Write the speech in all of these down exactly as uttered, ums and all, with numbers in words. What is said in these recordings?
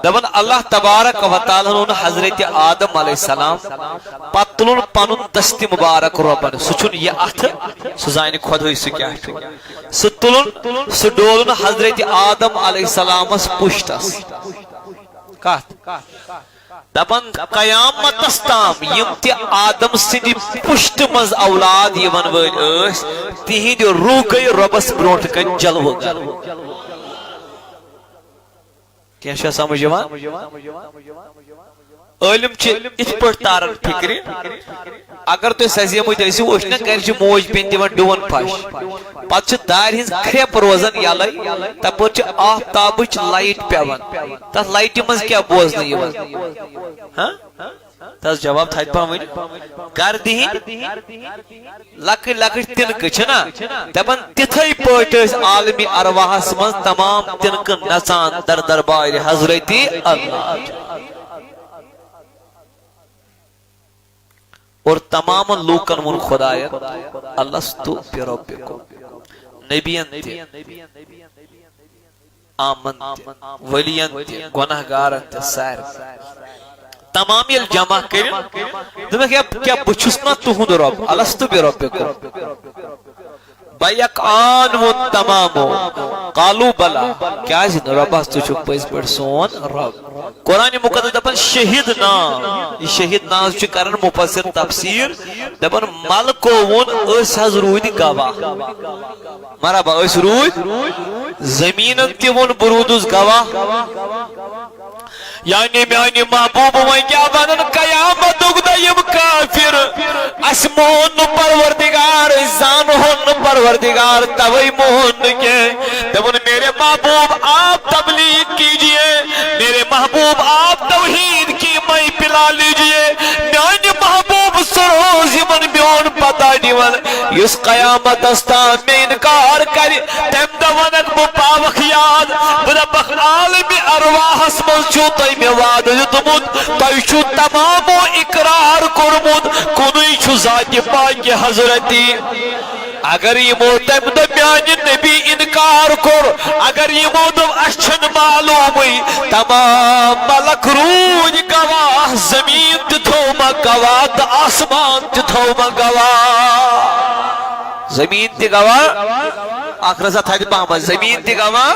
دپان اللہ تبارک و تعالیٰ ہن اوٚن حضرت آدم علیہ السلام، پتہٕ تُلُن پنُن دستِ مبارک رۄبن۔ سُہ چھُنہٕ یہِ اَتھٕ، سُہ زانہِ خۄدٕے سُہ کیٛاہ چھُ۔ سُہ تُلُن، سُہ ڈولُن حضرت آدم علیہ السلامس پُشتس۔ کتھ؟ دپان قیامتس تام یِم تہِ آدم سٕنٛدِ پُشتہٕ منٛز اولاد یِوان وٲلۍ ٲسۍ، تِہنٛدِ روح گٔے رۄبس برونٛٹھ کنہِ جلوٕ گر۔ کینٛہہ چھا سمجھ یِوان؟ عٲلِم چھِ یِتھ پٲٹھۍ تاران فِکرِ، اگر تُہۍ سزیمٕتۍ ٲسِو، أسۍ چھِنہ گرِ چھِ موج بیٚنہِ دِوان ڈوٗن پھش، پتہٕ چھِ دارِ ہٕنٛز کھرٛٮ۪پھ روزان یَلَے، تَپٲرۍ چھِ آفتابٕچ لایٹ پٮ۪وان، تَتھ لایٹہِ منٛز کیٛاہ بوزنہٕ یِوان؟ ہاں؟ تس جواب تھدِ پہم ؤنِو۔ گردِ ہٕنٛدۍ لۄکٕٹۍ لۄکٕٹۍ تِنکہٕ چھِنہ، دپان تِتھے پٲٹھۍ ٲسۍ عالمِ ارواحس منٛز تمام تِنکہٕ نژان در دربارِ حضرت اللہ۔ اور تمامن لوٗکن ووٚن خداین، الستُ بربکم، نبین تہِ، آمن تہِ، ولین تہِ، گۄناہ گارن تہِ، سارنٕے۔ تمام ییٚلہِ جمع کٔرِن، دوٚپمَکھ، "ہے، کیٛاہ بہٕ چھُس نا تُہُنٛد رۄب؟ الستُ بربکم؟" بیک آن ووٚن تمامو، قالوا بلی، کیٛازِ نہٕ رۄبس، ژٕ چھُکھ پٔزۍ پٲٹھۍ سون رۄب۔ قرآن مقدس دپان شہدنا، یہِ شہدنا چھُ کران مفسر تفسیر، دپان ملکو ووٚن أسۍ حظ روٗدۍ گواہ۔ مرحبا، أسۍ روٗدۍ۔ زمیٖنن تہِ ووٚن بہٕ روٗدُس گواہ۔ یعنی میانہِ محبوب وۄنۍ کیٛاہ ونن قیامتُک دۄہ یِم کافر، اسہِ مون نہٕ پروردگار، أسۍ زانہون نہٕ پروردگار، توے مون نہٕ کینٛہہ۔ دوٚپُن میرے محبوب آپ تبلیغ کیجیے، میرے محبوب آپ توحید کی مئی پلا لیجیے۔ میانہِ محبوب سُہ روز یِمن میون پتہ دِوان، یُس قیامتس تام مےٚ انکار کرِ، تمہِ دۄہ ونکھ بہٕ پاوکھ یاد، بہٕ دپکھ عالمِ ارواحس منٛز چھُو تۄہہِ مےٚ وعدٕ دیُتمُت، تۄہہِ چھُو تمامو اقرار کوٚرمُت، کُنُے چھُ ذاتِ پاکہِ حضرتی۔ اگر یِمو تمہِ دۄہ میانہِ نبی انکار کوٚر، اگر یِمو دوٚپ اسہِ چھُنہٕ معلومٕے، تمام ملک روٗدۍ گواہ، زمیٖن تہِ تھوٚومکھ گواہ تہٕ آسمان تہِ تھوٚومکھ گواہ۔ زمیٖن تہِ گواہ، اکھ رژھا تھدِ پہمتھ، زمیٖن تہِ گواہ،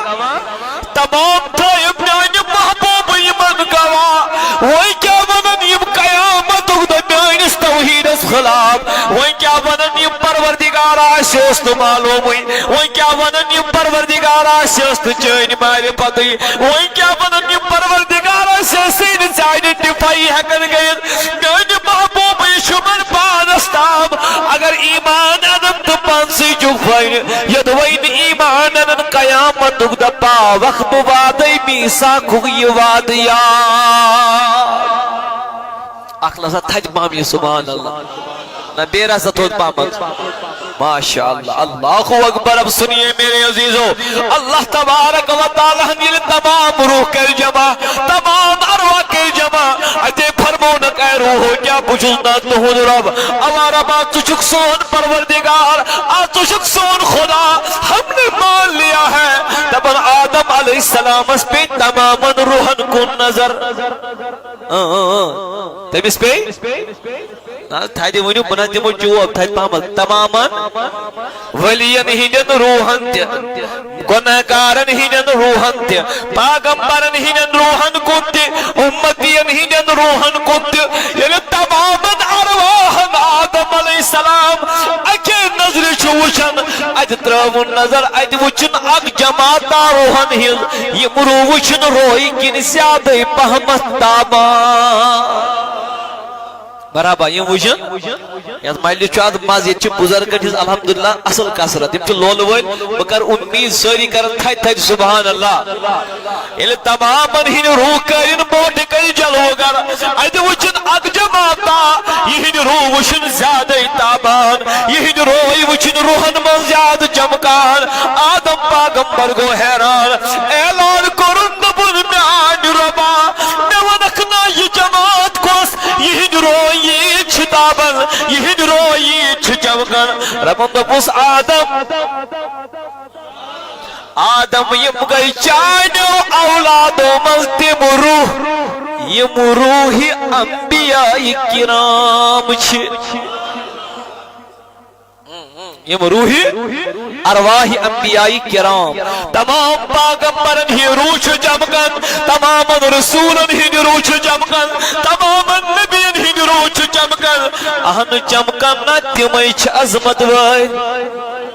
تمام تھٲیِم میانہِ محبوبہٕ یِمن گواہ۔ وۄنۍ کیٛاہ ونن یِم قیامتُک دۄہ میٲنِس توحیٖدس خلاف؟ وۄنۍ کیٛاہ ونن یِم پروردگار آسہِ اوس نہٕ معلومٕے؟ وۄنۍ کیٛاہ ونن یِم پروردگار آسہِ اوس نہٕ چٲنۍ معرفتٕے؟ وۄنۍ کیٛاہ ونن یِم پروردگار آسہِ اوس نہٕ ژےٚ آیڈنٹیفائی ہٮ۪کان کٔرِتھ؟ میانہِ محبوبہٕ، یہِ چھُ وۄنۍ پانس تام۔ اگر ایمان انن تہٕ پانسٕے چھُکھ وۄنۍ، یوٚدوے نہٕ ایمان انن قیامتُک دۄہ پاوکھ بہٕ وعدے میثاقُک یہِ وعدٕ یاد۔ اکھ لحظہ تھدِ پہم یہِ سبحان اللہ۔ نہ بیٚیہِ رژھا تھوٚد پہمتھ۔ ماشاء اللہ، اللہ اکبر۔ اب سنیے میرے عزیزو، اللہ تبارک و تعالیٰ ہن ییٚلہِ تمام روح کٔرۍ جمع، تمام ارواح کٔرۍ جمع، اتے فرمونکھ، اے روحو، کیٛاہ بہٕ چھُس نا تُہُنٛد رب؟ اوا ربا، ژٕ چھُکھ سون پروردگار، آ، ژٕ چھُکھ سون خدا۔ ہم نے مان لیا ہے۔ دپان آدم علیہ السلامس پیٚیہِ تمامن روحن کُن نظر۔ اۭں، اۭں، اۭں۔ تٔمِس پیٚیہِ نہ، تھدِ ؤنِو، بہٕ نہ دِمو جواب تھدِ پہمتھ۔ تمامن ولین ہٕنٛدٮ۪ن روحن تہِ، گۄناہگارن ہٕنٛدٮ۪ن روحن تہِ، پاغمبرن ہٕنٛدٮ۪ن روحن کُن تہِ، اُمتین ہٕنٛدٮ۪ن روحن کُن تہِ۔ ییٚلہِ تمامن ارواحن آدم علیہ السلام اکے نظرِ چھُ وٕچھان، اتہِ ترٲوُن نظر، اتہِ وٕچھُن اکھ جماعتا روحن ہٕنٛز، یِم روح وٕچھُن روحی کِنۍ زیادَے پہمتھ تابان۔ برابر، یِم وٕچھِن، یَتھ مجلہِ چھُ آز مَزٕ، ییٚتہِ چھِ بُزرگن ہٕنٛز الحمدللہ اَصٕل کثرت، یِم چھِ لولہٕ وٲلۍ۔ بہٕ کَرٕ اُمید سٲری کَرَن تھدِ تھدِ سبحان اللہ۔ ییٚلہِ تمامن ہٕنٛدۍ روح کٔرِن برونٛٹھٕ کَنہِ جلوٕ گر، اَتہِ وٕچھِن اَکھ جماعتا، یِہِنٛدۍ روح وٕچھِن زیادَے تابان، یِہِنٛدۍ روحٕے وٕچھِن روحن منٛز زیادٕ چمکان۔ آدم پاغمبر گوٚو حیران، اعلان کوٚرُن، دوٚپُن، میٛانہِ رۄبا، مےٚ وَنکھ نا یہِ جماعت کۄس؟ یِہِنٛدۍ روح ییٖتۍ چھِ تابان، یِہِنٛدۍ روح ییٖتۍ چھِ چمکان۔ رۄبَن دوٚپُس، آدم، آدم، یِم گٔے چانیو اولادو منٛز تِم روح، یِم روحِ انبیاء کرام چھِ۔ یِم روحِ ارواحِ انبیاء کرام، تمام پیغمبرن ہٕنٛدۍ روح چھِ چمکان، تمامن رسولن ہٕنٛدۍ روح چھِ چمکان، تمامن نبین ہٕنٛدۍ روح چھِ چمکان۔ اہن چمکان نہ، تِمے چھِ عظمت وٲلۍ۔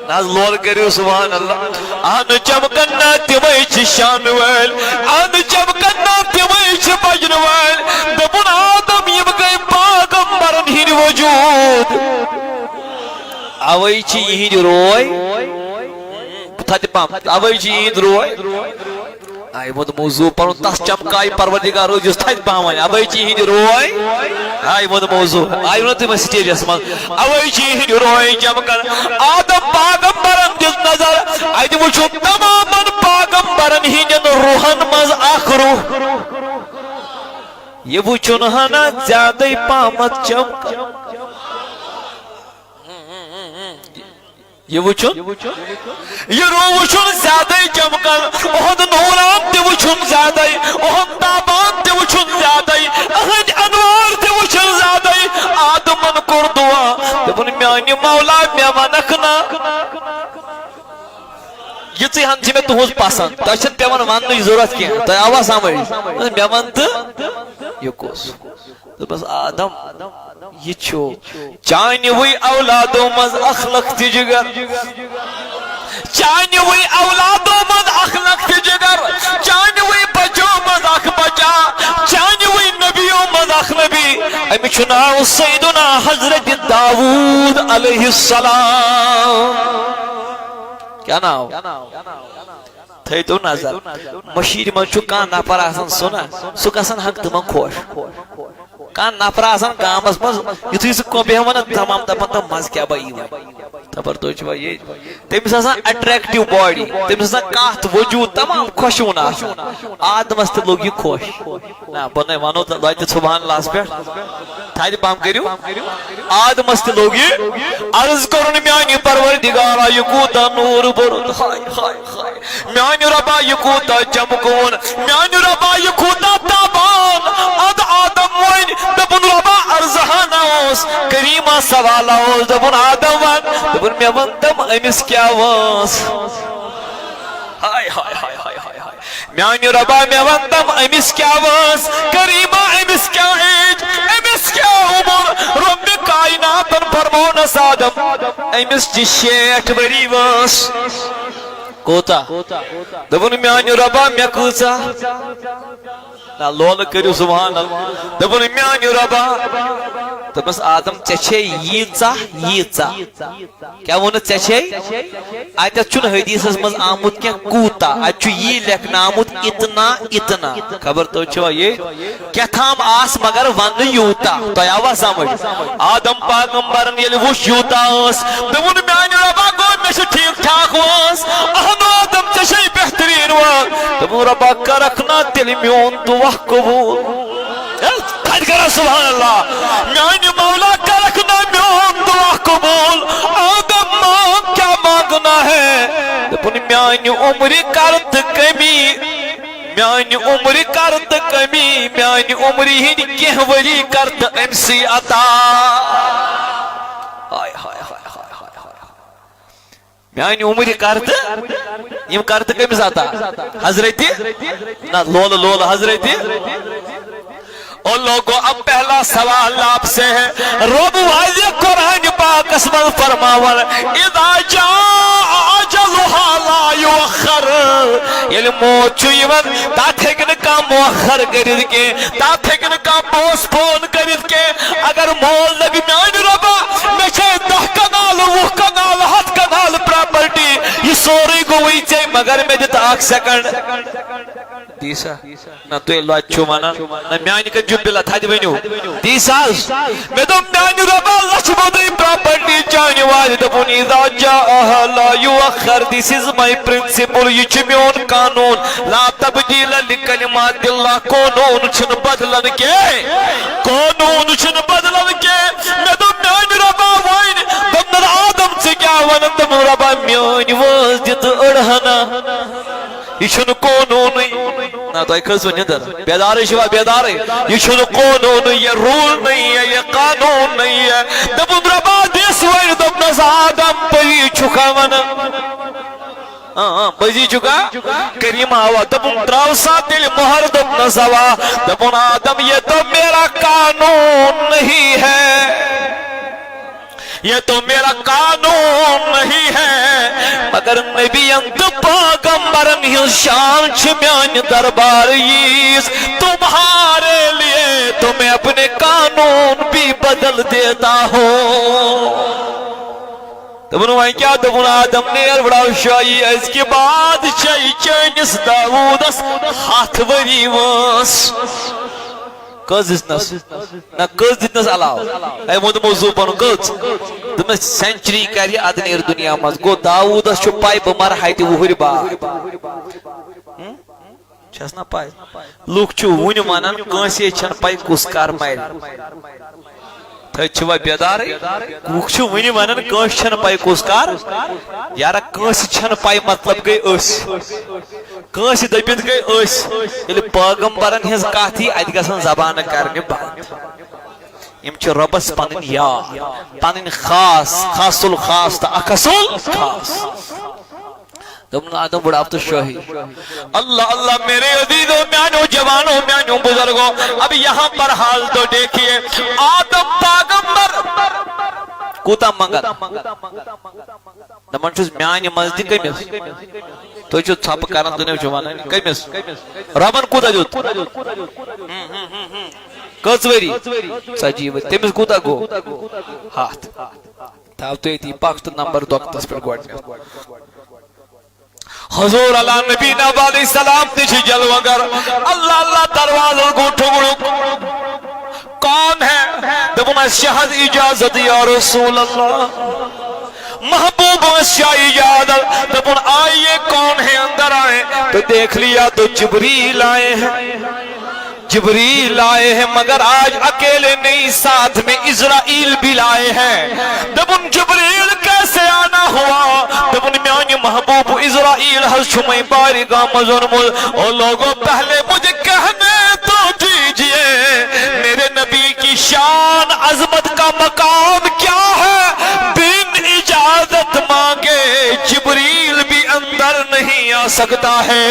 نہ حظ، لول کٔرِو سبحان اللہ۔ اہن چمکن نہ، تِمے چھِ شان وٲلۍ۔ اہن چمکن نہ، تِمے چھِ بجن وٲلۍ۔ دوٚپُن، آدم، یِم گٔے پیغمبرن ہٕنٛدۍ وجود۔ اوے چھِ یِہِنٛدۍ روے۔ تھدِ پہم۔ اوے چھِ یِہِنٛدۍ روے۔ آے ووٚن موضوع پنُن، تس چمکایہِ پروردگار روٗد یُس تھدِ پہم وۄنۍ۔ اوے چھِ یِہِنٛدۍ روے۔ آے ووٚن موضوع۔ آے ووٚن تِمن سٹیجس منٛز۔ اوے چھِ یِہِنٛدۍ روے چمکان۔ آدم پیغمبرن دِژ نظر۔ اتہِ وُچھُن تمامن پیغمبرن ہٕنٛدٮ۪ن روحن منٛز اکھ روح۔ یہِ وُچھُن ہنا زیادَے پہمتھ چمکان۔ یہِ وُچھُن، یہِ روح وُچھُن زیادَے چمکان، اُہُنٛد نوران تہِ وُچھُن زیادَے، اُہُنٛد تابان تہِ وُچھُن زیادَے، اُہُنٛد انوار تہِ وُچھُن زیادَے۔ آدمن کوٚر دُعا، دوٚپُن، میانہِ مولا، مےٚ وَنکھ نا، یِژٕے ہن چھِ مےٚ تُہٕنٛز پسنٛد، تۄہہِ چھَنہٕ پٮ۪وان وننٕچ ضروٗرت کینٛہہ، تۄہہِ آوا سمجھ؟ مےٚ وَن تہٕ یہِ کُس؟ دوٚپمَس، آدم، یہِ چھُ چانہِ وٕے اولادو منٛز اکھ لۄکٹہِ جگر۔ چانہِ وٕے اولادو منٛز اکھ لۄکٹہِ جگر۔ چانہِ وٕے بچو منٛز اکھ بچہ۔ چانہِ وٕے نبیو منٛز اکھ نبی۔ أمِس چھُ ناو سیدنا حضرت داوود علیہ السلام۔ کیٛاہ ناو؟ تھٲیتو نظر، مٔشیٖرِ منٛز چھُ کانٛہہ نفر آسان، سُہ نا، سُہ گژھان ہنٛگتہٕ منٛگ خۄش۔ کانٛہہ نفر آسان گامس منٛز، یُتھُے سُہ کانٛہہ بیٚہوان نا، تمام دپان، "تہٕ مزٕ کیٛاہ بہٕ یی وۄنۍ؟" خبر تُہۍ چھِوا ییٚتہِ؟ تٔمِس آسان attractive body، تٔمِس آسان کتھ وجوٗد، تمام خۄشوُن آسان۔ آدمس تہِ لوٚگ یہِ خۄش۔ نہ، بہٕ نے ونو تہٕ لۄتہِ سبحان اللہس پٮ۪ٹھ۔ تھدِ پہم کٔرِو۔ آدمس تہِ لوٚگ یہِ عرض کرُن، میانہِ پروردگارا، یہِ کوٗتاہ نوٗر بوٚرُتھ۔ ہاے، ہاے، ہاے۔ میانہِ رۄبا، یہِ کوٗتاہ چمکوُن۔ میانہِ رۄبا، یہِ کوٗتاہ تابان۔ ادٕ آدم وۄنۍ دوٚپُن، رۄبا، عرض ہنا اوس، کریمہ سوالا اوس۔ دوٚپُن، آدم وَن۔ دوٚپُن، مےٚ وَن تم، أمِس کیٛاہ وٲنٛس؟ ہاے، ہاے، ہاے، ہاے، ہاے، ہاے۔ میانہِ رۄبا، مےٚ وَن تم، أمِس کیٛاہ وٲنٛس؟ کریمہ، أمِس کیٛاہ ایج؟ أمِس کیٛاہ عمر؟ رۄبِ کایناتن فرموونس، آدم، أمِس چھِ شیٹھ ؤری وٲنٛس۔ کوٗتاہ؟ دوٚپُن، میانہِ رۄبا، مےٚ کۭژاہ؟ نہ، لولہٕ کٔرِو سبحان اللہ۔ دوٚپُن، میانہِ رۄبا۔ دوٚپمَس، آدم، ژےٚ چھے ییٖژاہ، ییٖژاہ۔ کیٛاہ ووٚنُتھ ژےٚ چھے؟ اَتٮ۪تھ چھُنہٕ حدیثس منٛز آمُت کینٛہہ کوٗتاہ، اَتہِ چھُ یی لیکھنہٕ آمُت اتنا، اتنا۔ خبر تُہۍ چھِوا یہِ؟ کیٛاہ تھام آس مگر وننہٕ یوٗتاہ۔ تۄہہِ آوا سمجھ؟ آدم پیغمبرن ییٚلہِ وُچھ یوٗتاہ ٲس، دوٚپُن، میانہِ رۄبا، گوٚو مےٚ چھِ ٹھیٖک ٹھاک وٲنٛس۔ اہنو آدم، ژےٚ چھے بہتریٖن وٲنٛس۔ دوٚپُن، رۄبا، کرکھ نا تیٚلہِ میون دُعا قبوٗل؟ ہے، تھدِ کرا سبحان اللہ۔ میانہِ مولا، کرکھ نا میون دعا قبوٗل؟ آدم، مانگ، کیا مانگنا ہے؟ دوٚپُن، میانہِ عمرِ کر تہٕ کمی، میانہِ عمرِ کر تہٕ کمی، میانہِ عمرِ ہٕنٛدۍ کینٛہہ ؤری کر تہٕ أمۍ سٕے عطا۔ ہاے، ہاے، ہاے، ہاے، ہاے، ہاے۔ میانہِ عمرِ کر تہٕ، یِم کر تہٕ کٔمِس عطا؟ حضرتِ، نہ، لولہٕ، لولہٕ، حضرتِ۔ او لوگو، اب پہلا سوال آپ سے ہے۔ رب واضح قرآن پاکس منٛز فرماوان، اذا جاء اجلها لا یؤخر۔ ییٚلہِ موت چھُ یِوان، تتھ ہیٚکہِ نہٕ کانٛہہ مؤخر کٔرِتھ کینٛہہ، تتھ ہیٚکہِ نہٕ کانٛہہ پوسٹ پون کٔرِتھ کینٛہہ۔ اگر مول دپہِ، میانہِ رۄبا، مےٚ چھے دَہ کنال، وُہ کنال، ہتھ کنال پراپرٹی، یہِ سورُے گوٚوُے ژےٚ، مگر مےٚ دِ تہٕ اکھ سیکنڈ۔ دی سا۔ نہ، تُہۍ لۄتہِ چھِو ونان۔ نہ، میانہِ کِنۍ چھُ بِلت، ہتہِ ؤنِو۔ دی سا حظ۔ مےٚ دوٚپ، میانہِ رۄبا، لچھِ بوٚدُے پراپرٹی چانہِ والہِ۔ دوٚپُن، اذا جاءها لا یؤخر، this is my principle، یہِ چھُ میون قانوٗن۔ لا تبدیل لکلمات اللہ، قونوٗن چھُنہٕ بدلان کینٛہہ، قونوٗن چھُنہٕ بدلان کینٛہہ۔ مےٚ دوٚپ، میانہِ رۄبا، وۄنۍ۔ دوٚپنَس، آدم، ژٕ کیٛاہ وَنان؟ دوٚپُن، رۄبا، میٲنۍ وٲنٛس دِ تہٕ أڑ ہنا۔ یہِ چھُنہٕ قونوٗنٕے۔ نہ، تۄہہِ کھٔژوٕ نِندٕر؟ بیدارٕے چھِوا؟ بیدارٕے۔ یہِ چھُنہٕ قونوٗنٕے، یہِ rule نہیں ہے، یہِ قانوٗن نہیں ہے۔ دوٚپُن، رۄبا، دِس وۄنۍ۔ دوٚپنَس، آدم، پٔزی چھُکھا وَنان؟ اۭں، اۭں، پٔزی چھُکھا؟ کریٖم آوا۔ دوٚپُن، ترٛاو سا تیٚلہِ مۄہر۔ دوٚپنَس، اوا۔ دوٚپُن، آدم، یہ تو میرا قانون نہیں ہے۔ یہ تو میرا قانون نہیں ہے، مگر نبیَن تہٕ پاغمبرَن ہٕنٛز شان چھِ میانہِ دربار ییٖژ، تمہارے لیے تو میں اپنے قانون بھی بدل دیتا ہوں۔ دوٚپُن، وۄنۍ کیٛاہ؟ دوٚپُن، آدم، نیر وڑاو شاہی، أزکہِ بعد چھے چٲنِس داوٗدَس ہَتھ ؤری وٲنٛس۔ کٔژ دِژنَس؟ نہ، کٔژ دِژنَس علاوٕ؟ ہے، ووٚن تِمو زُو پَنُن، کٔژ؟ دوٚپمَس، century کَرِ یہِ اَدٕ نیرِ دُنیا منٛز۔ گوٚو، داوٗدَس چھُ پَے، بہٕ مَرٕ ہَتہِ وُہٕرۍ بعد۔ ہُم؟ چھَس نہ پَے؟ لُکھ چھِ وُنہِ وَنان، کٲنٛسے چھَنہٕ پَے کُس کَر مَرِ۔ تھٔج چھِوا بیدارٕے؟ لُکھ چھِ وُنہِ وَنان، کٲنٛسہِ چھَنہٕ پَے کُس کَر۔ یارا، کٲنٛسہِ چھَنہٕ پَے، مطلب گٔے أسۍ۔ کٲنٛسہِ دٔپِتھ گٔے أسۍ۔ ییٚلہِ پٲغمبرن ہٕنٛز کتھ یی، اتہِ گژھن زبانہٕ کرنہِ بند۔ یِم چھِ رۄبس پنٕنۍ یار، پنٕنۍ خاص، خاص الخاص تہٕ اخص الخاص۔ دوٚپُن، آدم، بڑھاو تہٕ شٲہی۔ اللہ اللہ، میرے عزیزو، میانیو جوانو، میانیو بزرگو، اب یہاں پر حال تو دیکھیے، آدم پاغمبر کوٗتاہ منگان۔ دپان چھُس، میانہِ منٛز تہِ کٔمِس؟ تُہۍ چھِو ژھۄپہٕ کران، دُنیا چھُ ونان، کٔمِس؟ رۄبن کوٗتاہ دیُت؟ کٔژ ؤری؟ ژتجی ؤری۔ تٔمِس کوٗتاہ گوٚو؟ ہتھ۔ تھاو تُہۍ أتی پکھ تہٕ نمبر دۄکتس پٮ۪ٹھ گۄڈٕنٮ۪تھ۔ حضور علی نبینا علیہ السلام تہِ چھِ جلوگر۔ اللہ اللہ دروازس گوٚو ٹھُکرُک۔ کون ہے؟ دوٚپُن، اَسہِ چھِ حظ اجازت یا رسول اللہ۔ محبوب، اَسہِ چھِ اجازت۔ دوٚپُن، آئیے، کون ہے؟ اندر آئے تو دیکھ لیا تو جبریل آئے ہیں۔ جبریل آئے ہیں، مگر آج اکیلے نہیں، ساتھ میں عزرائیل بھی لائے ہیں۔ دوٚپُن، جبریل کیسے آنا ہوا؟ دوٚپُن، میانہِ محبوب، عزرائیل حظ چھُ مےٚ بارگاہ منٛز اوٚنمُت۔ او لوگو، پہلے مجھے کہنے تو دیجیے، میرے نبی کی شان عظمت کا مقام کیا ہے؟ بن اجازت مانگے جبریل بھی اندر نہیں آ سکتا ہے۔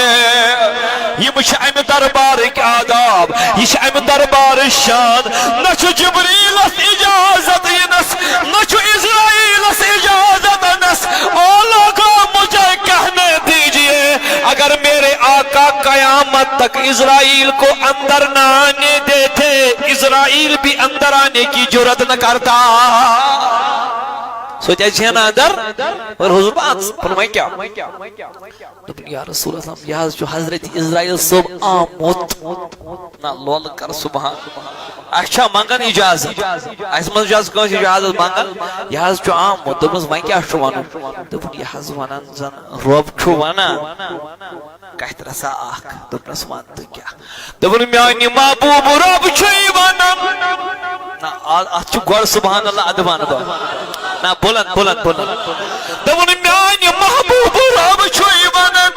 یِم چھِ امہِ دربارٕکۍ آداب، یہِ چھِ امہِ دربارٕچ شان۔ نہ چھُ جبریلس اجازت یِنس، نہ چھُ اسرائیلس اجازت انس۔ او لوگو، مجھے کہنے دیجیے، اگر میرے آقا قیامت تک اسرائیل کو اندر نہ آنے دیتے، اسرائیل بھی اندر آنے کی جرات نہ کرتا۔ سوچا جی نا اندر، اور حضور بات فرمائے کیا؟ دوٚپُن، یا رسول اللہ، یہِ حظ چھُ حضرت عزرائیل صٲب آمُت۔ نہ، لولہٕ کر سبحان۔ اَسہِ چھا منٛگان اجازت؟ اَسہِ منٛز چھُ حظ کٲنٛسہِ اجازت منٛگان؟ یہِ حظ چھُ آمُت۔ دوٚپمَس، وۄنۍ کیٛاہ چھُ وَنُن؟ دوٚپُن، یہِ حظ وَنان زَن رۄب چھُ وَنان۔ کَتھِ رَژھا اَکھ۔ دوٚپنَس، وَن تہٕ کیٛاہ؟ دوٚپُن، میٛانہِ محبوٗب رۄب چھُے وَنان۔ نہ، آ-، اَتھ چھُ گۄڈٕ سبحان اللہ، اَدٕ وَنہٕ بہٕ۔ نہ، بُلند، بُلند، بُلند۔ دوٚپُن، میٛانہِ محبوٗب رۄب چھُے وَنان۔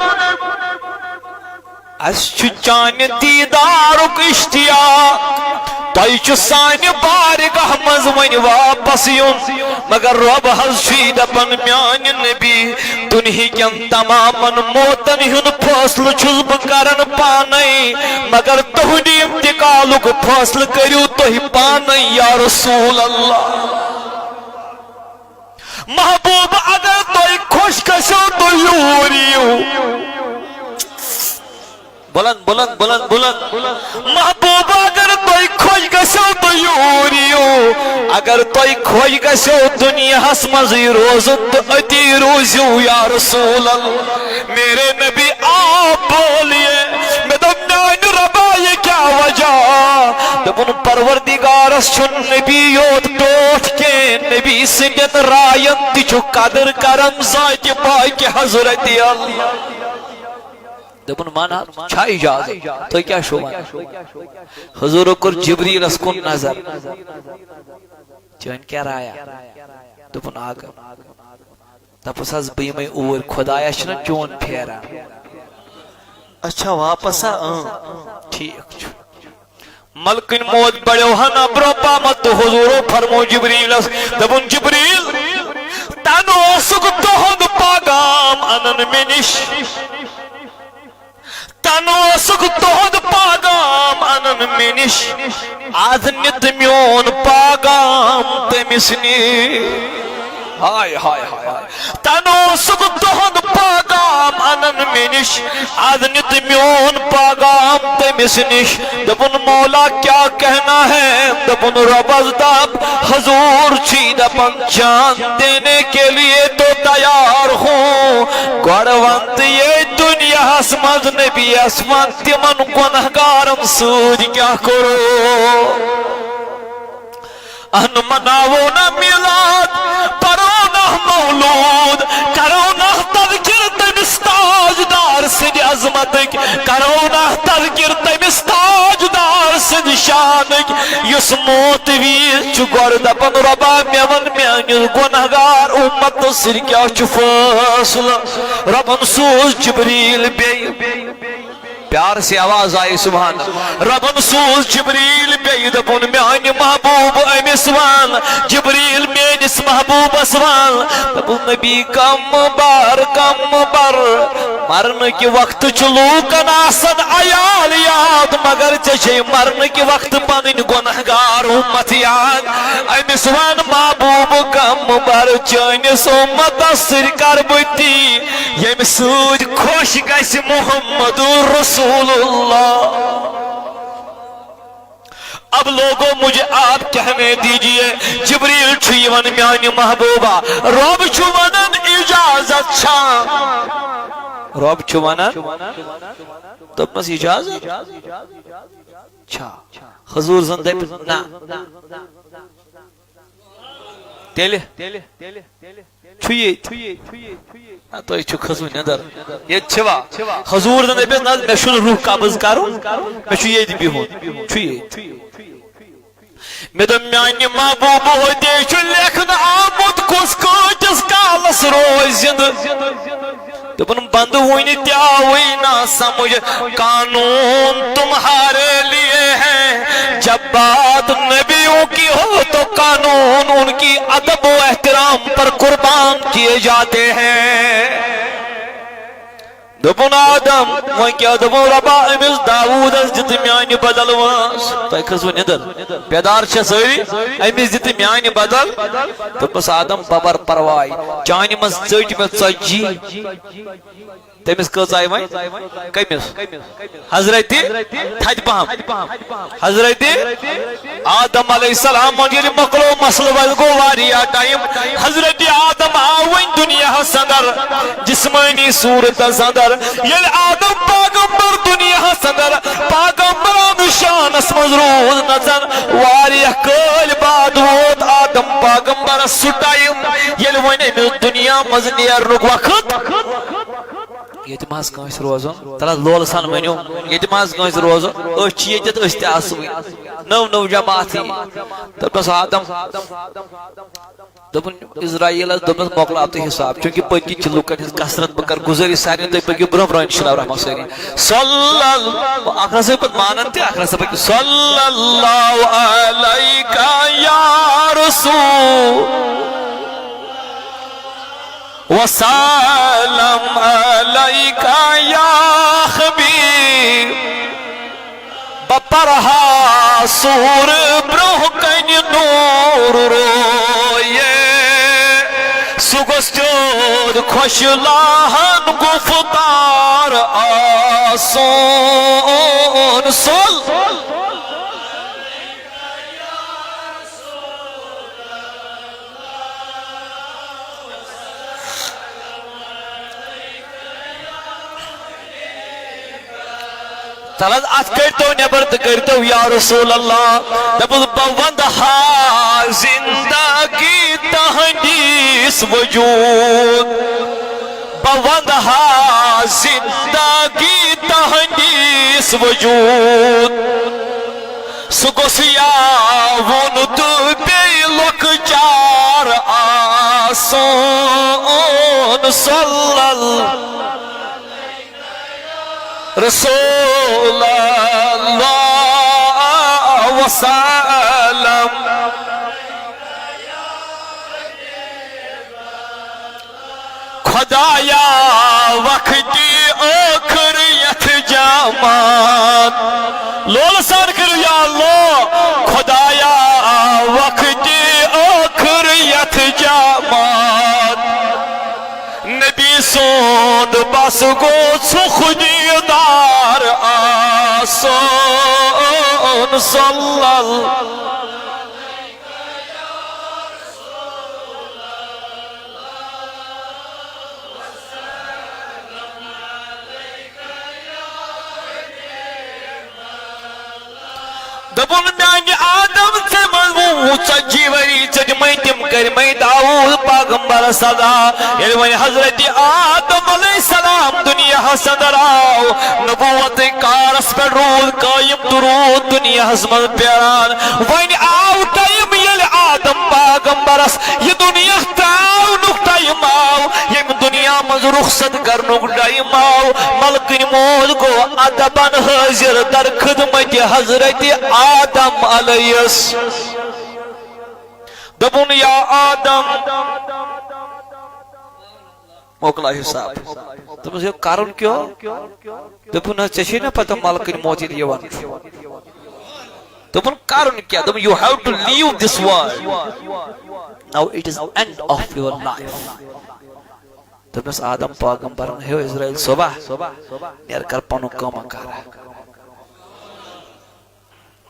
اَسہِ چھُ چانہِ دیٖدارُک اشتیاق۔ تۄہہِ چھُ سانہِ بارگاہ منٛز وۄنۍ واپس یُن۔ مگر رۄب حظ چھُے دَپان، میٛانہِ نبی، دُنہِکٮ۪ن تمامن موتن ہُنٛد فٲصلہٕ چھُس بہٕ کران پانے، مگر تُہُنٛدِ انتقالُک فٲصلہٕ کٔرِو تُہۍ پانے، یا رسول اللہ۔ محبوب، اگر تُہۍ خۄش گژھِو، تُہۍ یوٗرۍ یِیِو۔ بُلند، بُلند، بُلند، بُلند۔ محبوب، اگر تُہۍ خۄش گژھِو، تُہۍ یوٗرۍ یِیِو۔ اگر تُہۍ خۄش گژھِو دُنیاہَس منٛزٕے روزُن، تہٕ أتی روٗزِو، یا رسول اللہ۔ میرے نبی، آپ بولیے۔ مےٚ دوٚپ، میٛانہِ رۄبا، یہِ کیٛاہ وجہ؟ دوٚپُن، پروردگارس چھُنہٕ نبی یوت ٹوٹھ کینٛہہ، نبی سٕنٛدٮ۪ن راین تہِ چھُ قدر کران ذاتِ پاکِ حضرت اللہ۔ دوٚپُن، وَن حظ، چھا اجازت؟ تُہۍ کیٛاہ چھِو وَنان؟ حضوٗرو کوٚر جبریٖلس کُن نظر۔ چٲنۍ کیٛاہ رایا؟ دوٚپُن، اکھ۔ دَپُس حظ، بہٕ یِمَے اوٗرۍ، خۄدایَس چھُنہ چون پھیران۔ اچھا، واپس ہا؟ اۭں، ٹھیک چھُ۔ ملکن موت بڑیو ہنا برونٛہہ پہمتھ تہٕ حضورو فرمو جبریلس، دوٚپُن، جبریل، تنہٕ اوسُکھ تُہُنٛد پاغام انان مےٚ نِش۔ تنہٕ اوسُکھ تُہُنٛد پاغام انان مےٚ نِش۔ از نِتہٕ میون پاغام تٔمِس نِش۔ ہاے، ہاے، ہاے، ہاے۔ تنہٕ اوسُکھ تُہُنٛد پاغام انان مےٚ نِش۔ از نِتہٕ میون پاغام تٔمِس نِش۔ دوٚپُن، مولا کیا کہنا ہے؟ دوٚپُن، رۄبس دپ، حضور چھی دپان، جان دینے کے لیے تو تیار ہوں۔ گۄڈٕ ون تہٕ ییٚتھۍ دُنیاہس منٛز نبی یس ون تِمن گۄنہگارن سۭتۍ کیٛاہ کوٚرُکھ؟ اہن مناوو نا میلاد، پرو نا مولود، کرو نا تذکر تٔمِس تاجدار سٕنٛدِ عظمتٕکۍ، کرو نا تذکر تٔمِس تاجدار سٕنٛدِ شانٕکۍ، یُس موت وِزِ چھُ گۄڈٕ دپان، رۄبا، مےٚ وَن میٛانِس گۄنہگار اُمتس سۭتۍ کیٛاہ چھُ فٲصلہٕ۔ رۄبن سوٗز جبریٖل بیٚیہِ۔ پیار سے آواز آئی، سبحان اللہ۔ رۄبن سوٗز جبریٖل بیٚیہِ، دوٚپُن، میٛانہِ محبوٗب أمِس وَن۔ جبریٖل میٛٲنِس محبوٗبس وَن۔ دوٚپُن، نبی کم بر، کم بر۔ مرنہٕ کہِ وقتہٕ چھُ لوٗکن آسان عیال یاد، مگر ژےٚ چھے مرنہٕ کہِ وقتہٕ پنٕنۍ گۄنہگار اُمت یاد۔ أمِس وَن، محبوٗب کم بر، چٲنِس اُمتس سۭتۍ کرٕ بہٕ تی، ییٚمہِ سۭتۍ خۄش گژھِ محمد رسول اللہ۔ اب لوگو، مجھے آپ کہنے دیجئے، جبریل چھُ یِوان میانہِ محبوبہ، رۄب چھُ ونان اجازت چھا؟ رۄب چھُ ونان، دوٚپمس اجازت چھا؟ حضور زن دپہِ نہ۔ تیٚلہِ چھُ ییٚتہِ۔ نہ، تُہۍ چھِو کھٔژوٕ نیٚدٕر۔ ییٚتہِ چھِوا؟ حضوٗر زَن دَپٮ۪س، نہ حظ، مےٚ چھُنہٕ روح قبض کَرُن، مےٚ چھُ ییٚتہِ بِہُن۔ چھُ ییٚتہِ۔ مےٚ دوٚپ، میٛانہِ محبوٗبہٕ ہوتے چھُ لیکھنہٕ آمُت، کُس کۭتِس کالَس روزِ زِندٕ۔ دوٚپُن، بندٕ وُنہِ تہِ آوٕے نہ سمجھ، قانون تمہارے لیے ہے، جب بات نبیوں کی ہو تو قانون ان کی ادب و احترام پر قربان کیے جاتے ہیں۔ دوٚپُن، آدم، وۄنۍ کیٛاہ؟ دوٚپُن، رۄبا، أمِس داوٗدس دِتہٕ میٛانہِ بدل وٲنٛس۔ تۄہہِ کھٔژوٕ نیٚدٕر؟ بیدار چھا سٲری؟ أمِس دِتہٕ میٛانہِ بدل۔ دوٚپمَس، آدم، ببر پرواے، چانہِ منٛز ژٔٹۍ مےٚ ژتجی۔ تٔمِس کٔژ آیہِ وۄنۍ؟ کٔمِس؟ حضرت تھدِ پہم۔ حضرت آدم علیہ السلام وۄنۍ ییٚلہِ مۄکلو مسلہٕ، وۄنۍ گوٚو واریاہ ٹایم۔ حضرت آدم آو وۄنۍ دُنیاہَس اندر، جسمٲنی صورتَس اندر۔ ییٚلہِ آدم پاغمبر دُنیاہَس اندر پاغمبرانہٕ شانَس منٛز روٗد نژان، واریاہ کٲلۍ بعد ووت آدم پاغمبرَس سُہ ٹایم، ییٚلہِ وۄنۍ أمِس دُنیا منٛز نیرنُک وقت۔ ییٚتہِ ما آسہِ کٲنٛسہِ روزُن؟ تَلہٕ حظ لولہٕ سان ؤنِو، ییٚتہِ ما آسہِ کٲنٛسہِ روزُن؟ أسۍ چھِ ییٚتٮ۪تھ، أسۍ تہِ آسو وٕنہِ۔ نٔو نٔو جماعت یی۔ دوٚپنَس، آدم، دوٚپُن، عزرائیلَس دوٚپنَس، مۄکلاو تُہۍ حساب، چوٗنٛکہِ پٔتۍ کِنۍ چھِ لُکَن ہٕنٛز کثرت، بہٕ کَرٕ گُزٲرِش سارنٕے، تُہۍ پٔکِو برٛونٛہہ برٛونٛہہ، اِنشاء اللہ الرحمٰن سٲری۔ صلی اللہ، اَکھ رَژھَے پَتہٕ مانَن تہِ، اَکھ رَژھَے پَتہٕ۔ صلی اللہ علیک یا رسول۔ وسلم علیک یا حبیب۔ بہٕ پرہا سوٗر برٛونٛہہ کنہِ نوٗر رویے۔ سُہ گوٚژھ تیوٗت خۄش لاہن گُفتار آسُن۔ صل تَلہٕ حظ، اَتھ کٔڑۍتو نٮ۪بر تہٕ کٔرۍتو یا رسول اللہ۔ دوٚپُس، بہٕ وَندٕ ہا زِندگی تَہَنٛدِس وجوٗد۔ بہٕ وَندٕ ہا زِندگی تَہَنٛدِس وجوٗد۔ سُہ گوٚژھ یاوُن تہٕ بیٚیہِ لۄکچار آسُن۔ صلی اللہ۔ رسول اللہ وسلم۔ خدایا وقتی ٲخریت جامات۔ لولہٕ سان کٔرِو یا اللہ، خدایا وقتی ٲخریت جامات۔ نبی سُنٛد بس گوٚژھ دیٖدار آسُن۔ صلی اللہ۔ دوٚپُن، میانہِ آدم، ژےٚ منٛز وُہ ژتجی ؤری، ژےٚ دِمَے تِم کٔرمٕتۍ داوود پیغمبرس سزا۔ ییٚلہِ وۄنۍ حضرت آدم علیہ السلام دُنیاہس اندر آو، نبوتٕکۍ کارس پٮ۪ٹھ روٗد قٲیِم تہٕ روٗد دُنیاہس منٛز پھیران۔ وۄنۍ آو ٹایم، ییٚلہِ آدم پیغمبرس یہِ دُنیا ترٛاونُک ٹایم آو، ییٚمہِ دُنیا منٛز رخصت کرنُک ٹایم آو، ملکٕنۍ موت گوٚو ادبن حٲضِر در خدمت حضرت آدم علیہ الس۔ دوٚپُن، یا آدم، مۄکلاو حساب۔ دوٚپمَس، یہِ کرُن کیٛاہ؟ دوٚپُن، نہ، ژےٚ چھے نہ پتہ ملکٕنۍ موت ییٚلہِ یِوان چھُ۔ دوٚپُن، کرُن کیٛاہ؟ دوٚپُن، you have to leave this world. Now it is end of your life. دوٚپمَس، آدم پیغمبرن، ہے عزرائیل صٲبا، نیر کر پنُن کٲم کر۔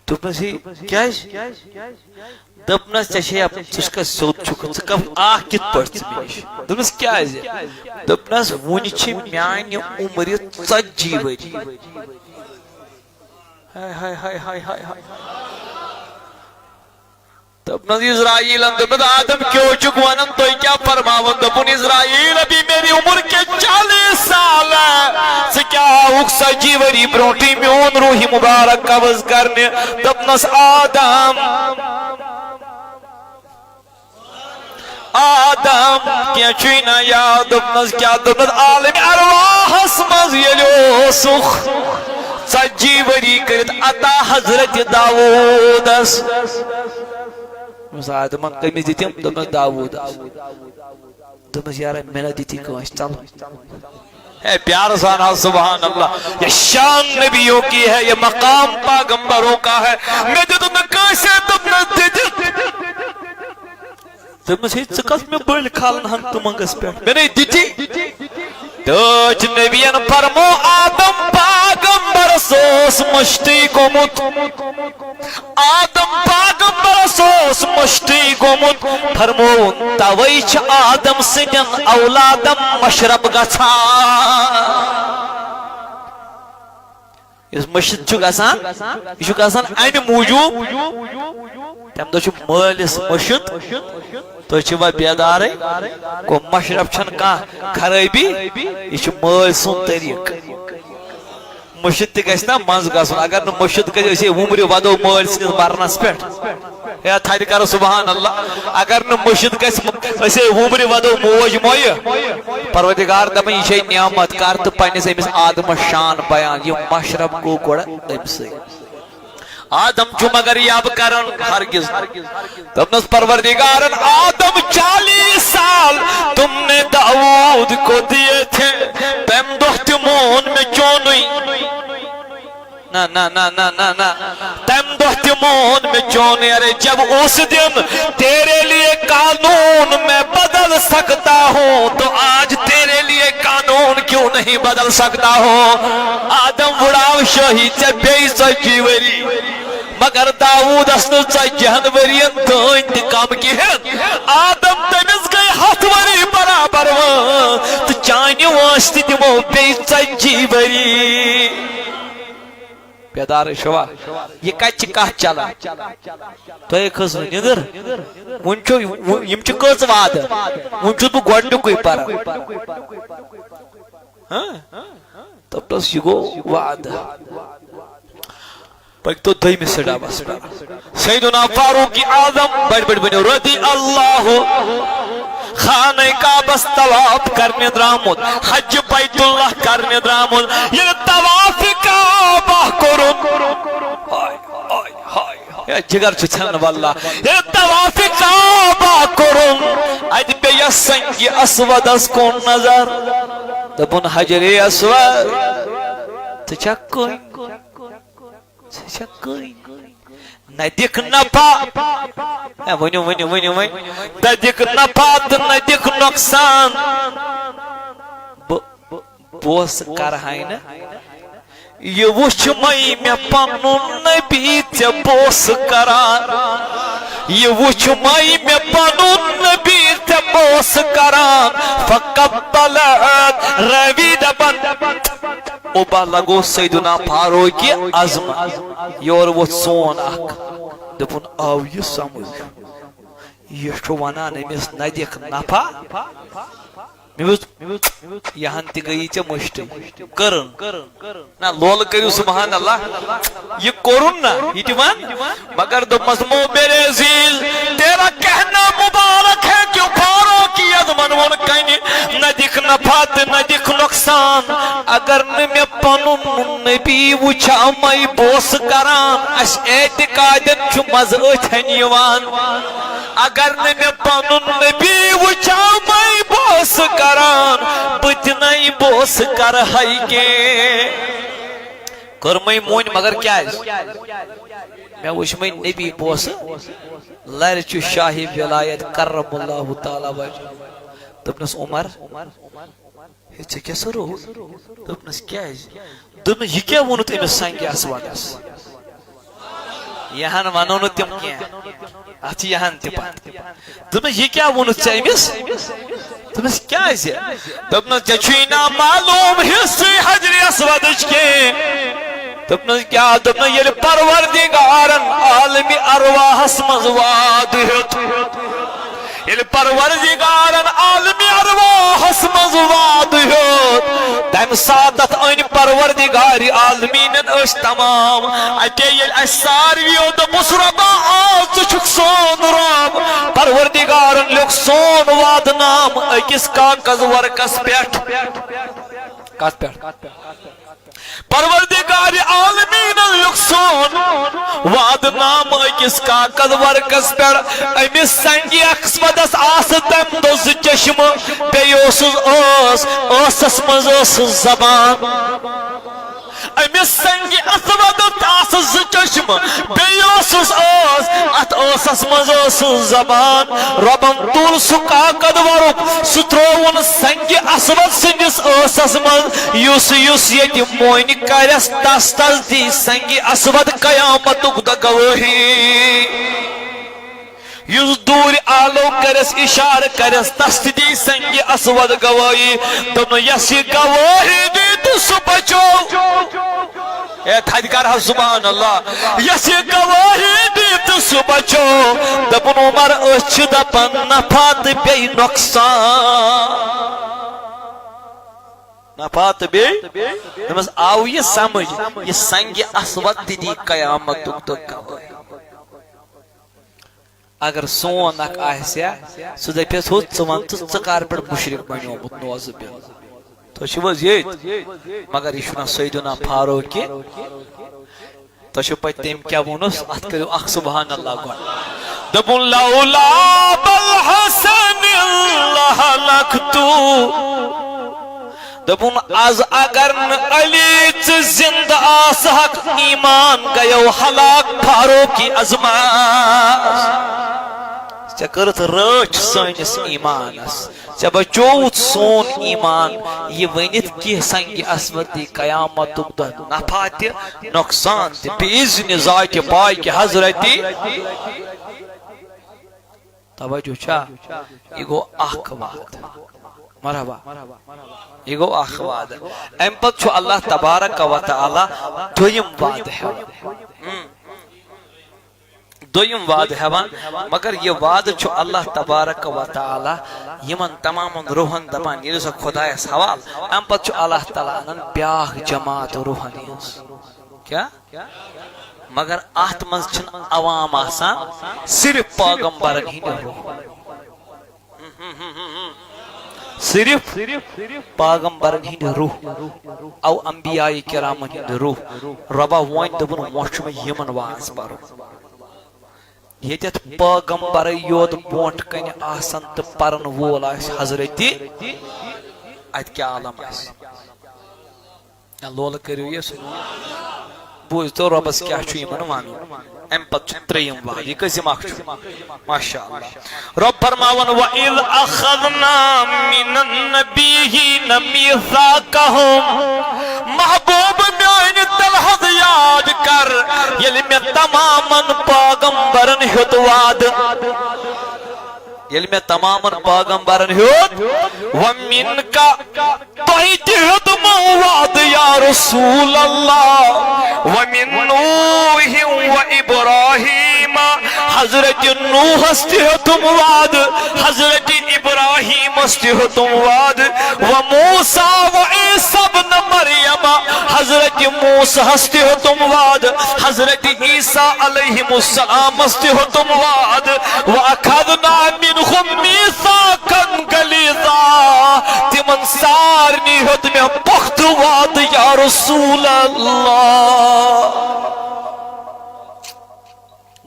دوٚپمَس، ہے، کیٛازِ؟ دوٚپنَس، ژےٚ چھے اَپ-، ژٕ چھُکھا سیوٚد چھُکھ، ژٕ کَم آکھ کِتھ پٲٹھۍ ژٕ مےٚ نِش؟ دوٚپنَس، کیٛازِ؟ دوٚپنَس، وُنہِ چھِ میٛانہِ عُمرِ ژتجی ؤری۔ ہاے، ہاے، ہاے۔ دوٚپنَس عزرائیلن، دوٚپنَس، آدم کیٛاہ چھُکھ وَنان، تُہۍ کیٛاہ فرماوان؟ دوٚپُن، عزرائیل، ابھی میری عمر کے چالیس سال ہے، ژٕ کیٛاہ آوُکھ ژتجی ؤری برونٛٹھٕے میون روح مبارک قبض کرنہِ؟ دوٚپنَس، آدم، آدم، کینٛہہ چھُے نہ یاد؟ دوٚپنَس، کیٛاہ؟ دوٚپنَس، عالمِ ارواحس منٛز ییٚلہِ اوسُکھ، ژتجی ؤری کٔرِتھ عطا حضرت داوودس۔ دوٚپمَس، آدمن کٔمِس دِتِم؟ دوٚپنَس، داوودس۔ دوٚپمَس، یارا، مےٚ نہ دِتی کٲنٛسہِ، ژَل۔ ہے پیار سان آ، سبحان اللہ، یہ شان نبیوں کی ہے، یہ مقام پیغمبروں کا ہے۔ مےٚ دیُت نہٕ کٲنٛسے، دوٚپنَس، دِتِتھ۔ دوٚپمَس، ہے، ژٕ کَس مےٚ بٔلۍ کھالَن ہَن تہٕ منٛگَس پٮ۪ٹھ؟ مےٚ نے دِتی۔ تہٕ نبیَن فرمو، آدم پیغمبرس اوس مٔشتٕے گوٚمُت۔ آدم پیغمبرس اوس مٔشتٕے گوٚمُت۔ فرمووُن، توے چھِ آدم سٕنٛدٮ۪ن اولادن مشرب گژھان۔ یُس مٔشِتھ چھُ گژھان، یہِ چھُ گژھان اَمہِ موٗجوٗب، تَمہِ دۄہ چھُ مٲلِس مٔشِتھ، تُہۍ چھِوا بیدارٕے؟ گوٚو مشرب چھَنہٕ کانٛہہ خرٲبی، یہِ چھُ مٲلۍ سُنٛد طریٖقہٕ۔ مٔشِتھ تہِ گژھِ نا منٛز گژھُن، اگر نہٕ مٔشِتھ گژھِ، أسۍ ہے وُمرِ وَدو مٲلۍ سٕنٛدِس مرنَس پٮ۪ٹھ۔ ہے تھدِ کرو سبحان اللہ۔ اگر نہٕ مٔشِتھ گژھِ، أسۍ ہے وُمرِ وَدو موج مۄیہِ۔ پروردگار دَپان، یہِ چھے نعمت، کر تہٕ پنٛنِس أمِس آدمَس شان بیان، یہِ مشرب گوٚو گۄڈٕ أمۍ سٕے۔ آدم چھُ مگر یَب کران ہرگز۔ دوٚپنَس پروردگارن، آدم چالیس سال تم نے داؤد کو دیے تھے، تَمہِ دۄہ تہِ مون مےٚ چونُے۔ نہ، نہ، نہ، نہ، نہ، نہ۔ تَمہِ دۄہ تہِ مون مےٚ چونُے، ارے جب اس دن تیرے لیے قانون میں بدل سکتا ہوں تو آج تیرے لیے قانون کیوں نہیں بدل سکتا ہوں؟ آدم وُڑاو شٲہی ژےٚ بیٚیہِ ژتجی ؤری۔ مگر داوٗدس نہٕ ژتجی ہن ؤرین دٲنۍ تہِ کم کِہیٖنۍ۔ آدم تٔمِس گٔے ہتھ ؤری برابر وٲنٛس، تہٕ چانہِ وٲنٛسہِ تہِ دِمو بیٚیہِ ژتجی ؤری۔ بیدار ٲسِوا؟ یہِ کتہِ چھِ کتھ چلان؟ تۄہہِ کھٔژ نہٕ نِدٕر؟ وُنہِ چھُ، وُ-، یِم چھِ کٔژ وعدٕ؟ وُنہِ چھُس بہٕ گۄڈنیُکُے پران۔ ہاں؟ دوٚپنَس، یہِ گوٚو وعدٕ۔ پٔکۍ تو دوٚیمِس سٹاپس پٮ۪ٹھ۔ سیدنا فاروق اعظم بڑ بڑ بنیو رضی اللہ۔ خانہ کعبس طواف کرنہِ درامُت، حج بیت اللہ کرنہِ درامُت، ییٚلہِ طواف کعبہ کوٚرُن، ہاے، ہاے، ہاے، ہاے، ہے جگر چھُ ژھٮ۪نہٕ واللہ۔ ییٚلہِ طواف کعبہ کوٚرُن، اتہِ پیٚیس سنگِ اسودس کُن نظر۔ دوٚپُن، حجر اسود، ژٕ چھکھ کٕنۍ؟ ژٕ چھکھ کٕنۍ؟ نہ دِکھ نفع۔ ہے، ؤنِو، ؤنِو، ؤنِو وۄنۍ۔ نہ دِکھ نفع تہٕ نہ دِکھ نۄقصان۔ بہٕ بوسہٕ کرہاے نہٕ۔ یہِ وُچھ مَے مےٚ پنُن نبی، ژےٚ بوسہٕ کران۔ یہِ وُچھ مَے مےٚ پنُن نبی، ژےٚ بوسہٕ کران۔ فقبلت، راوی دپان، اوبا لگو سیدنا فاروق اعظم۔ یور ووت سون اکھ، دوٚپُن، آو یہِ سمجھ، یہِ چھُ ونان أمِس نہ دِکھ نفع۔ مےٚ ووٚنُس، یہِ ہن تہِ گٔیی ژےٚ مٔشتٕے۔ کٔرٕن۔ نہ، لولہٕ کٔرِو سبحان اللہ۔ یہِ کوٚرُن نہ، یہِ تہِ وَن۔ مگر دوٚپمَس، مو میرے عزیز، تیرا کہنا مبارک ہے، کیوں فاروق اعظمن ووٚن کنہِ، نہ دِکھ نفع تہٕ نہ دِکھ نۄقصان۔ اگر نہٕ مےٚ پنُن نبی وٕچھامَے بوسہٕ کران، اَسہِ اعتقادن چھُ مزٕ أتھٮ۪ن یِوان۔ اگر نہٕ مےٚ پنُن نبی وٕچھامَے بوسہٕ کران، بہٕ تہِ نَے بوسہٕ کرہَے کینٛہہ۔ کٔرمَے مۄنۍ، مگر کیٛازِ؟ مےٚ وٕچھمَے نبی بوسہٕ، لرِ چھُ شاہی ولایت کرم اللہ تعالیٰ وجہ۔ دوٚپنَس، عمر، ہے، ژےٚ کیٛاہ سا رووُتھ؟ دوٚپنَس، کیٛازِ؟ دوٚپنَس، یہِ کیٛاہ ووٚنُتھ أمِس سنگِ اسودس؟ یہِ ہن ونو نہٕ تِم کینٛہہ، اتھ چھِ یہِ ہن تہِ پتہ۔ دوٚپنَس، یہِ کیٛاہ ووٚنُتھ ژےٚ أمِس؟ دوٚپنَس، کیٛازِ؟ دوٚپنَس، ژےٚ چھُے نا معلوم حصہٕ حجر اسودٕچ کینٛہہ؟ دوٚپنَس، کیٛاہ؟ دوٚپنَس، ییٚلہِ پروردگارن عالمِ ارواحس منٛز وعدٕ ہیوٚت، ییٚلہِ پروردگارن عالمِ ارواحس منٛز وعدٕ ہیوٚت، تَمہِ ساتتھ أنۍ پروردگارِ عالمیٖنن أسۍ تمام۔ اتے ییٚلہِ اَسہِ ساروِیو دوٚپُس، رۄبا، آ، ژٕ چھُکھ سون رۄب، پروردگارن لیوٚکھ سون وعدٕ نامہٕ أکِس کاغذ ورقس پٮ۪ٹھ۔ کتھ پٮ۪ٹھ؟ پروردگار عالمیٖنن لیوٚکھ سون وعدٕ نامہٕ أکِس کاغذ ورقس پٮ۪ٹھ۔ أمِس سنگِ اسودس آسہٕ تمہِ دۄہ زٕ چشمہٕ، بیٚیہِ اوسُس ٲس، ٲسس منٛز ٲسٕس زبان۔ أمِس سنگِ اسودس آسہٕ زٕ چشمہٕ، بیٚیہِ اوسُس ٲس، اتھ ٲسس منٛز ٲسٕس زبان۔ رۄبن تُل سُہ کاغذ ورُک، سُہ ترٛووُن سنگِ اسود سٕنٛدِس ٲسس منٛز۔ یُس یُس ییٚتہِ مۄنۍ کرٮ۪س، تس تس دی سنگِ اسود قیامتُک دۄہ گوٲہی۔ یُس دوٗرِ آلو کرٮ۪س، اشارٕ کرٮ۪س، تس تہِ دی سنگِ اسود گوٲہی۔ دوٚپُن، یس یہِ گوٲہی دی تہٕ سُہ بچو۔ اے تھدِ کر حظ سبحان اللہ۔ یس یہِ گوٲہی دی تہٕ سُہ بچو۔ دوٚپُن، عمر، أسۍ چھِ دپان نفع تہٕ بیٚیہِ نۄقصان۔ نفع تہٕ بیٚیہِ، دوٚپمَس، آو یہِ سمجھ، یہِ سنگِ اسود تہِ دی قیامتُک دۄہ گوٲہی۔ اگر سون اکھ آسہِ ہا، سُہ دپیس، ہُہ ژٕ وَن تہٕ ژٕ کر پٮ۪ٹھ مُشرِک بنیومُت، نعوذ باللہ۔ تُہۍ چھِو حظ ییٚتۍ؟ مگر یہِ چھُنہ سیدنا فاروق کینٛہہ۔ تۄہہِ چھُو پَے تٔمۍ کیٛاہ ووٚنُس؟ اَتھ کٔرِو اَکھ سبحان اللہ گۄڈٕ۔ دوٚپُن، لولا بالحسن لہلکت۔ دوٚپُن، از اگر نہٕ علی ژٕ زِندٕ آسہٕ ہَکھ، ایمان گٔیو ہلاک فاروقی اعظمس۔ ژےٚ کٔرٕتھ رٲچھ سٲنِس ایمانس۔ ژےٚ بچووُتھ سون ایمان، یہِ ؤنِتھ کہِ سنگِ اسود دی قیامتُک دۄہ نفع تہِ نۄقصان تہِ بِاذنِ ذاتِ پاکِ حضرتِ۔ توجہ چھا؟ یہِ گوٚو اکھ وعدٕ۔ مرحبا۔ یہِ گوٚو اکھ وعدٕ۔ امہِ پتہٕ چھُ اللہ تبارک و تعالیٰ دوٚیِم وعدٕ ہٮ۪وان۔ دوٚیِم وعدٕ ہٮ۪وان، مگر یہِ وعدٕ چھُ اللہ تبارک و تعالیٰ یِمن تمامن روحن دپان، ییٚلہِ سا خۄدایس حوالہٕ، امہِ پتہٕ چھُ اللہ تعالیٰ انان بیٛاکھ جماعت روحن ہٕنٛز۔ کیٛاہ؟ مگر اتھ منٛز چھِنہٕ عوام آسان، صرف پیغمبرن ہٕنٛدۍ روح۔ صرف پاغمبرن ہٕنٛدۍ روح، او انبیاء کرامن ہٕنٛدۍ روح۔ رۄبا وۄنۍ دوٚپُن، وۄنۍ چھُ مےٚ یِمن واز پرُن۔ ییٚتٮ۪تھ پاغمبرے یوت برونٛٹھ کنہِ آسن تہٕ پرن وول آسہِ حضرت، اتہِ کیٛاہ عالم آسہِ؟ یا لولہٕ کٔرِو یہِ سُہ۔ بوٗزتو رۄبس کیٛاہ چھُ یِمن ونُن۔ امہِ پتہٕ چھُ ترٛیٚیِم وعدٕ۔ یہِ کٔژِم اکھ چھُ؟ ماشاء اللہ۔ رۄب فرماوان، "وَإِذْ أَخَذْنَا مِنَ النَّبِيِّينَ مِيثَاقَهُمْ۔" محبوب میانہِ، تیٚلہِ حظ یاد کر، ییٚلہِ مےٚ تمامن پاغمبرن ہیوٚت وعدٕ۔ ییٚلہِ مےٚ تمامن پاغمبرن ہیوٚت، وَمِنْكَ، تۄہہِ تہِ ہیوٚتمو وعدٕ یا رسول اللہ۔ وَمِنْ نُوحٍ وَإِبْرَاهِيمَ، حضرت نوحس تہِ ہیوٚتُم وعدٕ، حضرت ابراہیمس تہِ ہیوٚتُم وعدٕ، وَمُوسَىٰ وَعِیسَىٰ ابْنَ مَرْیَمَ، حضرت موسیٰ ہس تہِ ہیوٚتُم وعدٕ، حضرت عیسیٰ علیہ السلامس تہِ ہیوٚتُم وعدٕ، وَأَخَذْنَا مِنْهُمْ مِيثَاقًا غَلِيظًا، تِمن سارنٕے ہیوٚت مےٚ پۄختہٕ وعدٕ یا رسول اللہ۔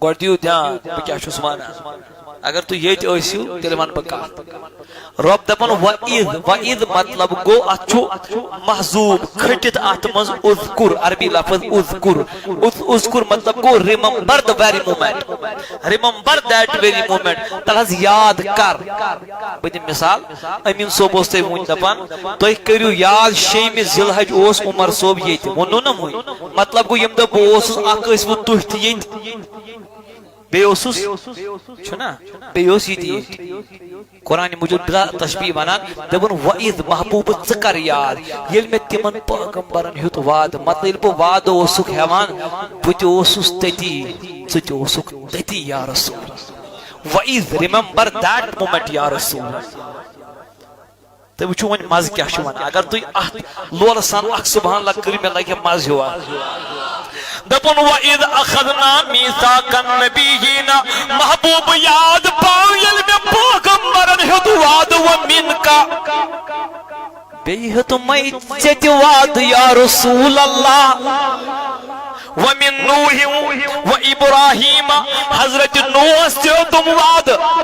گۄڈٕ دِیِو دھیان، بہٕ کیٛاہ چھُس وَنان۔ اگر تُہۍ ییٚتہِ ٲسِو، تیٚلہِ وَنہٕ بہٕ کَتھ۔ رۄب دَپان، "وَإِذْ"، وَإِذْ مطلب گوٚو، اَتھ چھُ محذوٗف، کھٔٹِتھ اَتھ منٛز اُذْکُر، عربی لفظ اُذْکُر۔ اُذ-، اُذْکُر مطلب گوٚو، remember the very moment۔ Remember that very moment۔ تَلہٕ حظ یاد کر۔ بہٕ دِمہٕ مثال، أمیٖن صٲب اوس تۄہہِ وُنۍ دَپان، تُہۍ کٔرِو یاد، شیٚیِمہِ ذی الحج اوس عمر صٲب ییٚتہِ، ووٚنوٕ نا وُنۍ؟ مطلب گوٚو، ییٚمہِ دۄہ بہٕ اوسُس، اکھ ٲسۍ وُ تُہۍ تہِ ییٚتہِ، بیٚیہِ اوسُس، چھُنا؟ بیٚیہِ اوس یہِ تہِ ییٚتہِ۔ قرآن مجید بلا تشبیہ وَنان، دَپان، "وَإِذْ"، محبوٗب، ژٕ کر یاد، ییٚلہِ مےٚ تِمن پٲغمبرن ہیوٚت وعدٕ، مطلب، ییٚلہِ بہٕ وعدٕ اوسُکھ ہٮ۪وان، بہٕ تہِ اوسُس تٔتی، ژٕ تہِ اوسُکھ تٔتی، یا رسول۔ "وَإِذْ"، remember that moment، یا رسول۔ تُہۍ وٕچھِو وۄنۍ مَزٕ کیٛاہ چھُ وَنان۔ اگر تُہۍ اَتھ لولہٕ سان اَکھ سبحان اللہ کٔرِو، مےٚ لَگہِ مَزٕ ہیوٗ اَتھ۔ دوٚپُن، "وَإِذْ أَخَذْنَا مِيثَاقَ النَّبِيِّينَ"، محبوٗب یاد پاو ییٚلہِ مےٚ پٲغمبرن ہیوٚت وعدٕ، "وَمِنْكَ"، بیٚیہِ ہیوٚتمَے ژےٚ تہِ وعدٕ یا رسول اللہ، "وَمِنْ نُوحٍ وَإِبْرَاهِيمَ"، حضرت نوحس تہِ ہیوٚتُم وعدٕ۔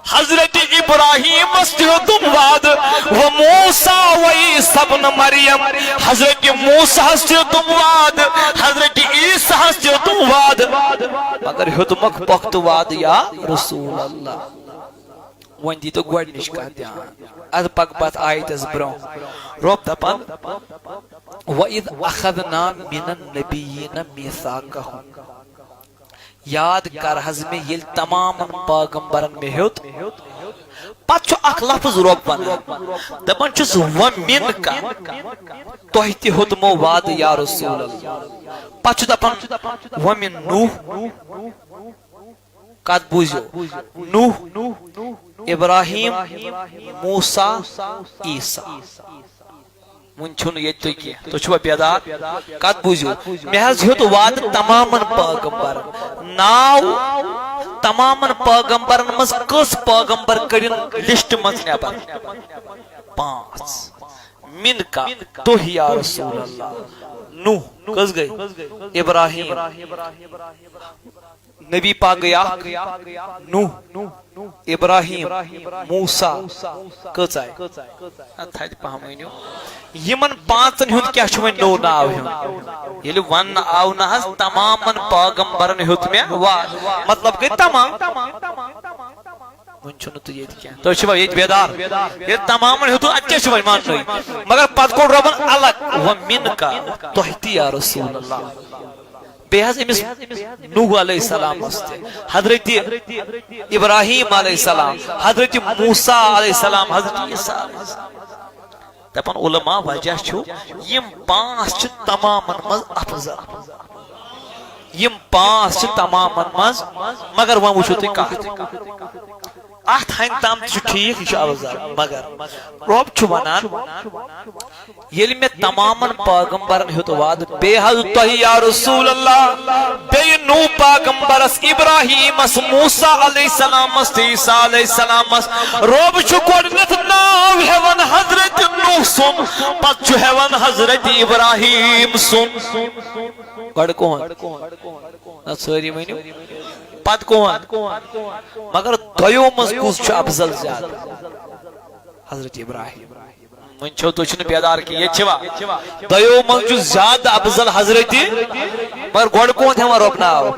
حضرت ابراہیمس تہِ ہیوٚتُم وعدٕ، "وَمُوسَىٰ وَعِیسَىٰ ابْنَ مَرْیَمَ"، حضرت موسیٰ ہس تہِ ہیوٚتُم وعدٕ، حضرت عیسیٰ ہس تہِ ہیوٚتُم وعدٕ، مگر ہیوٚتمکھ پۄختہٕ وعدٕ یا رسول اللہ۔ وۄنۍ دیٖتو گۄڈٕنِچ کتھ دھیان، ادٕ پکہٕ بہٕ اتھ آیتس برونٛہہ۔ رۄب دپان، "وَإِذْ أَخَذْنَا مِنَ النَّبِيِّينَ مِيثَاقَهُمْ"۔ یاد کر حض مےٚ ییٚلہِ تمامن پاغمبرن مےٚ ہیوٚت۔ پتہٕ چھُ اکھ لفظ رۄب ونان، دپان چھُس، "وَمِنْكَ"، تۄہہِ تہِ ہیوٚتمو وعدٕ یا رسول اللہ۔ پتہٕ چھُ دپان، "وَمِنْ نُوحٍ"، کتھ بوٗزِو، نوح، ابراہیم، موسیٰ، عیسیٰ۔ وُنہِ چھُنہٕ ییٚتہِ تُہۍ کینٛہہ۔ تُہۍ چھِوا بیدار؟ کتھ بوٗزِو۔ مےٚ حض ہیوٚت وعدٕ تمامن پٲغمبرن۔ ناو تمامن پٲغمبرن منٛز کٔژ پٲغمبر کٔڑِن لسٹ منٛز نٮ۪بر؟ پانٛژھ۔ منکا، تُہۍ یا رسول اللہ۔ نوح، کٔژ گٔے؟ ابراہیم۔ نبی پاک گٔے اکھ، نوح، ابراہیم، موسیٰ، کٔژ آیہِ؟ اَدٕ تھدِ پہم ؤنِو۔ یِمن پانٛژن ہُنٛد کیٛاہ چھُ وۄنۍ نوٚو ناو ہیوٚن؟ ییٚلہِ وننہٕ آو نہ حض، تمامن پاغمبرن ہیوٚت مےٚ وا-، مطلب گٔے تمام۔ وۄنۍ چھُنہٕ تُہۍ ییٚتہِ کینٛہہ۔ تُہۍ چھِوا ییٚتہِ بیدار؟ ییٚلہِ تمامن ہیوٚتُن، اَتہِ کیٛاہ چھُ وۄنۍ وننُے؟ مگر پتہٕ کوٚڑ رۄبن الگ، "وَمِنْكَ"، تۄہہِ تہِ یا رسول اللہ۔ بیٚیہِ حض أمِس نوح علیہ السلامس تہِ، حضرت ابراہیم علیہ السلام، حضرت موسیٰ علیہ السلام، حضرت عیسیٰ علیہ السلام۔ دپان علماء، وجہ چھُ، یِم پانٛژھ چھِ تمامن منٛز افضل۔ یِم پانٛژھ چھِ تمامن منٛز، مگر وۄنۍ وٕچھِو تُہۍ کتھ۔ اتھ ہنہِ تام تہِ چھُ ٹھیٖک، یہِ چھُ افضل، مگر رۄب چھُ ونان، ییٚلہِ مےٚ تمامن پاغمبرن ہیوٚت وعدٕ، بیٚیہِ حض تۄہہِ یا رسول اللہ، بیٚیہِ نوح پیغمبرس، ابراہیمس، موسیٰ علیہ السلامس تہٕ عیسیٰ علیہ السلامس۔ رۄب چھُ گۄڈٕنیتھ ناو ہٮ۪وان حضرت نوح سُنٛد، پتہٕ چھُ ہٮ۪وان حضرت ابراہیم سُنٛد۔ گۄڈٕ کون؟ نہ، سٲری ؤنِو۔ پتہٕ کون؟ مگر دۄیو منٛز کُس چھُ افضل زیادٕ؟ حضرت ابراہیم۔ وۄنۍ چھو، تُہۍ چھِو نہٕ بیدار کینٛہہ، ییٚتہِ چھِوا؟ دۄیو منٛز چھُ زیادٕ افضل حضرت، مگر گۄڈٕ کون ہٮ۪وان رۄب ناو؟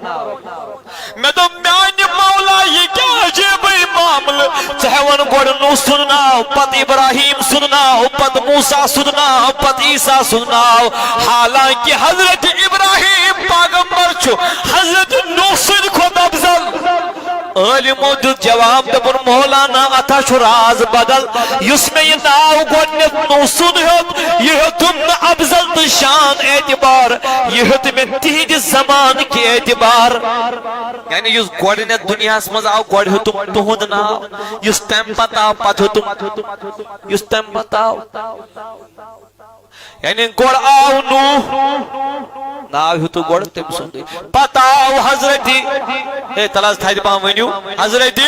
مےٚ دوٚپ، میانہِ مولا، یہِ کیٛاہ عجیٖبٕے معاملہٕ؟ ژٕ ہٮ۪وان گۄڈٕ نوح سُنٛد ناو، پتہٕ ابراہیم سُنٛد ناو، پتہٕ موسیٰ سُنٛد ناو، پتہٕ عیسیٰ سُنٛد ناو، حالانکہ حضرت ابراہیم پیغمبر چھُ حضرت نوح سٕنٛدِ کھۄتہٕ افضل۔ عٲلمو دیُت جواب، دوٚپُن، مولانا، اتھ ہا چھُ راز بدل۔ یُس مےٚ یہِ ناو گۄڈٕنیتھ نوح سُنٛد ہیوٚت، یہِ ہیوٚتُم نہٕ افضل تہٕ شان اعتبار، یہِ ہیوٚت مےٚ تِہنٛدِ زمانہٕ کہِ اعتبار۔ یعنی یُس گۄڈٕنیتھ دُنیاہس منٛز آو، گۄڈٕ ہیوٚتُم تُہُنٛد ناو، یُس تمہِ پتہٕ آو، پتہٕ ہیوٚتُم، یُس تمہِ پتہٕ آو۔ یعنی گۄڈٕ آو نوح، ناو ہیوٚتُکھ گۄڈٕ تٔمۍ سُنٛدُے۔ پتہٕ آو حضرت، ہے، تَلہٕ حظ تھدِ پہم ؤنِو، حضرت،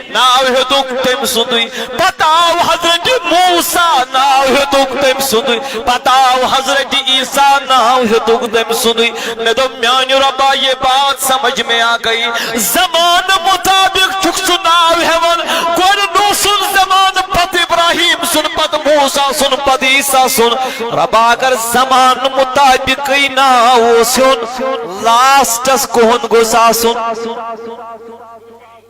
ناو ہیوٚتُکھ تٔمۍ سُنٛدُے۔ پتہٕ آو حضرت موسیٰ، ناو ہیوٚتُکھ تٔمۍ سُنٛدُے۔ پتہٕ آو حضرت عیسیٰ، ناو ہیوٚتُکھ تٔمۍ سُنٛدُے۔ مےٚ دوٚپ، میانہِ رۄبا، یہ بات سمجھ میں آ گئی۔ زمانہٕ مطابق چھُکھ ژٕ ناو ہٮ۪وان، گۄڈٕ نوح سُنٛد زمانہٕ، پتہٕ ابراہیم سُنٛد، پتہٕ موسیٰ سُنٛد، پتہٕ عیسیٰ سُنٛد۔ رۄبا، اگر زمانہٕ مطابقٕے ناو اوس ہیوٚن، لاسٹس کُہُنٛد گوٚژھ آسُن؟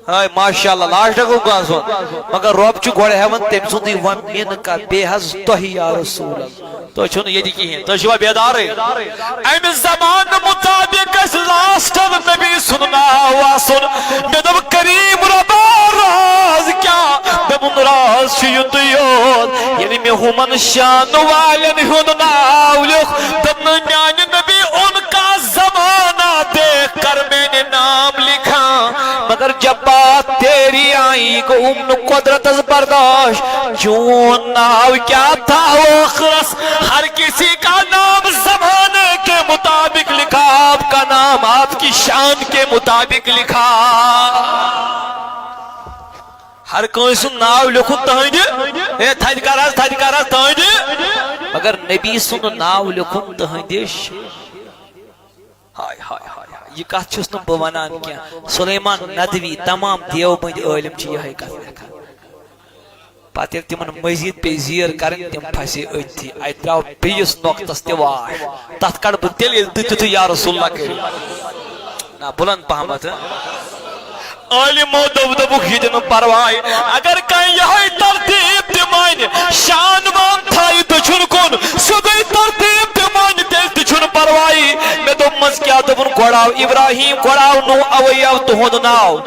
ہاے، ماشاءاللہ، لاسٹس کُہُنٛد گوٚژھ آسُن؟ مگر رۄب چھُ گۄڈٕ ہٮ۪وان تٔمۍ سُنٛدُے، وَمِنکَ، بیٚیہِ حظ تۄہہِ یا رسول اللہ۔ تُہۍ چھِو نہٕ ییٚتہِ کِہیٖنۍ، تُہۍ چھِوا بیدارٕے؟ اَمہِ زمانہٕ مُطابِق گژھِ لاسٹَس نبی سُنٛد ناو آسُن۔ مےٚ دوٚپ، کریم رۄبا، راز کیٛاہ؟ دوٚپُن، راز چھُ یُتُے یوت، ییٚلہِ مےٚ ہُمَن شانہٕ والٮ۪ن ہُنٛد ناو لیوٚکھ، دوٚپُن، میٛانہِ نبی، ان کا زمانہ دیکھ کر میں نے نام لکھا، مگر جب بات تیری آئی، گوٚوُم نہٕ قۄدرتس برداشت۔ چون ناو کیا تھا ٲخرس؟ ہر کسی کا نام زمانے کے مطابق لکھا، آپ کا نام آپ کی شان کے مطابق لکھا۔ ہر کٲنٛسہِ ہُنٛد ناو لیوٚکھُن تُہنٛدِ، ہے، تھدِ کر حظ، تھدِ کر حظ، تُہنٛدِ۔ مگر نبی سُنٛد ناو لیوٚکھُن تُہنٛدِ۔ ہاے، ہاے، ہاے، ہاے۔ یہِ کتھ چھُس نہٕ بہٕ ونان کینٛہہ۔ سلیمان ندوی، تمام دیوبندی عٲلم چھِ یِہے کتھ لیکھان۔ پتہٕ ییٚلہِ تِمن مزید پیٚیہِ زیٖر کرٕنۍ، تِم پھسے أتھی۔ اتہِ درٛاو بیٚیِس نۄقطس تہِ واش۔ تتھ کڑٕ بہٕ تیٚلہِ، ییٚلہِ تُہۍ تِتھُے یا رسول اللہ کٔرِو۔ نہ، بلند پہمتھ۔ عٲلمو دوٚپ، دوٚپُکھ، یہِ دِنہٕ پرواے۔ اگر کانٛہہ یِہوٚے ترتیٖب تہِ مانہِ، شانوان تھایہِ دٔچھُن کُن، سیوٚدُے ترتیٖب تہِ مانہِ، تیٚلہِ تہِ چھُنہٕ پرواے۔ مےٚ دوٚپمَس، کیٛاہ دوٚپُن؟ گۄڈٕ آو ابراہیم، گۄڈٕ آو نوح، اَوَے آو تُہُنٛد ناو۔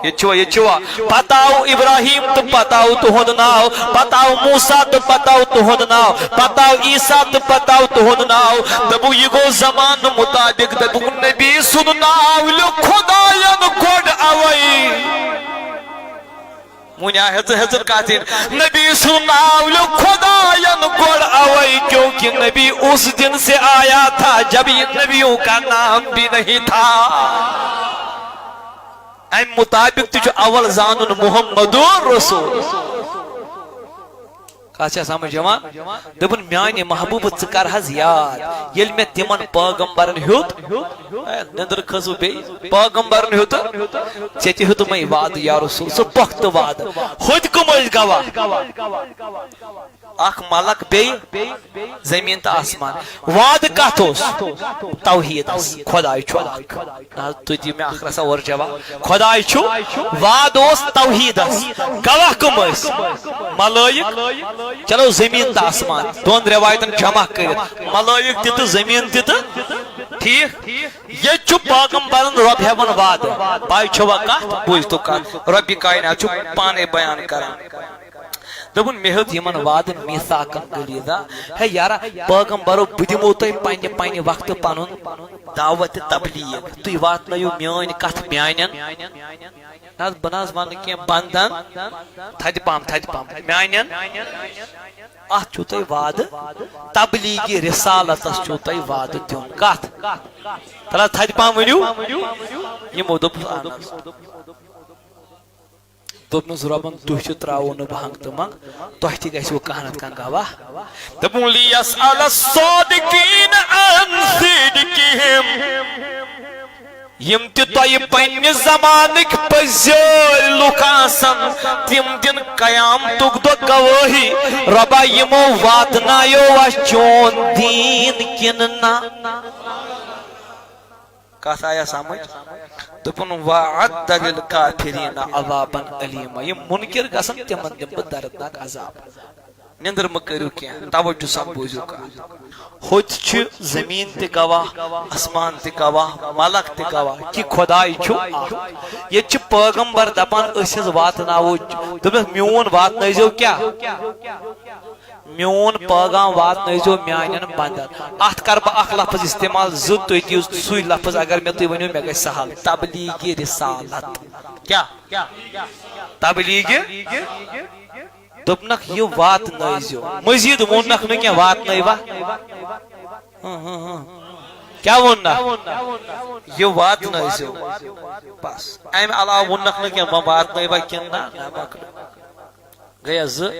ییٚتہِ چھُوا، ییٚتہِ چھُوا؟ پتہٕ آو ابراہیم تہٕ پتہٕ آو تُہُنٛد ناو، پتہٕ آو موسیٰ تہٕ پتہٕ آو تُہُنٛد ناو، پتہٕ آو عیسیٰ تہٕ پتہٕ آو تُہُنٛد ناو۔ دوٚپُکھ، یہِ گوٚو زمانہٕ مُطابِق۔ دوٚپُکھ، نبی سُنٛد ناو لیوٚکھ خۄداین گۄڈٕ اَوَے۔ وۄنۍ آ ہیٚژٕر ہیٚژٕر کتھ یِن۔ نبی سُنٛد ناو لیوٚکھ خۄداین گۄڈٕ اَوَے، کیونکہ نبی اس دن سے آیا تھا جب یہ نبیوں کا نام بھی نہیں تھا۔ امہِ مُطابِق تہِ چھُ اول زانُن محمد رسول۔ کتھ چھا سمجھ یِوان؟ دوٚپُن، میانہِ محبوبہٕ، ژٕ کر حظ یاد، ییٚلہِ مےٚ تِمن پٲغمبرن ہیوٚت، اے، نندر کھٔژٕو بیٚیہِ، پٲغمبرن ہیوٚت، ژےٚ تہِ ہیوٚتمَے وعدٕ یا رسول، سُہ پۄختہٕ وعدٕ۔ ہوٚتہِ کٕم ٲسۍ گواہ؟ اکھ ملک، بیٚیہِ زٔمیٖن تہٕ آسمان۔ وعدٕ کتھ اوس؟ توحیٖدس، خۄداے چھُ اکھ۔ نہ حظ، تُہۍ دِیِو مےٚ اکھ رژھا اورٕ جواب۔ خۄداے چھُ، وعدٕ اوس توحیٖدس۔ گواہ کٕم ٲسۍ؟ ملٲیِک۔ چلو، زٔمیٖن تہٕ آسمان، دۄن رٮ۪وایتن جمع کٔرِتھ، ملٲیِک تہِ تہٕ زٔمیٖن تہِ تہٕ، ٹھیٖک۔ ییٚتہِ چھُ پٲغمبرن رۄب ہٮ۪وان وعدٕ۔ پاے چھوا کتھ؟ بوٗزتو کتھ، رۄبِ کاینات چھُ پانے بیان کران۔ دوٚپُن، مےٚ ہیوٚت یِمن وعدٕ میٖثاقن غلیظا۔ ہے یارا، پیغمبرو، بہٕ دِمو تۄہہِ پننہِ پننہِ وقتہٕ پنُن دعوت تبلیغ۔ تُہۍ واتنٲیِو میٲنۍ کتھ میانٮ۪ن، نہ حظ، بہٕ نہ حظ ونہٕ کینٛہہ، بندن، تھدِ پہم، تھدِ پہم، میانٮ۪ن۔ اتھ چھُو تۄہہِ وعدٕ، تبلیغی رسالتس چھُو تۄہہِ وعدٕ دیُن۔ کتھ؟ تلہٕ حظ، تھدِ پہم ؤنِو۔ یِمو دوٚپ، اہن حظ۔ دوٚپنَس، رۄبَن، تُہۍ تہِ ترٛاوو نہٕ بہٕ ہنٛگ تہٕ منٛگ، تۄہہِ تہِ گژھِوٕ کانٛہہ نَتہٕ کانٛہہ گواہ۔ دوٚپُن، لِیَسْأَلَ الصَّادِقِينَ عَنْ صِدْقِهِمْ۔ یِم تہِ تۄہہِ پننہِ زمانٕکۍ پٔزۍ لُکھ آسَن، تِم دِن قیامتُک دۄہ گوٲہی، رۄبا، یِمو واتنایو اَسہِ چون دیٖن کِنہٕ نہ؟ کتھ آیا سمجھ؟ دوٚپُن، وَأَعَدَّ لِلْكَافِرِينَ عَذَابًا أَلِيمًا۔ یِم مُنکِر گژھن، تِمن دِمہٕ بہٕ دردناک عذاب۔ نِندٕر مہٕ کٔرِو کینٛہہ، توجہ سان بوٗزِو کتھ۔ ہوٚتہِ چھِ زٔمیٖن تہِ گواہ، آسمان تہِ گواہ، ملک تہِ گواہ کہِ خۄداے چھُ اکھ۔ ییٚتہِ چھِ پٲغمبر دپان، أسۍ حظ واتناوو، دوٚپمَس، میون واتنٲیزیو کیٛاہ؟ میون پٲغام واتنٲیزیو میانٮ۪ن بندن۔ اتھ کرٕ بہٕ اکھ لفظ استعمال، زٕ تُہۍ دِیِو سُے لفظ، اگر مےٚ تُہۍ ؤنِو، مےٚ گژھِ سہل۔ تبلیغ رسالت۔ کیٛاہ؟ تبلیغ۔ دوٚپنکھ، یہِ واتنٲیزیو۔ مزید ووٚننکھ نہٕ کینٛہہ، واتنٲیوا؟ ہاں، ہاں، ہاں۔ کیٛاہ ووٚننکھ؟ یہِ واتنٲیزیو۔ بس۔ امہِ علاوٕ ووٚننکھ نہٕ کینٛہہ، وۄنۍ واتنٲیوا کِنہٕ نہ؟ نہ، مۄکلیو۔ گٔیَس زٕ۔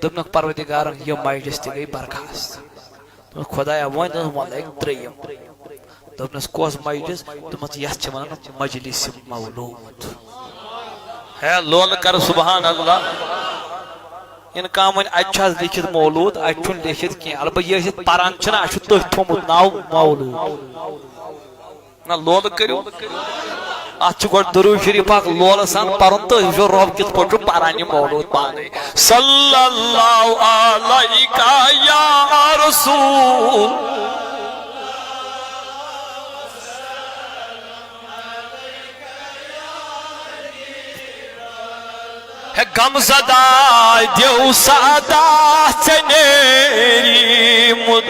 دوٚپنَکھ، پروردگارن، یہِ مجلس تہِ گٔے برخاست۔ دوٚپنَکھ، خۄدایا، وۄنۍ دوٚپنَس، وۄنۍ لگہِ ترٛیٚیِم۔ دوٚپنَس، کۄس مجلس؟ دوٚپمَس، یَتھ چھِ وَنان مجلس مولود۔ ہے لولہٕ کر سبحان اللہ۔ یِنہٕ کانٛہہ وَنہِ، اَتہِ چھُ حظ لیٚکھِتھ مولود، اَتہِ چھُنہٕ لیٚکھِتھ کینٛہہ۔ البتہ یہِ ٲسِتھ پَران چھِنہ، اَسہِ چھُ تٔتھۍ تھوٚومُت ناو مولود۔ نہ، لولہٕ کٔرِو۔ اتھ چھُ گۄڈٕ درود شریف اکھ لولہٕ سان پرُن تہٕ یہِ چھُ رۄب کِتھ پٲٹھۍ چھُ پران یہِ مولود پانے۔ صلی اللہ علیک یا رسول۔ ہے غم زدہ دیو سادا ژےٚ نیریمُت۔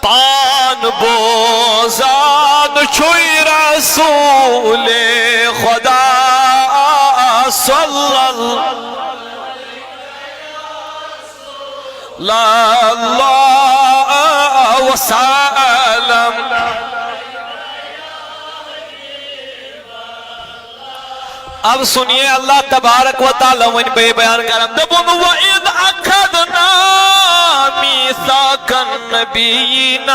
پان بوزان چھُے رسول خدا صلی اللہ وسلم۔ اب سنیے اللہ تبارک و تعالیٰ ونہِ بیٚیہِ بیان کران، دوٚپُن، وَإِذْ أَخَذْنَا مِيثَاقَ النَّبِيِّينَ،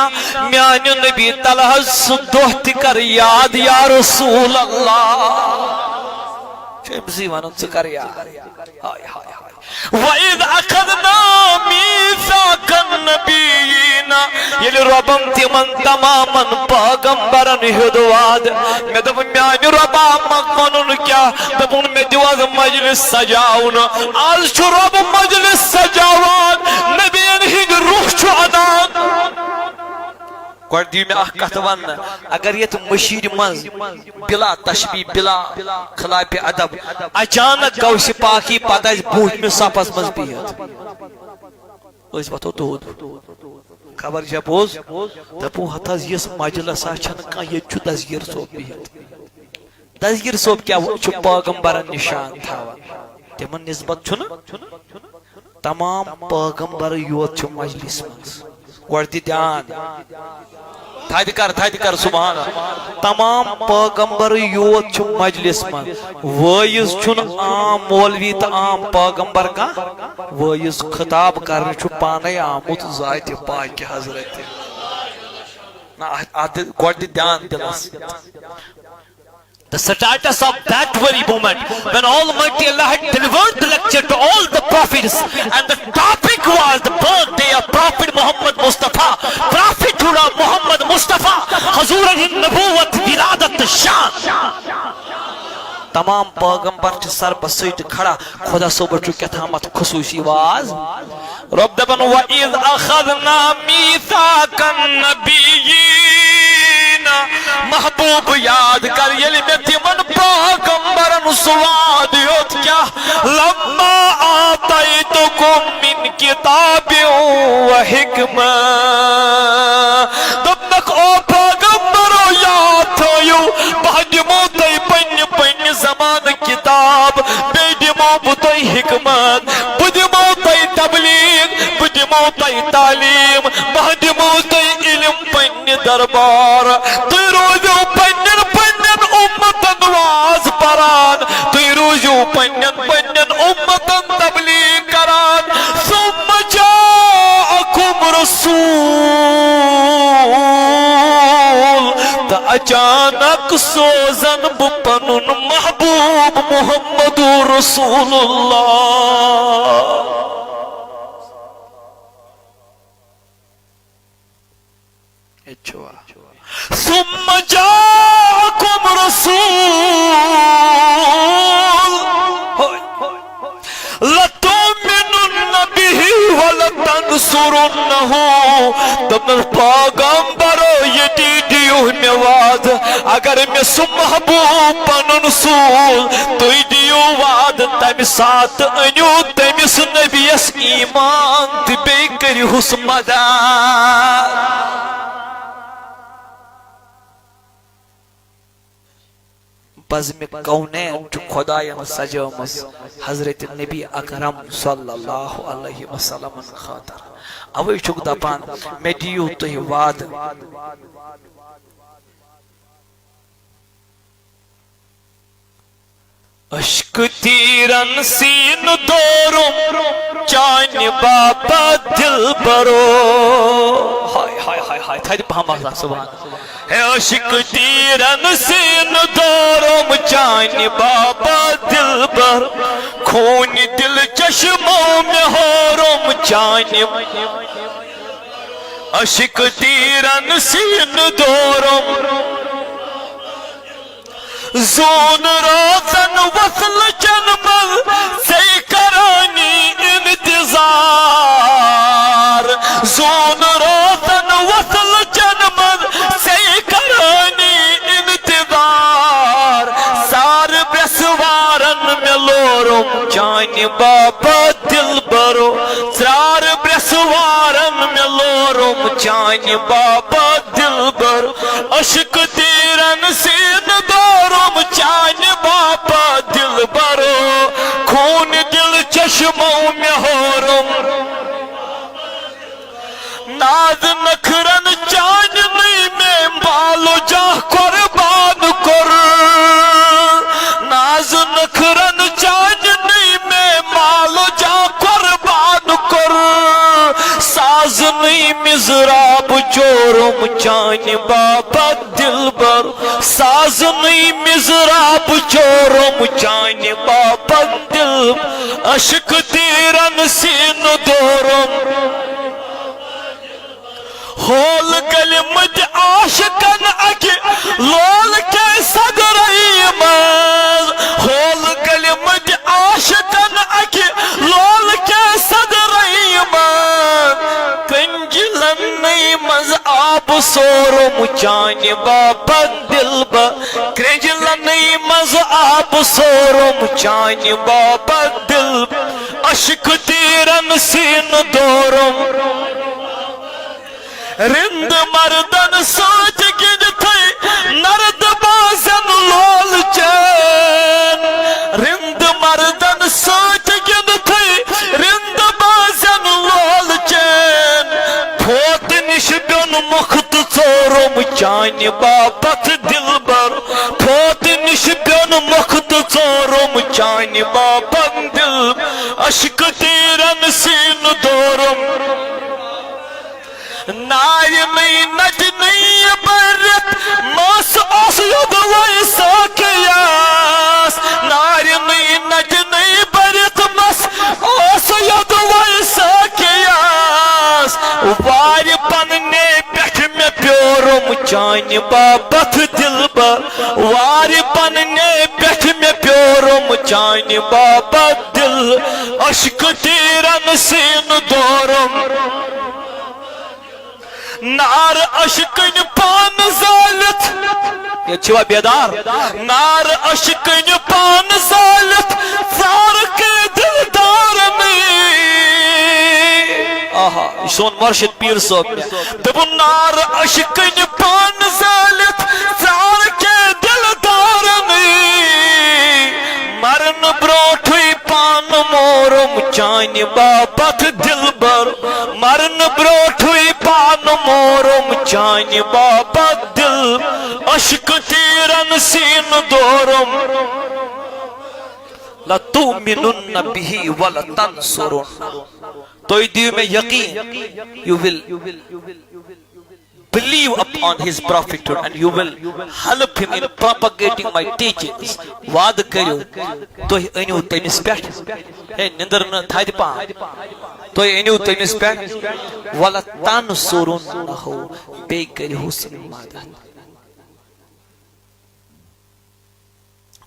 میانہِ نبی طلحہ سُنٛد دۄہ تہِ کر یاد یا رسول اللہ۔ چھُ أمۍسٕے وَنُن، ژٕ کر یاد۔ ہاے، ہاے، ہاے۔ وَإِذْ أَخَذْنَا مِيثَاقَ النَّبِيِّينَ، ییٚلہِ رۄبن تِمن تمامن پٲغمبرن ہیوٚد وعدٕ، مےٚ دوٚپ، میانہِ رۄبا، مہ وَنُن کیٛاہ؟ دوٚپُن، مےٚ دِیِو حظ مجلس سجاونہٕ۔ از چھُ رۄب مجلس سجاوان، نبین ہٕنٛدۍ روح چھُ انان۔ گۄڈٕ دِیِو مےٚ اکھ کتھ وننہٕ، اگر یتھ مٔشیٖرِ منٛز بلا تشبیہ، بلا خلاف ادب، اچانک غوث پاکی پتہٕ آسہِ بوٗٹھمِس صفس منٛز بِہِتھ، أسۍ وۄتھو توٚت۔ خبر چھا پوٚز؟ دپو ہتھ حظ، یِژھ مجلسا چھنہٕ کانٛہہ، ییٚتہِ چھُ دستگیر صٲب بِہِتھ۔ دستگیر صٲب کیٛاہ چھُ پٲغمبرن نِش شان تھاوان؟ تِمن نسبت چھُنہٕ تمام پٲغمبرٕے یوت چھِ مجلس منٛز۔ گۄڈٕ دِ دھیان۔ تھدِ کر، تھدِ کر، سبحان اللہ۔ تمام پٲغمبرٕے یوت چھِ مجلس منٛز۔ وٲعظ چھُنہٕ عام مولوی تہٕ عام پٲغمبر کانٛہہ۔ وٲعظ خطاب کرنہٕ چھُ پانے آمُت ذاتِ پاکہِ حضرت۔ نہ، اتھ، اتھ دِ، گۄڈٕ دِ دھیان دِلس۔ The status of that very moment when Almighty Allah had delivered the lecture to all the prophets, and the topic was the birthday of Prophet Muhammad Mustafa, Prophet Muhammad Mustafa، حضورن ہٕنٛز نبوت، ولادت تہٕ شان۔ تمام پٲغمبر چھِ سر بسیٹ کھڑا، خدا صٲبس چھُ کیٛاہ تامتھ خصوٗصی واز۔ رۄب دپان، وَإِذْ أَخَذْنَا مِيثَاقَ النَّبِيِّينَ۔ محبوب یاد کر، ییٚلہِ مےٚ تِمن پٲغمبرن سُہ وعدٕ ہیوٚت، کیٛاہ؟ لَمَّا آتَ أعطيتكم من كتاب وحكمة۔ دوٚپنکھ، او پیغمبرو، یاد تھٲیِو، بہٕ دِمو تۄہہِ پننہِ، پننہِ زمانہٕ کتاب، بیٚیہِ دِمو بہٕ تۄہہِ حکمت، بہٕ دِمو تۄہہِ تبلیغ، بہٕ دِمو تۄہہِ تعلیٖم، بہٕ دِمو تۄہہِ علم پننہِ دربار۔ تُہۍ روٗزِو پننٮ۪ن، پننٮ۪ن اُمتن واز پران، تُہۍ روٗزِو پننٮ۪ن، پننٮ۪ن اُمتن تبلیغ کران۔ ثم جاءكم رسول، تہٕ اچانک سوزن بہٕ پنُن محبوب محمد رسول اللہ۔ ییٚتہِ چھُوا؟ ثم جاءكم رسول، لتؤمنن به ولتنصرنه۔ دوٚپنَس، پیغمبرو، ییٚتی دِیِو مےٚ وعدٕ، اگر مےٚ سُہ محبوب پنُن سوٗز، تُہۍ دِیِو وعدٕ، تَمہِ ساتہٕ أنِو تٔمِس نبیَس ایمان تہٕ بیٚیہِ کٔرِہُس مدد۔ بزمِ کونین چھُ خۄدایَن سجٲومٕژ حضرت نبی اکرم صلی اللہ علیہ وسلمن خٲطرٕ۔ اوے چھُکھ دپان، مےٚ دِیِو تُہۍ وعدٕ۔ عشق تیرن سین دورم چانہِ باپتھ دلبرو۔ ہاے، ہاے، ہاے، ہاے، تھدِ پہم آسان، سبحان اللہ۔ ہے عشق تیرن سین دورم چانہِ باپتھ دلبر، خون دل چشمو مےٚ ہورم چانہِ۔ عشق تیرن سین دورم زون روزن وصل چن منٛز ژے کرانی انتظار۔ زون روزن وصل چن منٛز ژے کرانی انتظار۔ سار برٛٮ۪سوارن مےٚ لورُم چانہِ باپتھ دلبرو۔ ژرار برٛٮ۪سوارن مےٚ لورُم چانہِ باپتھ دلبر۔ عشق تیرن سین دورم چانہِ باپتھ دلبرو، خون دل چشمو مےٚ ہورم۔ ناز نخرن چانہِ نٕے مےٚ مال و جاہ قربان کوٚر۔ ناز نخرن چانہِ نٕے مےٚ مال و جاہ قربان کوٚر۔ سازنٕے مضراب چورم چانہِ باپتھ دلبر، سازنٕے مضراب چورم چانہِ باپتھ دل۔ عشق تیرن سین دورم۔ ہول گٔلمٕتۍ عاشقن اکہِ لول کے صدرے منٛز۔ ہول گٔلمٕتۍ عاشقن اکہِ لول کے صدرے منٛز۔ کنجہِ لنٕے منٛز آب سورم چانہِ باپتھ دلبر۔ کرٛنٛجہِ لنٕے منٛز آب سورم چانہِ باپتھ دل۔ عشق تیرن سین دورم۔ رند مردن سۭتۍ گِنٛدتھٕے نرد بازن لول چین۔ رند مردن سۭتۍ گِنٛدتھٕے رند بازن لول چین۔ فوت نِش بیوٚن مۄکھ تہٕ ژورم چانہِ باپتھ دلبر۔ فوت نِش بیوٚن مۄکھ تہٕ ژورم چانہِ باپتھ دل۔ عشق تیرن سین دورم۔ نارِ نٕے نَٹہِ نٕے بٔرِتھ مَس اوس یوٚدوَے ساقیَس۔ نارِ نٕے نَٹہِ نٕے بٔرِتھ مَس اوس یوٚدوَے ساقیَس۔ وارِ پننے پٮ۪ٹھ مےٚ پیورُم چانہِ باپتھ دلبر۔ وارِ پننے پٮ۪ٹھ مےٚ پیورُم چانہِ باپتھ دل۔ عشق تیرن سین دورم۔ نار عشقن پان زٲلِتھ۔ ییٚتہِ چھِوا بیدار؟ نار عشقن پان زٲلِتھ، ژارکھ دلدارنٕے۔ یہِ چھُ سون مرشد پیٖر صٲب مےٚ۔ دوٚپُن، نار عشقٕنۍ پانہٕ زٲلِتھ ژار کینٛہہ دِلدارن، مرنہٕ برونٛٹھٕے پانہٕ مورُم چانہِ باپتھ دِلبر، مرنہٕ برونٛٹھٕے پانہٕ مورُم چانہِ باپتھ دِل، عشقہٕ تیٖرن سیٖنہٕ دورُم۔ لَتُؤْمِنُنَّ بِهِ وَلَتَنْصُرُنَّهُ۔ تُہۍ دِیِو مےٚ یقیٖن، you will believe upon his prophethood and you will help him in propagating my teachings۔ وعدٕ کٔرِو، تُہۍ أنِو تٔمِس پٮ۪ٹھ، ہے، نِندٕر نہٕ، تھدِ پہم، تُہۍ أنِو تٔمِس پٮ۪ٹھ، وَلَتَنْصُرُنَّهُ، بیٚیہِ کٔرِہُس مدد۔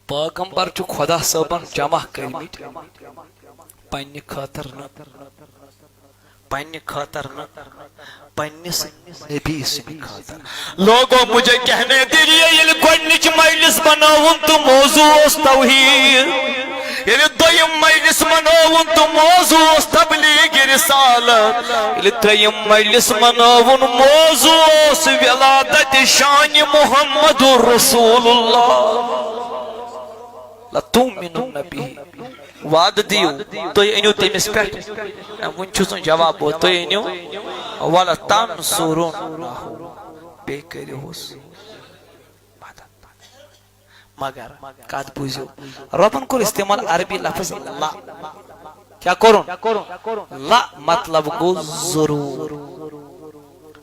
پیغمبر چھُ خدا صٲبن جمع کٔرمٕتۍ، پننہِ خٲطرٕ نہٕ، پننہِ خٲطرٕ نہٕ، پننِس نبی سٕنٛدِ خٲطرٕ۔ لوگو، مجھے کہنے دیجیے، ییٚلہِ گۄڈنِچ مجلس بنٲوٕن تہٕ موضوع اوس توحید، ییٚلہِ دوٚیِم مجلس بنٲوٕن تہٕ موضوع اوس تبلیغ رسالت، ییٚلہِ ترٛیٚیِم مجلس بنٲوٕن موضوع اوس ولادت شانِ محمد رسول اللہ۔ لَتُؤْمِنُنَّ بِهِ۔ وعدٕ دِیِو، تُہۍ أنِو تٔمِس پٮ۪ٹھ۔ نہ، وُنہِ چھُس نہٕ جواب ووت، تُہۍ أنِو۔ وَلَتَنْصُرُنَّهُ۔ بیٚیہِ کٔرِہُس مدد۔ مگر کتھ بوٗزِو، رۄبن کوٚر استعمال عربی لفظ لا۔ کیٛاہ کوٚرُن؟ لا مطلب گوٚو ضروٗر۔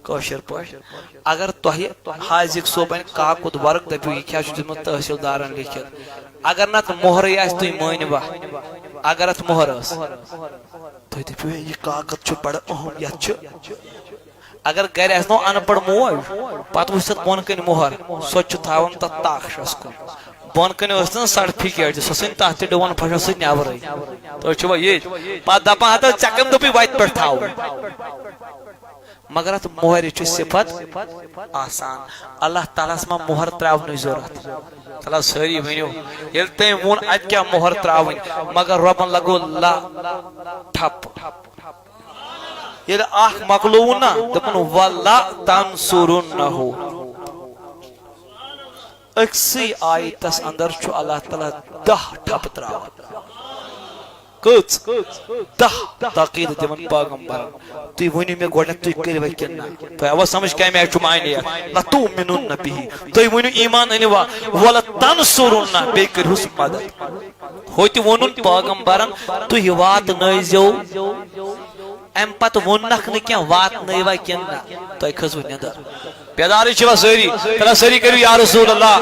کٲشِر پٲٹھۍ، اگر تۄہہِ حاذق صٲبن کاکُد ورق دٔپِو، یہِ کیٛاہ چھُ دیُتمُت تحصیلدارن لیکھِتھ، اگر نتہٕ مۄہرٕے آسہِ، تُہۍ مٲنِوا؟ اگر اتھ مۄہر ٲس، تُہۍ دٔپِو، ہے، یہِ کاکد چھُ بڑٕ اہم، یتھ چھُ۔ اگر گرِ آسہِ نو ان پڑھ موج، پتہٕ وٕچھِ تتھ بۄن کنہِ مۄہر، سۄ تہِ چھُ تھاوان تتھ تاخچس کُن۔ بۄن کنہِ ٲس نہٕ سرٹفکیٹ تہِ، سۄ ژھٕنہِ تتھ تہِ ڈُون پھشس سۭتۍ نٮ۪برٕے۔ تُہۍ چھِوا ییٚتۍ؟ پتہٕ دپان، ہتا، ژےٚ کٔمۍ دوٚپُے وتہِ پٮ۪ٹھ تھاوُن؟ مگر اتھ مۄہرِ چھِ صفت آسان۔ اللہ تعالیٰ ہس ما مۄہر تراونٕچ ضروٗرت؟ تلہ سٲری ؤنِو، ییٚلہِ تٔمۍ ووٚن اتہِ کیٛاہ مۄہر تراوٕنۍ، مگر رۄبن لگوو لا ٹھپ۔ ییٚلہِ اکھ مۄکلووُن نا، دوٚپُن، وَلَا تَنْصُرُنَّهُ۔ أکسٕے آیتس اندر چھُ اللہ تعالیٰ دَہ ٹھپہٕ تراوان۔ کٔژ؟ دَہ تاکید دِوان پیغمبرن۔ تُہۍ ؤنِو مےٚ گۄڈٕنٮ۪تھ، تُہۍ کٔرِوا کِنہٕ نہ؟ تۄہہِ آوا سمجھ کَمہِ آیہِ چھُ معنی یَتھ؟ لَتُؤْمِنُنَّ بِهِ۔ تُہۍ ؤنِو ایمان أنِوا؟ وَلَا تَنْصُرُنَّهُ، بیٚیہِ کٔرِہُس مدد۔ ہوٚتہِ ووٚنُن پیغمبرن، تُہۍ واتنٲیزیو۔ اَمہِ پتہٕ ووٚننکھ نہٕ کینٛہہ، واتنٲیوا کِنہٕ نہ؟ تۄہہِ کھٔژوٕ نٮ۪نٛدٕر؟ بیدارٕے چھِوا سٲری؟ تَلہ سٲری کٔرِو یا رسول اللہ۔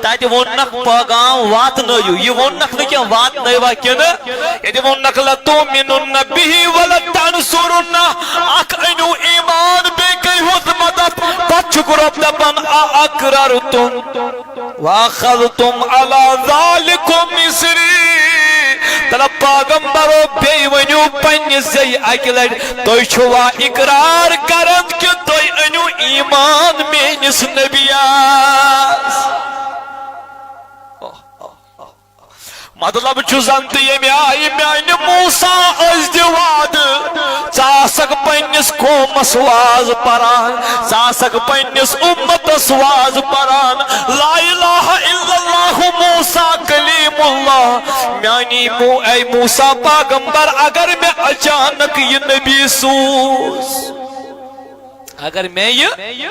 تَتہِ ووٚننکھ پیغام واتنٲیِو، یہِ ووٚننکھ نہٕ کینٛہہ، واتنٲیوا کِنہٕ؟ ییٚتہِ ووٚننکھ، لَتُؤْمِنُنَّ بِهِ وَلَتَنْصُرُنَّهُ، اکھ أنِو ایمان، بیٚیہِ کٔرِہُس مدد۔ پتہٕ چھُکھ رۄب دپان، أَأَقْرَرْتُمْ وَأَخَذْتُمْ عَلَى ذَٰلِكُمْ إِصْرِي۔ تَلہ پیغمبرو، بیٚیہِ ؤنِو پننہِ زیٚیہِ اکہِ لٹہِ، تُہۍ چھِوا اقرار کران کہِ تُہۍ أنِو ایمان میٲنِس نبیَس؟ مطلب چھُ زن تہِ ییٚمہِ آیہِ میانہِ موسیٰ ٲسۍ دِ وعدٕ، ژٕ آسکھ پننِس قومس واز پران، ژٕ آسکھ پننِس اُمتس واز پران۔ لا الہ الا اللہ، موسیٰ کلیم اللہ۔ میانی مو-، اے موسیٰ پیغمبر، اگر مےٚ اچانک یہِ نبی سوٗز، اگر مےٚ یہِ،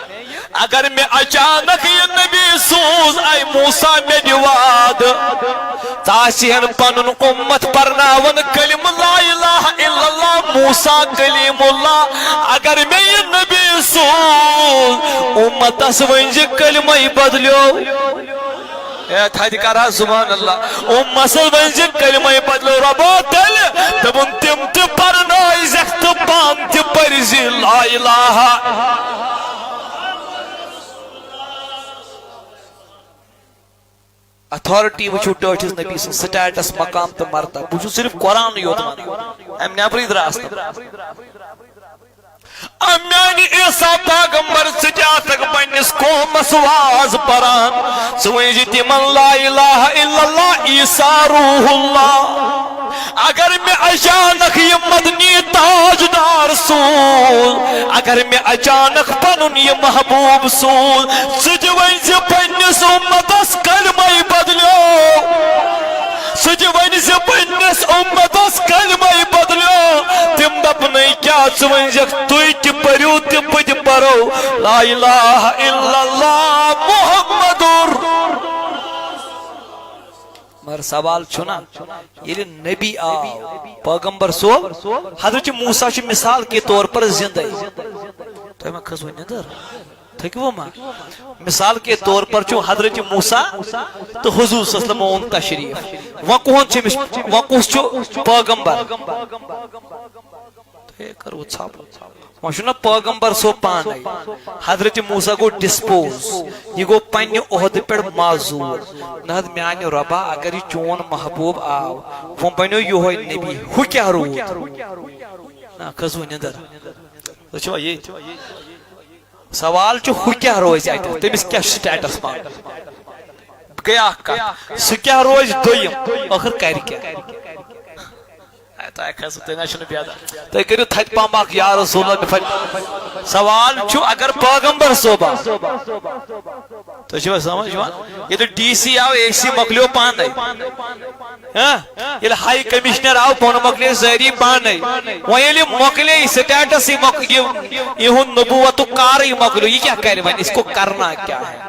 اگر مےٚ اچانک یہِ نبی سوٗز، اے موسیٰ، مےٚ دِ وعدٕ، ژٕ آسہِ ہن پنُن اُمت پرناوان کلمہٕ لا الہ الا اللہ، موسیٰ کلیم اللہ۔ اگر مےٚ یہِ نبی سوٗز، اُمتس ؤنۍ زِ کلمے بدلیو۔ اے تھدِ کر حظ سبحان اللہ۔ اُمتس ؤنۍ زِ کلمے بدلیو رۄبو تیٚلہِ۔ دوٚپُن، تِم تہِ پرنٲوزٮ۪کھ تہٕ پانہٕ تہِ پٔرۍ زِ لا الہ۔ اتھارٹی وٕچھِو ٹٲٹھِس نبی سٕنٛز، سٹیٹس، مقام تہٕ مرتبہٕ۔ بہٕ چھُس صرف قرآنٕے یوت ونان، امہِ نٮ۪برٕے درٛاس نہٕ بہٕ۔ اے میانہِ عیسیٰ پیغمبر، ژٕ تہِ آسکھ پننِس قومس واز پران، ژٕ ؤنۍ زِ تِمن لا الہ الا اللہ، عیسیٰ روح اللہ۔ اگر مےٚ اچانک یہِ مدنی تاجدار سوٗز، اگر مےٚ اچانک پنُن یہِ محبوب سوٗز، ژٕ تہِ ؤنۍ زِ پننِس اُمتس کلمَے بدلیو۔ سُہ تہِ ونہِ زِ پننِس اُمتس کلمَے بدلیو۔ تِم دپنَے، کیٛاہ ژٕ ؤنزٮ۪کھ، تُہۍ تہِ پٔرِو تہٕ بہٕ تہِ پرو لا الہ الا اللہ محمد۔ مگر سوال چھُنہ، ییٚلہِ نبی آو، پیغمبر صٲب، حضرت موسیٰ چھُ مثال کے طور پر زندے۔ تۄہہِ ما کھٔژوٕ نٮ۪نٛدٕر؟ تھٔکوٕ ما؟ مثال کے طور پر چھُ حضرت موسیٰ تہٕ حضور صلی اللہ علیہ وسلم اوٚن تشریف۔ وۄنۍ کُہُنٛد چھُ أمِس، وۄنۍ کُس چھُ پیغمبر؟ تۄہے کٔروٕ ژھۄپہٕ۔ وۄنۍ چھُنہ پیغمبر سُہ پانے۔ حضرت موسیٰ گوٚو ڈسپوز، یہِ گوٚو پننہِ عہدٕ پٮ۪ٹھ معزول۔ نہ حظ میانہِ رۄبا، اگر یہِ چون محبوب آو، وۄنۍ بنیو یِہوے نبی، ہُہ کیٛاہ روٗد؟ نہ، کھٔژوٕ نٮ۪نٛدٕر؟ تُہۍ چھِوا ییٚتہِ؟ سوال چھُ، ہُہ کیٛاہ روزِ اَتہِ؟ تٔمِس کیٛاہ سٹیٹس پانہٕ؟ گٔے اکھ کتھ، سُہ کیٛاہ روزِ دوٚیِم؟ ٲخٕر کرِ کیٛاہ؟ اے، تۄہہِ کھسو، تُہۍ نہ چھِو نہٕ بیدار۔ تُہۍ کٔرِو تھدِ پہم اکھ، یا رسول اللہ، مےٚ پھٹہِ۔ سوال چھُ، اگر پیغمبر صٲب آو، تُہۍ چھِوا سمجھ یِوان؟ ییٚلہِ ڈی سی آو، اے سی مۄکلیو پانے۔ ہاں؟ ییٚلہِ ہائی کمشنر آو، بۄنہٕ مۄکلے سٲری پانے۔ وۄنۍ ییٚلہِ مۄکلے، سٹیٹسٕے مۄک-، یہِ، یِہُنٛد نبوتُک کارٕے مۄکلیو، یہِ کیٛاہ کرِ وۄنۍ؟ اس کو کرنا کیا ہے؟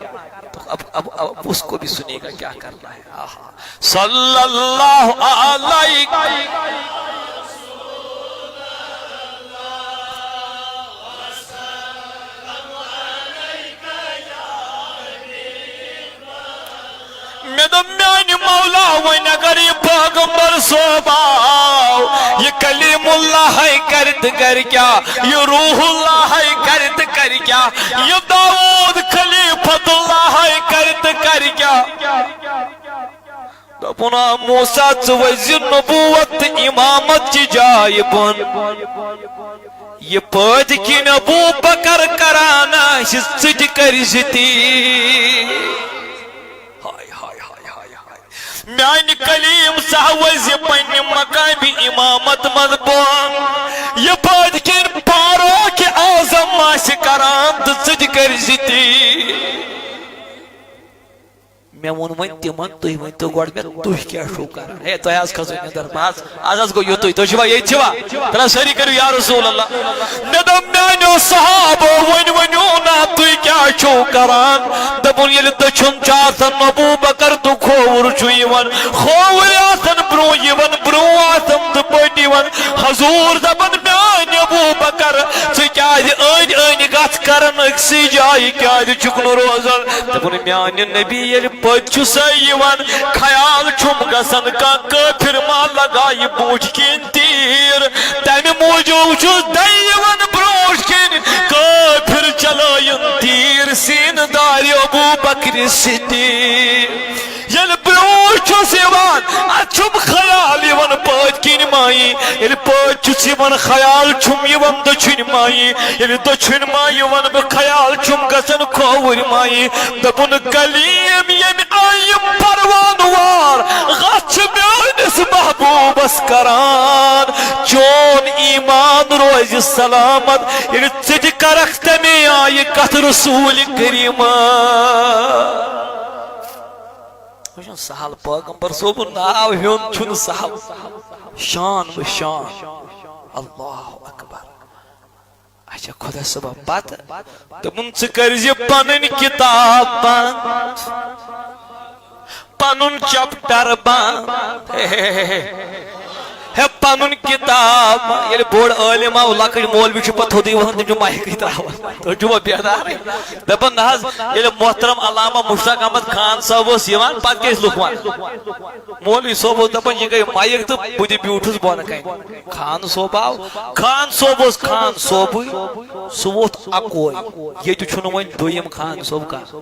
تو اب، اب، اب اس کو بھی سنیے گا، کیا کرنا ہے۔ آہا۔ صلی اللہ علیہ۔ مےٚ دوٚپ، میانہِ مولا، وۄنۍ اگر یہِ پیغمبر صٲب آو، یہِ کلیم اللہ ہے کرِ تہٕ کرِ کیٛاہ؟ یہِ روح اللہ ہے کرِ تہٕ کرِ کیٛاہ؟ یہِ داوود خلیفۃ اللہ ہے کرِ تہٕ کرِ کیٛاہ؟ دوٚپُن، آ موسیٰ، ژٕ ؤسۍ زِ نبوت تہٕ امامت چہِ جایہِ بۄن۔ یہِ پٲدۍ کِنۍ ابو بکر کران آسہِ، ژٕ تہِ کٔرۍ زِ تی۔ ہاے، ہاے، ہاے، ہاے، ہاے۔ میانہِ کلیم سا ؤسۍ زِ پننہِ مقامِ امامت منٛز بۄن۔ یہِ پٲدۍ کِنۍ فاروق اعظم آسہِ کران تہٕ ژٕ تہِ کٔرۍ زِ تی۔ مےٚ ووٚن وۄنۍ تِمن، تُہۍ ؤنۍتو گۄڈٕ مےٚ، تُہۍ کیٛاہ چھِو کران؟ ہے، تۄہہِ حظ کھٔژوٕ نٮ۪نٛدٕر؟ بہٕ حظ، از حظ گوٚو یُتُے۔ تُہۍ چھِوا ییٚتہِ چھِوا؟ ترٛا سٲری کٔرِو، یا رسول اللہ۔ مےٚ دوٚپ، میٛانیو صحابو، وۄنۍ ؤنِو نا، تُہۍ کیٛاہ چھِو کران؟ دوٚپُن، ییٚلہِ دٔچھُن چھُ آسان ابو بکر تہٕ کھووُر چھُ یِوان، کھووُرۍ آسان برٛونٛہہ یِوان، برٛونٛہہ آسان تہٕ پٔتۍ یِوان۔ حضوٗر دَپان، میٛانۍ ابو بکر، ژٕ کیٛازِ أنٛدۍ أنٛدۍ گژھ کران أکسٕے جایہِ، کیٛازِ چھُکھ نہٕ روزان؟ دوٚپُن، میٛانہِ نبی ییٚلہِ پٔتۍ چھُ سا یِوان، خیال چھُم گژھان، کانٛہہ کٲفِر ما لگایہِ بوٗٹھۍ کِنۍ تیٖر۔ تَمہِ موٗجوٗب چھُس دَے یِوان برٛونٛٹھۍ کِنۍ، کٲفِر چلٲیِن تیٖر سیٖنہٕ دارِ ابو بکرِ صدیٖق۔ ییٚلہِ برٛونٛٹھ چھُس یِوان، اَتھ چھُم خیال یِوان پٔتۍ کِنۍ ما یی۔ ییٚلہِ پٔتۍ چھُس یِوان، خیال چھُم یِوان دٔچھِنۍ ما یی۔ ییٚلہِ دٔچھِنۍ ما یِوان بہٕ، خیال چھُم گژھان کھووُرۍ ما یی۔ دوٚپُن، کلیم، ییٚمہِ آیہِ یِم پروانہٕ وار غژھ چھِ میٲنِس محبوٗبس کران، چون ایمان روزِ سلامت، ییٚلہِ ژٕ تہِ کرکھ تَمے آیہِ کتھ رسول کریٖمس۔ وٕچھِو، سہل پیغمبر صٲبُن ناو ہیوٚن چھُنہٕ سہل۔ شان و شان۔ اللہ اکبر۔ اچھا، خدا صٲبا، پتہٕ دوٚپُن، ژٕ کٔرۍ زِ پنٕنۍ کِتاب بنٛد، پنُن چپٹر بنٛد۔ ہے، ہے، ہے، ہے۔ ہے پنُن کتاب۔ ییٚلہِ بوٚڑ عٲلِم آو، لۄکٕٹۍ مولوی چھِ پتہٕ تھوٚدُے وۄتھان، تِم چھِ مایکٕے ترٛاوان۔ تُہۍ چھِوا بیدارٕے؟ دَپان، نہ حظ، ییٚلہِ محترم علامہ مشتاق احمد خان صٲب اوس یِوان، پتہٕ کیٛاہ ٲسۍ لُکھ وَنان؟ مولوی صٲب اوس دَپان، یہِ گٔے مایک تہٕ بہٕ تہِ بیوٗٹھُس بۄنہٕ کَنہِ۔ خان صٲب آو، خان صٲب اوس خان صٲبٕے، سُہ ووٚتھ اَکوے۔ ییٚتہِ چھُنہٕ وۄنۍ دوٚیِم خان صٲب کانٛہہ۔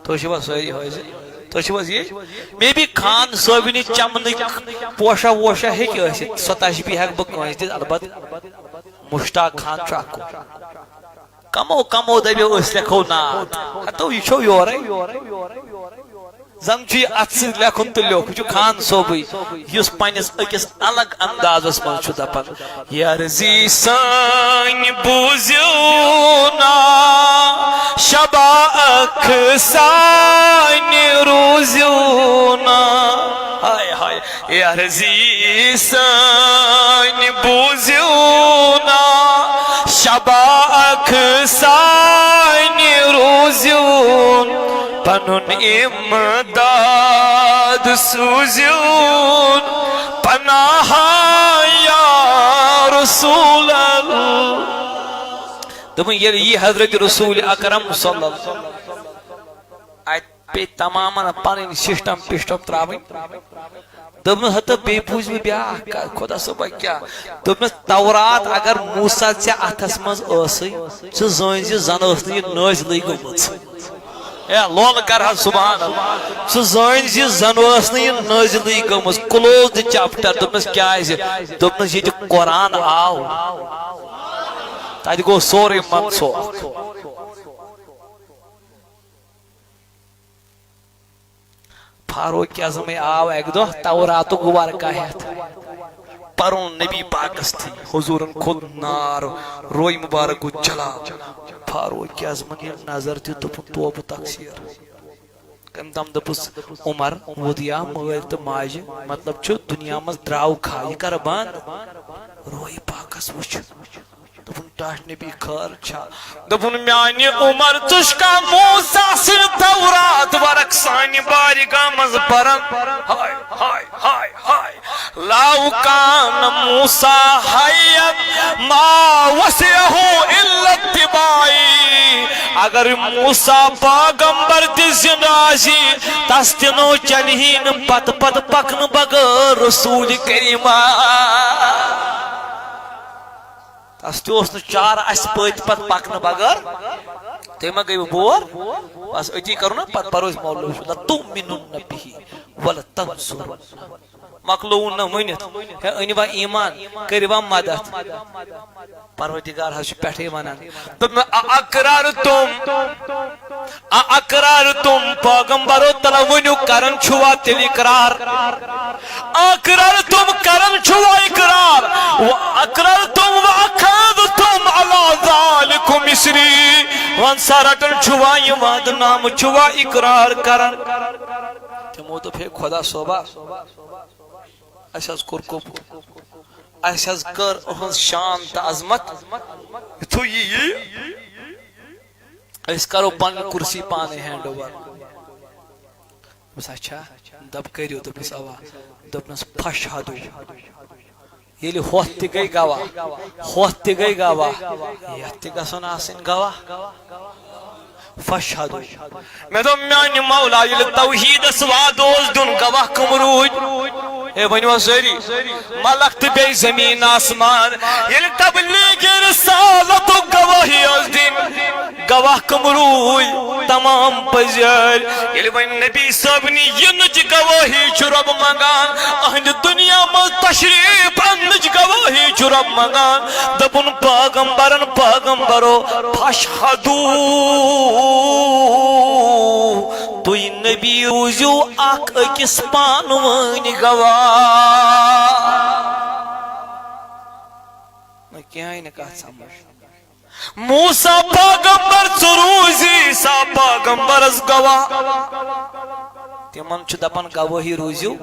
تُہۍ چھِوا سٲری حٲضِر؟ تُہۍ چھِو حظ ییٚتہِ؟ مے بی خان صٲبنہِ چمنٕکۍ پوشہ ووشہ ہیٚکہِ ٲسِتھ، سۄ تشبیٖہ ہٮ۪کہٕ بہٕ کٲنٛسہِ دِتھ، البتہ مشتاق خان چھُ اکھ۔ کمو کمو دٔپِو أسۍ لیکھو نعت۔ ہتو یہِ چھو یورے۔ زن چھُ یہِ اتھٕ سۭتۍ لیکھُن تہٕ لیوٚکھ۔ یہِ چھُ خان صٲبٕے، یُس پننِس أکِس الگ اندازس منٛز چھُ دپان، یرزی سٲنۍ بوٗزِو نا، شبا اکھ سانہِ روٗزِو نا۔ ہاے ہاے۔ یرزی سٲنۍ بوٗزِو نا، شبا اکھ سانہِ روٗزِو، پنُن امداد سوٗزِو، پناہ یا رسول اللہ۔ دوٚپُن، ییٚلہِ یی حضرت رسول اکرم صلی اللہ علیہ وسلم، اتہِ پیٚیہِ تمامن پنٕنۍ سسٹم پسٹم تراوٕنۍ۔ دوٚپمَس، ہتہٕ بیٚیہِ بوٗز مےٚ بیٛاکھ کَتھ، خۄدا صٲبا کیٛاہ؟ دوٚپمَس، تورات اگر موسیٰ ژےٚ اَتھَس منٛز ٲسٕے، ژٕ زٲنۍ زِ زَن ٲس نہٕ یہِ نٲزِلٕے گٔمٕژ۔ اے لولہٕ کَر حظ سبحان اللہ۔ ژٕ زٲنۍ زِ زَن ٲس نہٕ یہِ نٲزِلٕے گٔمٕژ۔ Close the chapter۔ دوٚپمَس، کیٛازِ؟ دوٚپمَس، ییٚتہِ قرآن آو، تَتہِ گوٚو سورُے منسوخ۔ فاروق اعظمے آو اکہِ دۄہ توراتُک ورقہ ہٮ۪تھ۔ پرُن نبی پاکس تھی، حضورن کھوٚت نار، روے مبارک گوٚو جلال۔ فاروق اعظمن ییٚلہِ نظر دِژ، دوٚپُن، توبہٕ تقصیر۔ تٔمۍ دم دوٚپُس، عمر، وُدیا مٲلۍ تہٕ ماجہِ، مطلب چھُ، دُنیا منٛز درٛاو کھا، یہِ کر بنٛد؟ روے پاکس وُچھ۔ دوٚپُن، ٹاٹھۍ نبی خٲر چھا؟ دوٚپُن، میانہِ عمر، ژٕ چھُکھا موسیٰ سٕنٛز تورات ورق سانہِ بارگاہ منٛز پران؟ ہاے، ہاے، ہاے، ہاے۔ لو کان موسیٰ حیا ما وسعہ الا اتباعی۔ اگر موسیٰ پیغمبر تہِ زندٕ آسہِ، تس تہِ نو چلہِ ہی نہٕ پتہٕ پتہٕ پکنہٕ بغٲر رسول کریمہ۔ تس تہِ اوس نہٕ چارٕ اسہِ پٔتۍ پتہٕ پکنہٕ بغٲر۔ تُہۍ ما گٔیوٕ بور؟ بس أتی کرو نا پتہٕ پروز مولوی۔ لَتُؤْمِنُنَّ بِهِ وَلَتَنصُرُنَّهُ۔ مۄکلووُن نہ ؤنِتھ۔ ہے أنِوا ایمان، کٔرِوا مدد۔ پروردگار حظ چھُ پٮ۪ٹھے ونان۔ دوٚپمَس، اَأَقْرَرْتُمْ، اَأَقْرَرْتُمْ، پیغمبرو، تَلہٕ ؤنِو، کران چھُوا تیٚلہِ اقرار؟ اقررتم، کران چھُوا اقرار؟ و اقررتم و اخذتم علی ذلکم اصری۔ وَن سا، رٹان چھُوا یہِ وعدٕ نامہٕ، چھُوا اقرار کران؟ تِمو دوٚپ، ہے خۄدا صٲبا، اَسہِ حظ کوٚر قبول، اَسہِ حظ کٔر أہٕنٛز شان تہٕ عظمت، یِتھُے یہِ یی، أسۍ کرو پنٕنۍ کُرسی پانے ہینڈ اوور۔ دوٚپمَس، اچھا۔ دَپ، کٔرِو۔ دوٚپمَس، اوا۔ دوٚپنَس، فَشْهَدُوا۔ ییٚلہِ ہۄتھ تہِ گٔے گواہ، ہۄتھ تہِ گٔے گواہ، یَتھ تہِ گژھن آسٕنۍ گواہ۔ فَشْهَدُوا۔ مےٚ دوٚپ، میانہِ مولا، ییٚلہِ توحیٖدس وعدٕ اوس دیُن، گواہ کٕم روٗدۍ؟ ہے، ؤنِو حظ سٲری۔ ملک تہٕ بیٚیہِ زٔمیٖن آسمان۔ ییٚلہِ تبلیغ رسالتُک گواہی ٲس دِنۍ، گواہ کٕم روٗدۍ؟ تمام پٔزۍ یٲرۍ۔ ییٚلہِ وۄنۍ نبی صٲبنہِ یِنٕچ گواہی چھُ رۄب منٛگان، أہنٛدِ دُنیا منٛز تشریٖف اننٕچ گواہی چھُ رۄب منٛگان، دوٚپُن، پیغمبرن، پیغمبرو، فَشْهَدُوا، تُہۍ نبی روٗزِو اکھ أکِس پانہٕ وٲنۍ گواہ۔ نہ کینٛہہ آیہِ نہٕ کتھ سمجھ۔ موسیٰ پیغمبر، ژٕ روٗزِ عیسیٰ پیغمبرس گواہ۔ تِمن چھُ دپان، گوٲہی روٗزِو،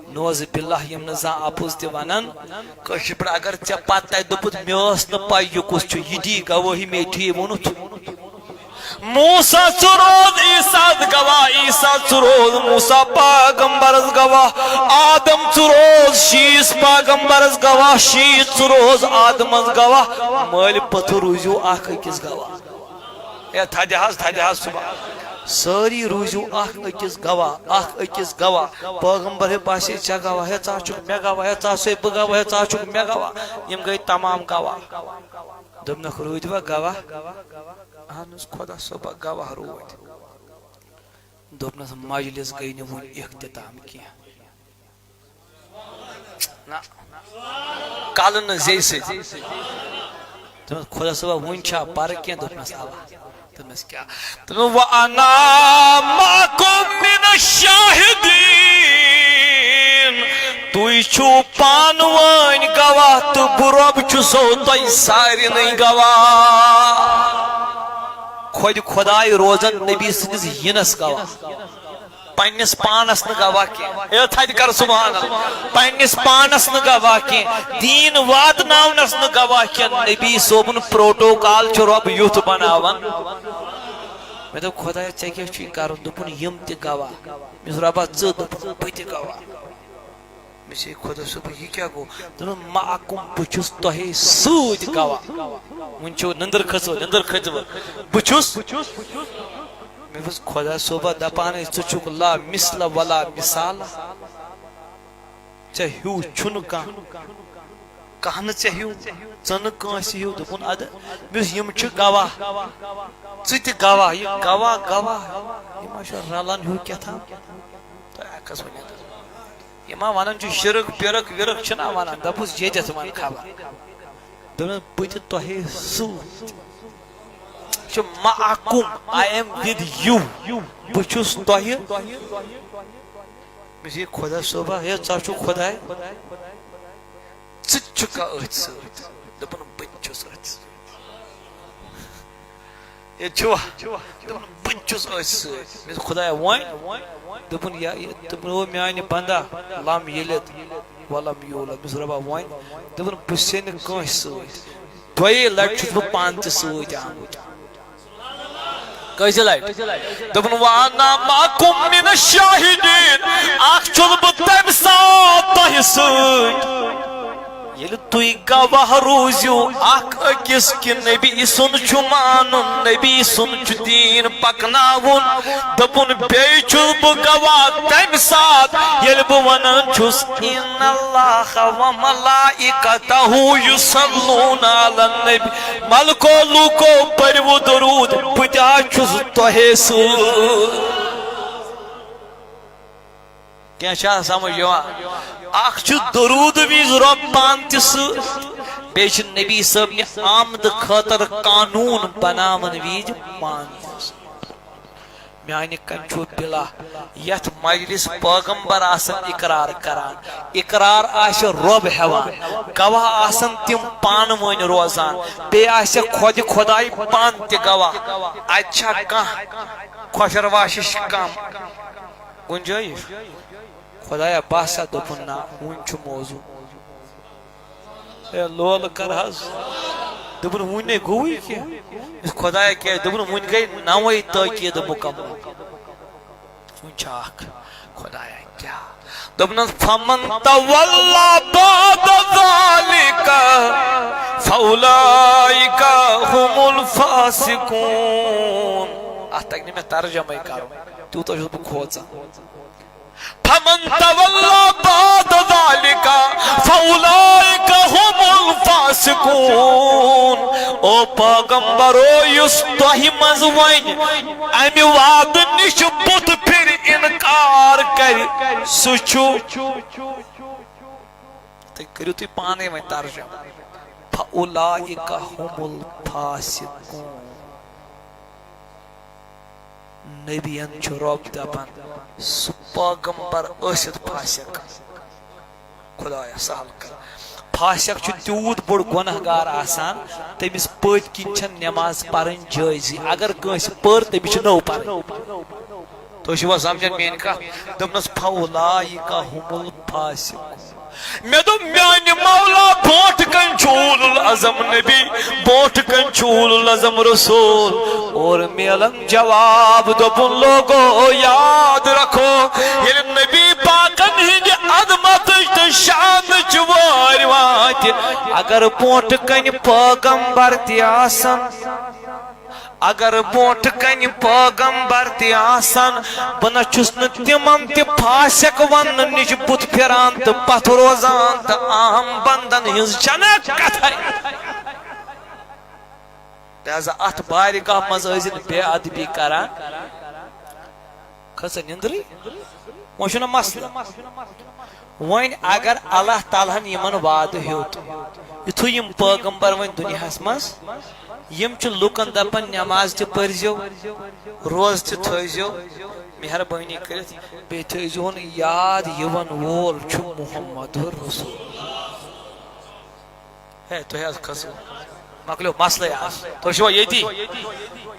نعوذ باللہ، یِم نہٕ زانٛہہ اپُز تہِ ونان۔ کٲشِر پٲٹھۍ اگر ژےٚ پتہٕ تتہِ دوٚپُتھ، مےٚ ٲس نہٕ پَے یہِ کُس چھُ، یہِ دی گوٲہی، مےٚ ٹھیٖک ووٚنُتھ۔ موسیٰ، ژٕ روز عیسیٰ گواہ، عیسیٰ، ژٕ روز موسیٰ پیغمبرس گواہ، آدم، ژٕ روز شیٖس پیغمبرس گواہ، شیٖس، ژٕ روز آدمس گواہ، مٲلۍ پٔتھر روٗزِو اکھ أکِس گواہ۔ ہے تھدِ حظ، تھدِ حظ صبح۔ سٲری روٗزِو اکھ أکِس گواہ، اکھ أکِس گواہ۔ پیغمبر ہے باسے ژےٚ گواہ، ہے ژٕ ہا چھُکھ مےٚ گواہ، ہے ژٕ ہا چھُے بہٕ گواہ، ہے ژٕ ہا چھُکھ مےٚ گواہ۔ یِم گٔے تمام گواہ۔ دوٚپنکھ، روٗدۍ وا گواہ؟ اہن حظ، خۄدا صٲبا، گواہ روٗدۍ۔ دوٚپنس، مجلس گٔے نہٕ وُنہِ اختتام کینٛہہ۔ نہ۔ کلہٕ نہٕ زیٚیہِ سۭتۍ۔ دوٚپمَس، "خۄدا صٲبا، وُنہِ چھا پَرٕ کینٛہہ؟" دوٚپمَس، "اَوا۔" دوٚپمَس، "کیٛاہ؟" دوٚپمَس، "وَأَنَا مَعَكُمْ مِنَ الشَّاهِدِينَ۔" تُہۍ چھِو پانہٕ وٲنۍ گواہ تہٕ بہٕ رۄب چھُسو تۄہہِ سارنٕے گواہ۔ خۄدِ خۄداے روزان نبی سٕنٛدِس یِنَس گواہ۔ پننِس پانس نہٕ گواہ کینٛہہ۔ اے تھدِ کر سبحان اللہ۔ پننِس پانس نہٕ گواہ کینٛہہ۔ دیٖن واتناونس نہٕ گواہ کینٛہہ۔ نبی صٲبُن پروٹوکال چھُ رۄب یُتھ بناوان۔ مےٚ دوٚپ، "خۄدایا، ژےٚ کیٛاہ چھُے کرُن؟" دوٚپُن، "یِم تہِ گواہ۔" مےٚ دوٚپُس، "رۄبا، ژٕ؟" دوٚپُن، "بہٕ تہِ گواہ۔" مےٚ چھے خۄدا صٲب، یہِ کیٛاہ گوٚو؟ دوٚپُن، "معکم، بہٕ چھُس تۄہے سۭتۍ گواہ۔" وُنہِ چھُو نٔنٛدٕر کھٔژوٕ، نٔنٛدٕر کھٔژوٕ۔ بہٕ چھُس۔ مےٚ دوٚپُس، "خۄدا صٲبا، دَپان ٲسۍ، ژٕ چھُکھ لا مثل ولا مثال۔ ژےٚ ہیوٗ چھُنہٕ کانٛہہ۔ کانٛہہ نہٕ ژےٚ ہیوٗ، ژٕ نہٕ کٲنٛسہِ ہیوٗ۔" دوٚپُن، "اَدٕ۔" مےٚ دوٚپُس، "یِم چھِ گواہ۔ ژٕ تہِ گواہ، یہِ گواہ، گواہ۔ یہِ ما چھُ رَلان ہیوٗ کیٛاہ تام؟" تۄہہِ ہٮ۪کَس ؤنِتھ۔ یہِ ما وَنان چھُ شِرک پِرک وِرک چھِنہ وَنان، دَپُس ییٚتٮ۪تھ وَن خبر۔ دوٚپمَس، "بہٕ تہِ تۄہے سۭتۍ چھُ معکم، I am with you۔ بہٕ چھُس تۄہہِ۔" مےٚ چھُ یہِ خۄدا صٲبا، ہے، ژٕ چھُکھ خۄداے، ژٕ تہِ چھُکھا أتھۍ سۭتۍ؟ دوٚپُن، "بہٕ تہِ چھُس أتھۍ سۭتۍ۔" ییٚتہِ چھُوا؟ دوٚپُن، "بہٕ تہِ چھُس أتھۍ سۭتۍ۔" مےٚ دوٚپ، "خۄدایا، وۄنۍ؟" دوٚپُن، "یا، یہِ۔" دوٚپُن، "او میٛانہِ بندا، لم یلد ولم یولد۔" مےٚ دوٚپُس، "رۄبا، وۄنۍ؟" دوٚپُن، "بہٕ چھُسے نہٕ کٲنٛسہِ سۭتۍ۔ دۄیے لٹہِ چھُس بہٕ پانہٕ تہِ سۭتۍ آمُت۔" کٔژِ لٹہِ؟ دوٚپُن، "وَأَنَا مَعَكُمْ مِنَ الشَّاهِدِينَ۔" اکھ چھُس بہٕ تَمہِ ساتہٕ تۄہہِ سۭتۍ، ییٚلہِ تُہۍ گواہ روٗزِو اکھ أکِس کہِ نبی سُنٛد چھُ مانُن، نبی سُنٛد چھُ دیٖن پکناوُن۔ دوٚپُن، بیٚیہِ چھُس بہٕ گواہ تَمہِ ساتہٕ، ییٚلہِ بہٕ وَنان چھُس، "إِنَّ اللَّهَ وَمَلَائِكَتَهُ يُصَلُّونَ عَلَى النَّبِيِّ۔" ملکو لوٗکو، پٔرِو درود، بہٕ تہِ حظ چھُس تۄہے سۭتۍ۔ کینٛہہ چھا سمجھ یِوان؟ اکھ چھُ درود وِزِ رۄب پانہٕ تہِ سۭتۍ، بیٚیہِ چھُ نبی صٲبنہِ آمدٕ خٲطرٕ قانوٗن بناوان وِزِ پانہٕ تہِ سۭتۍ۔ میانہِ کنہِ چھُ بِلا، یتھ مجلس پٲغمبر آسن اقرار کران، اقرار آسہِ رۄب ہٮ۪وان، گواہ آسن تِم پانہٕ ؤنۍ روزان، بیٚیہِ آسہِ خۄدِ خۄداے پانہٕ تہِ گواہ۔ اتہِ چھا کانٛہہ خۄشر واشِش کم گُنجٲیِش؟ خۄدایا، باسا دوٚپُن، نہ، وُنہِ چھُ موضوع۔ اے لولہٕ کر حظ۔ دوٚپُن، وُنہِ نے گوٚوٕے کینٛہہ۔ یُس خۄدایا کیٛازِ؟ دوٚپُن، وُنہِ گٔے نَوَے تٲکیٖد مُکمل۔ وُنہِ چھا اکھ خۄدایا کیٛاہ؟ دوٚپنَس، "فَمَن تَوَلَّا بَعْدَ ذَلِكَ فَأُولَٰئِكَ هُمُ الْفَاسِقُونَ۔" اَتھ تَگہِ نہٕ مےٚ ترجمے کَرُن، تیوٗتاہ چھُس بہٕ کھوژان۔ فَمَن تَوَلَّا بَعْدَ ذَلِكَ فَأُولَٰئِكَ هُمُ الْفَاسِقُونَ۔ او پیغمبرو، یُس تۄہہِ منٛز وۄنۍ اَمہِ وعدٕ نِش بُتھ پھِرِ اِنکار کَرِ، سُہ چھُ، تُہۍ کٔرِو تُہۍ پانَے وۄنۍ ترجمہٕ، فَأُولَٰئِكَ هُمُ الْفَاسِقُونَ۔ نبیَن چھُ رۄب دَپان، سُہ پیغمبر ٲسِتھ فاسق۔ خۄدایا سہل کر۔ فاسق چھُ تیوٗت بوٚڑ گۄناہ گار آسان، تٔمِس پٔتۍ کِنۍ چھَنہٕ نٮ۪ماز پَرٕنۍ جٲیزٕے۔ اگر کٲنٛسہِ پٔر، تٔمِس چھِ نٔو پَرٕنۍ۔ تُہۍ چھِوا سمجھان میٛٲنۍ کَتھ؟ دوٚپنَس، فَأُولَٰئِكَ هُمُ الْفَاسِقُونَ۔ مےٚ دوٚپ، میانہِ مولا، برونٛٹھ کنہِ چھُ اولو العزم نبی، برونٛٹھ کنہِ چھُ اولو العزم رسول۔ اور میلن جواب، دوٚپُن، لوگو، یاد رکھو، ییٚلہِ نبی پاکن ہٕنٛدِ عظمتٕچ تہٕ شانٕچ وٲرۍ واتہِ، اگر برونٛٹھ کنہِ پیغمبر تہِ آسن، اگر برونٛٹھ کنہِ پیغمبر تہِ آسن، بہٕ نہ چھُس نہٕ تِمن تہِ فاسق وننہٕ نِش بُتھ پھِران تہٕ پتھ روزان، تہٕ عام بندن ہٕنٛز چھنہٕ کتھے۔ لہذا اتھ بارگاہ منٛز ٲسۍ زِ نہٕ بے ادبی کران۔ کھٔژ نِندرٕے۔ وۄنۍ چھُنہ مسلہٕ۔ وۄنۍ اگر اللہ تعالیٰ ہن یِمن وعدٕ ہیوٚت، یُتھُے یِم پٲغمبر وۄنۍ دُنیاہس منٛز، یِم چھِ لُکن دپان، نماز تہِ پٔرزیو، روزٕ تہِ تھٲیزیو، مہربٲنی کٔرِتھ بیٚیہِ تھٲیزِہون یاد، یِوان وول چھُ محمد رسول۔ ہے، تُہۍ حظ کھٔسِو۔ مۄکلیو مسلے آز۔ تُہۍ چھِوا ییٚتی؟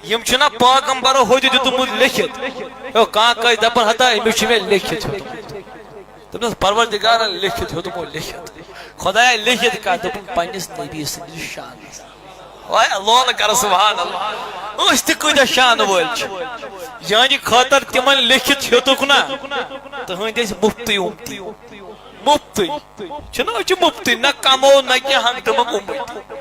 یِم چھِنہ پٲغمبرو ہوٚتہِ دیُتمُت لیکھِتھ۔ ہے، کانٛہہ کٲنٛسہِ دَپان، ہتا أمِس چھُ مےٚ لیکھِتھ ہیوٚتمُت۔ دوٚپنَس، پروردگارن لیکھِتھ ہیوٚتمُت لیکھِتھ۔ خۄدایا لیکھِتھ کَتھ؟ دوٚپُن، پنٛنِس نبی سٕنٛدِس شانَس۔ واے، لولہٕ کَرٕ سبحان اللہ۔ أسۍ تہِ کۭتیٛاہ شانہٕ وٲلۍ چھِ۔ یعنی خٲطر تِمن لیکھِتھ ہیوٚتُکھ نہ، تُہٕنٛدۍ ٲسۍ مُفتٕے اُمتی۔ مُفتٕے۔ چھُنہ، أسۍ چھِ مُفتٕے، نہ کمو نہ کینٛہہ، ہنٛگتہٕ منٛگہٕ اُمتی۔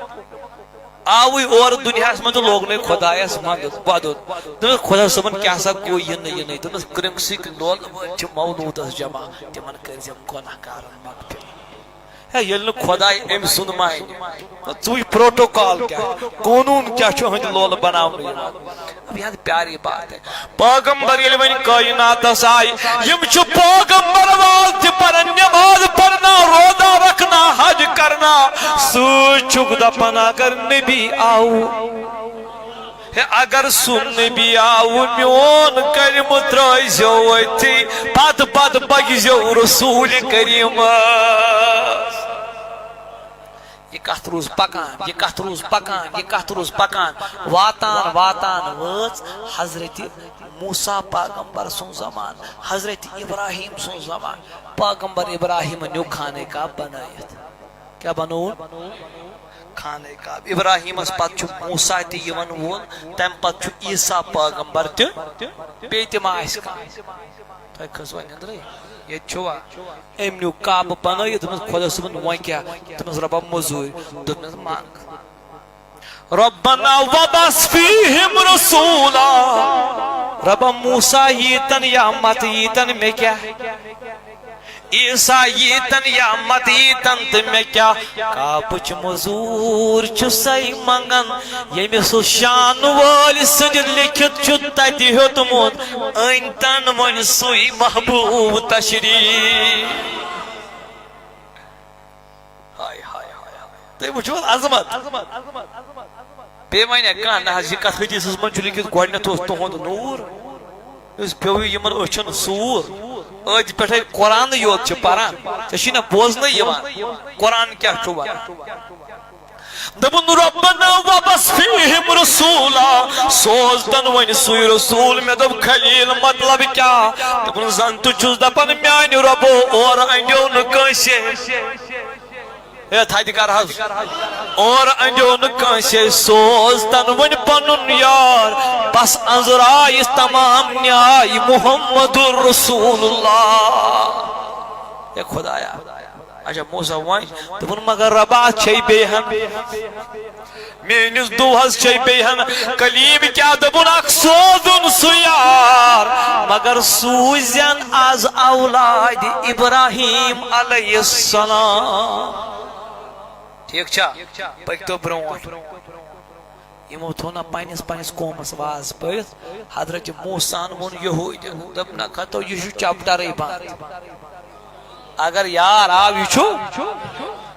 آوٕے اورٕ دُنیاہس منٛز تہٕ لوگنَے خۄدایس وَدُن، وَدُن۔ دوٚپنَس، خۄدا صٲبن کیٛاہ سا گوٚو یہِ نہٕ، یہِ نہٕ۔ دوٚپنَس، کرٛنٛگسٕکۍ لولہٕ وٲلۍ چھِ مولوٗدس جمع، تِمن کٔرۍزٮ۪م گۄناہ گارن مغفرت۔ ہے، ییٚلہِ نہٕ خۄداے أمۍ سُنٛد مانہِ، ژٕ وٕچھ پروٹوکال کیٛاہ، قونوٗن کیٛاہ چھُ أہٕنٛدِ لولہٕ بناونہٕ یِوان۔ اب یاد پیاری بات ہے۔ پٲغمبر ییٚلہِ وۄنۍ کٲیناتس آے، یِم چھِ پٲغمبر واز تہِ پران، نماز پرنا، روزہ رکھنا، حج کرنا، سۭتۍ چھُکھ دپان، اگر نبی آو، ہے، اگر سُہ نبی آو، میون کلمہٕ ترٲیزیو أتھی، پتہٕ پتہٕ پٔکزیو رسول کریمس۔ یہِ کتھ روٗز پکان، یہِ کتھ روٗز پکان، یہِ کتھ روٗز پکان۔ واتان واتان وٲژ حضرت موسیٰ پاغمبر سُنٛد زمانہٕ، حضرت ابراہیم سُنٛد زمانہٕ۔ پاغمبر ابراہیمن نیوٗ خانہ کعبہ بنٲیِتھ۔ کیٛاہ بنووُن؟ خانہ کعبہ۔ ابراہیمس پتہٕ چھُ موسیٰ تہِ یِوان وول، تمہِ پتہٕ چھُ عیسیٰ پاغمبر تہِ، بیٚیہِ تہِ ما آسہِ کانٛہہ؟ تۄہہِ کھٔژوا نٮ۪نٛدرٕے؟ ییٚتہِ چھُوا؟ أمۍ نیوٗ کعبہٕ بنٲیِتھ، دوٚپنَس، خۄدا صٲبُن، وۄنۍ کیٛاہ؟ دوٚپنَس، رۄبا، مٔزوٗرۍ۔ دوٚپنَس، منٛگ۔ ربنا وبعث فیہم رسولا۔ رۄبا، موسیٰ ییٖتن یا مت ییٖتن، مےٚ کیٛاہ؟ عیسیٰ ییٖتن یا مت ییٖتن، تہٕ مےٚ کیٛاہ؟ کعبٕچ مٔزوٗرۍ چھُ سَے منٛگان، ییٚمِس سُہ شانہٕ وٲلۍ سٕنٛدِ لیکھِتھ چھُ تتہِ ہیوٚتمُت، أنۍ تن وۄنۍ سُے محبوب تشریف۔ ہاے، ہاے، ہاے، ہاے۔ تُہۍ وٕچھِو حظ عظمت۔ بیٚیہِ وَنہِ کانٛہہ، نہ حظ، یہِ کَتھ حدیثس منٛز چھُ لیکھِتھ، گۄڈٕنٮ۪تھ اوس تُہُنٛد نوٗر، یُس پیوٚو یِمن أچھن سوٗر، أتھۍ پٮ۪ٹھَے قرآنٕے یوت چھِ پَران، ژےٚ چھی نہ بوزنَے یِوان، قرآن کیٛاہ چھُ وَنان؟ دوٚپُن، ربنا وبعث فیہم رسولا، سوز تن وۄنۍ سُے رسول۔ مےٚ دوٚپ، خلیل، مطلب کیٛاہ؟ دوٚپُن، زن تہٕ چھُس دپان، میانہِ رۄبو، اورٕ انڈیو نہٕ کٲنٛسے۔ ہے، تھدِ کر حظ۔ اورٕ انڈیو نہٕ کٲنٛسے، سوز تن وۄنۍ پنُن یار۔ بس انزرایہِ تمام نیاے محمد رسول اللہ۔ ہے خدایا۔ اچھا، موسیٰ وۄنۍ دوٚپُن، مگر رۄبا، چھے بیٚیہِ ہن، میٲنِس دُہس چھے بیٚیہِ ہن۔ کلیم کیٛاہ دوٚپُن، اکھ سوزُن سُہ یار، مگر سوٗزٮ۪ن از اولاد ابراہیم علیہ السلام۔ ٹھیٖک چھا؟ پٔکۍتو برونٛٹھ۔ یِمو تھوٚو نہ پننِس پننِس قومس واز پٔرِتھ۔ حضرت موسیٰ ہن ووٚن یہودٮ۪ن، دوٚپنکھ، ہتو، یہِ چھُ چپٹرٕے بنٛد۔ اگر یار آو، یہِ چھُ۔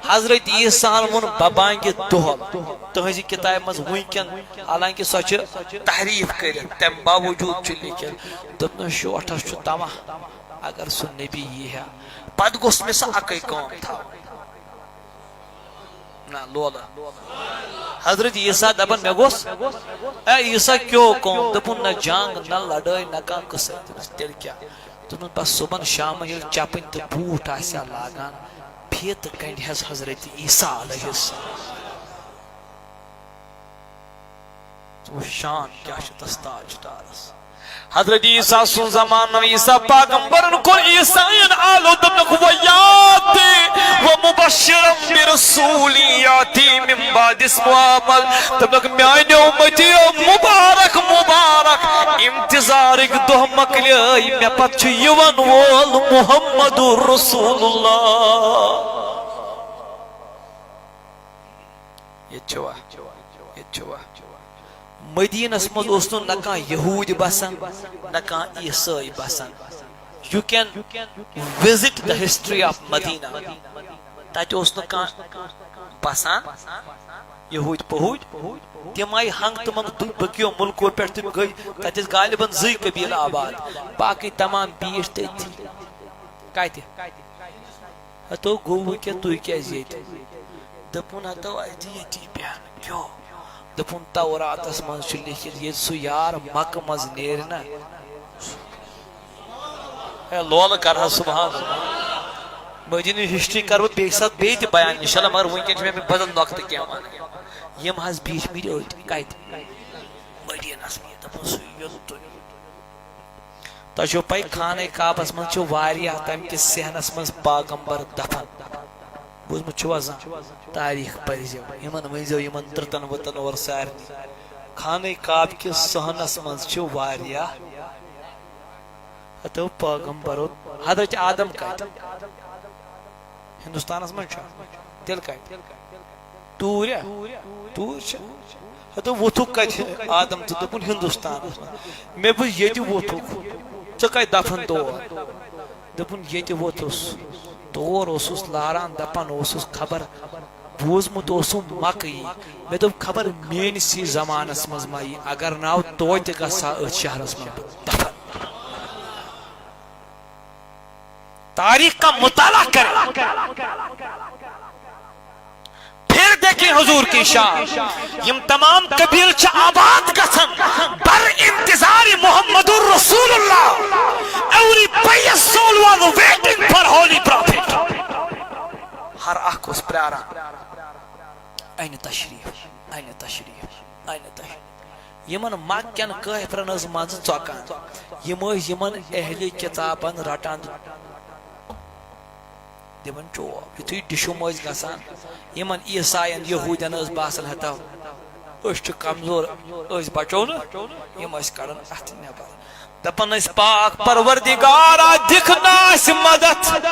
حضرت عیسیٰ ہن ووٚن، بہٕ بنٛگہِ دۄہل۔ تُہنٛزِ کتابہِ منٛز وٕنکٮ۪ن، حالانکہ سۄ چھِ تحریف کٔرِتھ، تمہِ باوجود چھُ لیکھِتھ، دوٚپنس، شوٹھس چھُ تمہ، اگر سُہ نبی یی ہا، پتہٕ گوٚژھ مےٚ سۄ اکٕے کٲم تھاوٕنۍ۔ نہ، لولہٕ۔ حضرت عیسیٰ دپان، مےٚ گوٚژھ، اے عیسیٰ، کیو کون؟ دوٚپُن، نہ جنگ، نہ لڑٲے، نہ کانٛہہ قصہٕ۔ دوٚپُس، تیٚلہِ کیٛاہ؟ دوٚپُن، بس صُبحن شامن ییٚلہِ چپٕنۍ تہٕ بوٗٹھ آسہِ ہا لاگان، فیتہٕ گنٛڈِ ہس حضرت عیسیٰ علیہ السلام۔ وٕچھ شان کیٛاہ چھُ تس تاجدارس۔ حضرت عیسیٰ سُنٛد زمانہٕ، عیسیٰ پاغمبرن کوٚر عیسائین آلو، دوٚپنکھ، ویاتی ومبشرا برسول یاتی من بعد اسمہ احمد۔ دوٚپنکھ، میانیو متیو، مبارک، مبارک، انتظارٕکۍ دۄہ مۄکلے، مےٚ پتہٕ چھُ یِوان وول محمد رسول اللہ۔ ییٚتہِ چھُوا؟ ییٚتہِ چھُوا؟ مدینس منٛز اوس نہٕ نہ کانٛہہ یہوٗدۍ بسان، نہ کانٛہہ عیسٲے بسان۔ You can visit the history of Medina. تتہِ اوس نہٕ کانٛہہ بسان، یہوٗدۍ پہوٗدۍ۔ تِم آیہِ ہنٛگ تہٕ منٛگ دُ-، بٔکیو مُلکو پٮ۪ٹھ، تِم گٔے، تتہِ ٲسۍ غالباً زٕے قبیٖلہٕ آباد، باقٕے تمام بیٖٹھۍ تٔتھی۔ کتہِ؟ ہتو گوٚو وۄنۍ کیٛاہ، تُہۍ کیٛازِ ییٚتہِ؟ دوٚپُن، ہتو اَسہِ دِ ییٚتی بیٚہنہٕ۔ کیٛاہ؟ دوٚپُن، توراتس منٛز چھُ لیٚکھِتھ، ییٚلہِ سُہ یار مکہٕ منٛز نیرِ نا۔ ہے، لولہٕ کر حظ، سبحان اللہ۔ مدیٖنٕچ ہسٹری کرٕ بہٕ بیٚیہِ ساتہٕ بیٚیہِ تہِ بیان، انشاءاللہ، مگر وٕنکیٚن چھِ مےٚ بدل نۄقطہٕ کینٛہہ وَنٕنۍ۔ یِم حظ بیٖٹھۍ مٕتۍ أتۍ۔ کَتہِ؟ مدیٖنس منٛز۔ دوٚپُن، سُہ یوٚتُے۔ تۄہہِ چھو پَے، خانہ کعبس منٛز چھِ واریاہ تَمہِ کِس صحنس منٛز پاغمبر دفن۔ بوٗزمُت چھُوا زانٛہہ؟ تاریخ پٔرۍزیو، یِمن ؤنۍزیو، یِمن ترٛٹن وُتن اورٕ سارنٕے۔ خانہ کعبہٕ کِس صحنس منٛز چھِ واریاہ۔ ہتو پاغمبرو، حضرت آدم کتہِ؟ ہندوستانس منٛز چھا؟ تیٚلہِ کتہِ؟ توٗرۍ ہا؟ توٗرۍ چھِ۔ ہتو ووٚتھُکھ کتہِ آدم تہٕ دوٚپُن، ہندوستانس منٛز۔ مےٚ بوٗز ییٚتہِ ووٚتھُکھ، ژٕ کتہِ دفن تور؟ دوٚپُن، ییٚتہِ ووٚتھُس، تور اوسُس لاران، دپان اوسُس، خبر بوٗزمُت اوسُم مکہٕ یی۔ مےٚ دوٚپ، خبر میٲنِسٕے زمانس منٛز ما یی، اگر نہ آو توتہِ گژھٕ ہا أتھۍ شہرس منٛز بہٕ دفن۔ تاریخ کا مطالعہ کریں۔ پھر دیکھیں حضور کی شان۔ یم تمام قبیل چھ آباد گژھن۔ بر انتظار محمد رسول اللہ۔ Every pious soul was waiting for holy prophet. ہر اکھ اوس پیاران۔ اینِ تشریف، اینِ تشریف، اینِ تشریف۔ یِمن مکہ کٮ۪ن کٲفرن ٲس منٛزٕ ژۄکان۔ یِم ٲسۍ یِمن اہلِ کتابن رٹان، دِوان چوب۔ یُتھُے ڈِشُم ٲسۍ گژھان، یِمن عیساین، یہوٗدٮ۪ن ٲس باسان، ہتو، أسۍ چھِ کمزور، أسۍ بچو نہٕ، یِم ٲسۍ کڑان اتھٕ نٮ۪بر۔ دپان ٲسۍ، پاک پروردگارا، دِکھ نا اسہِ مدد۔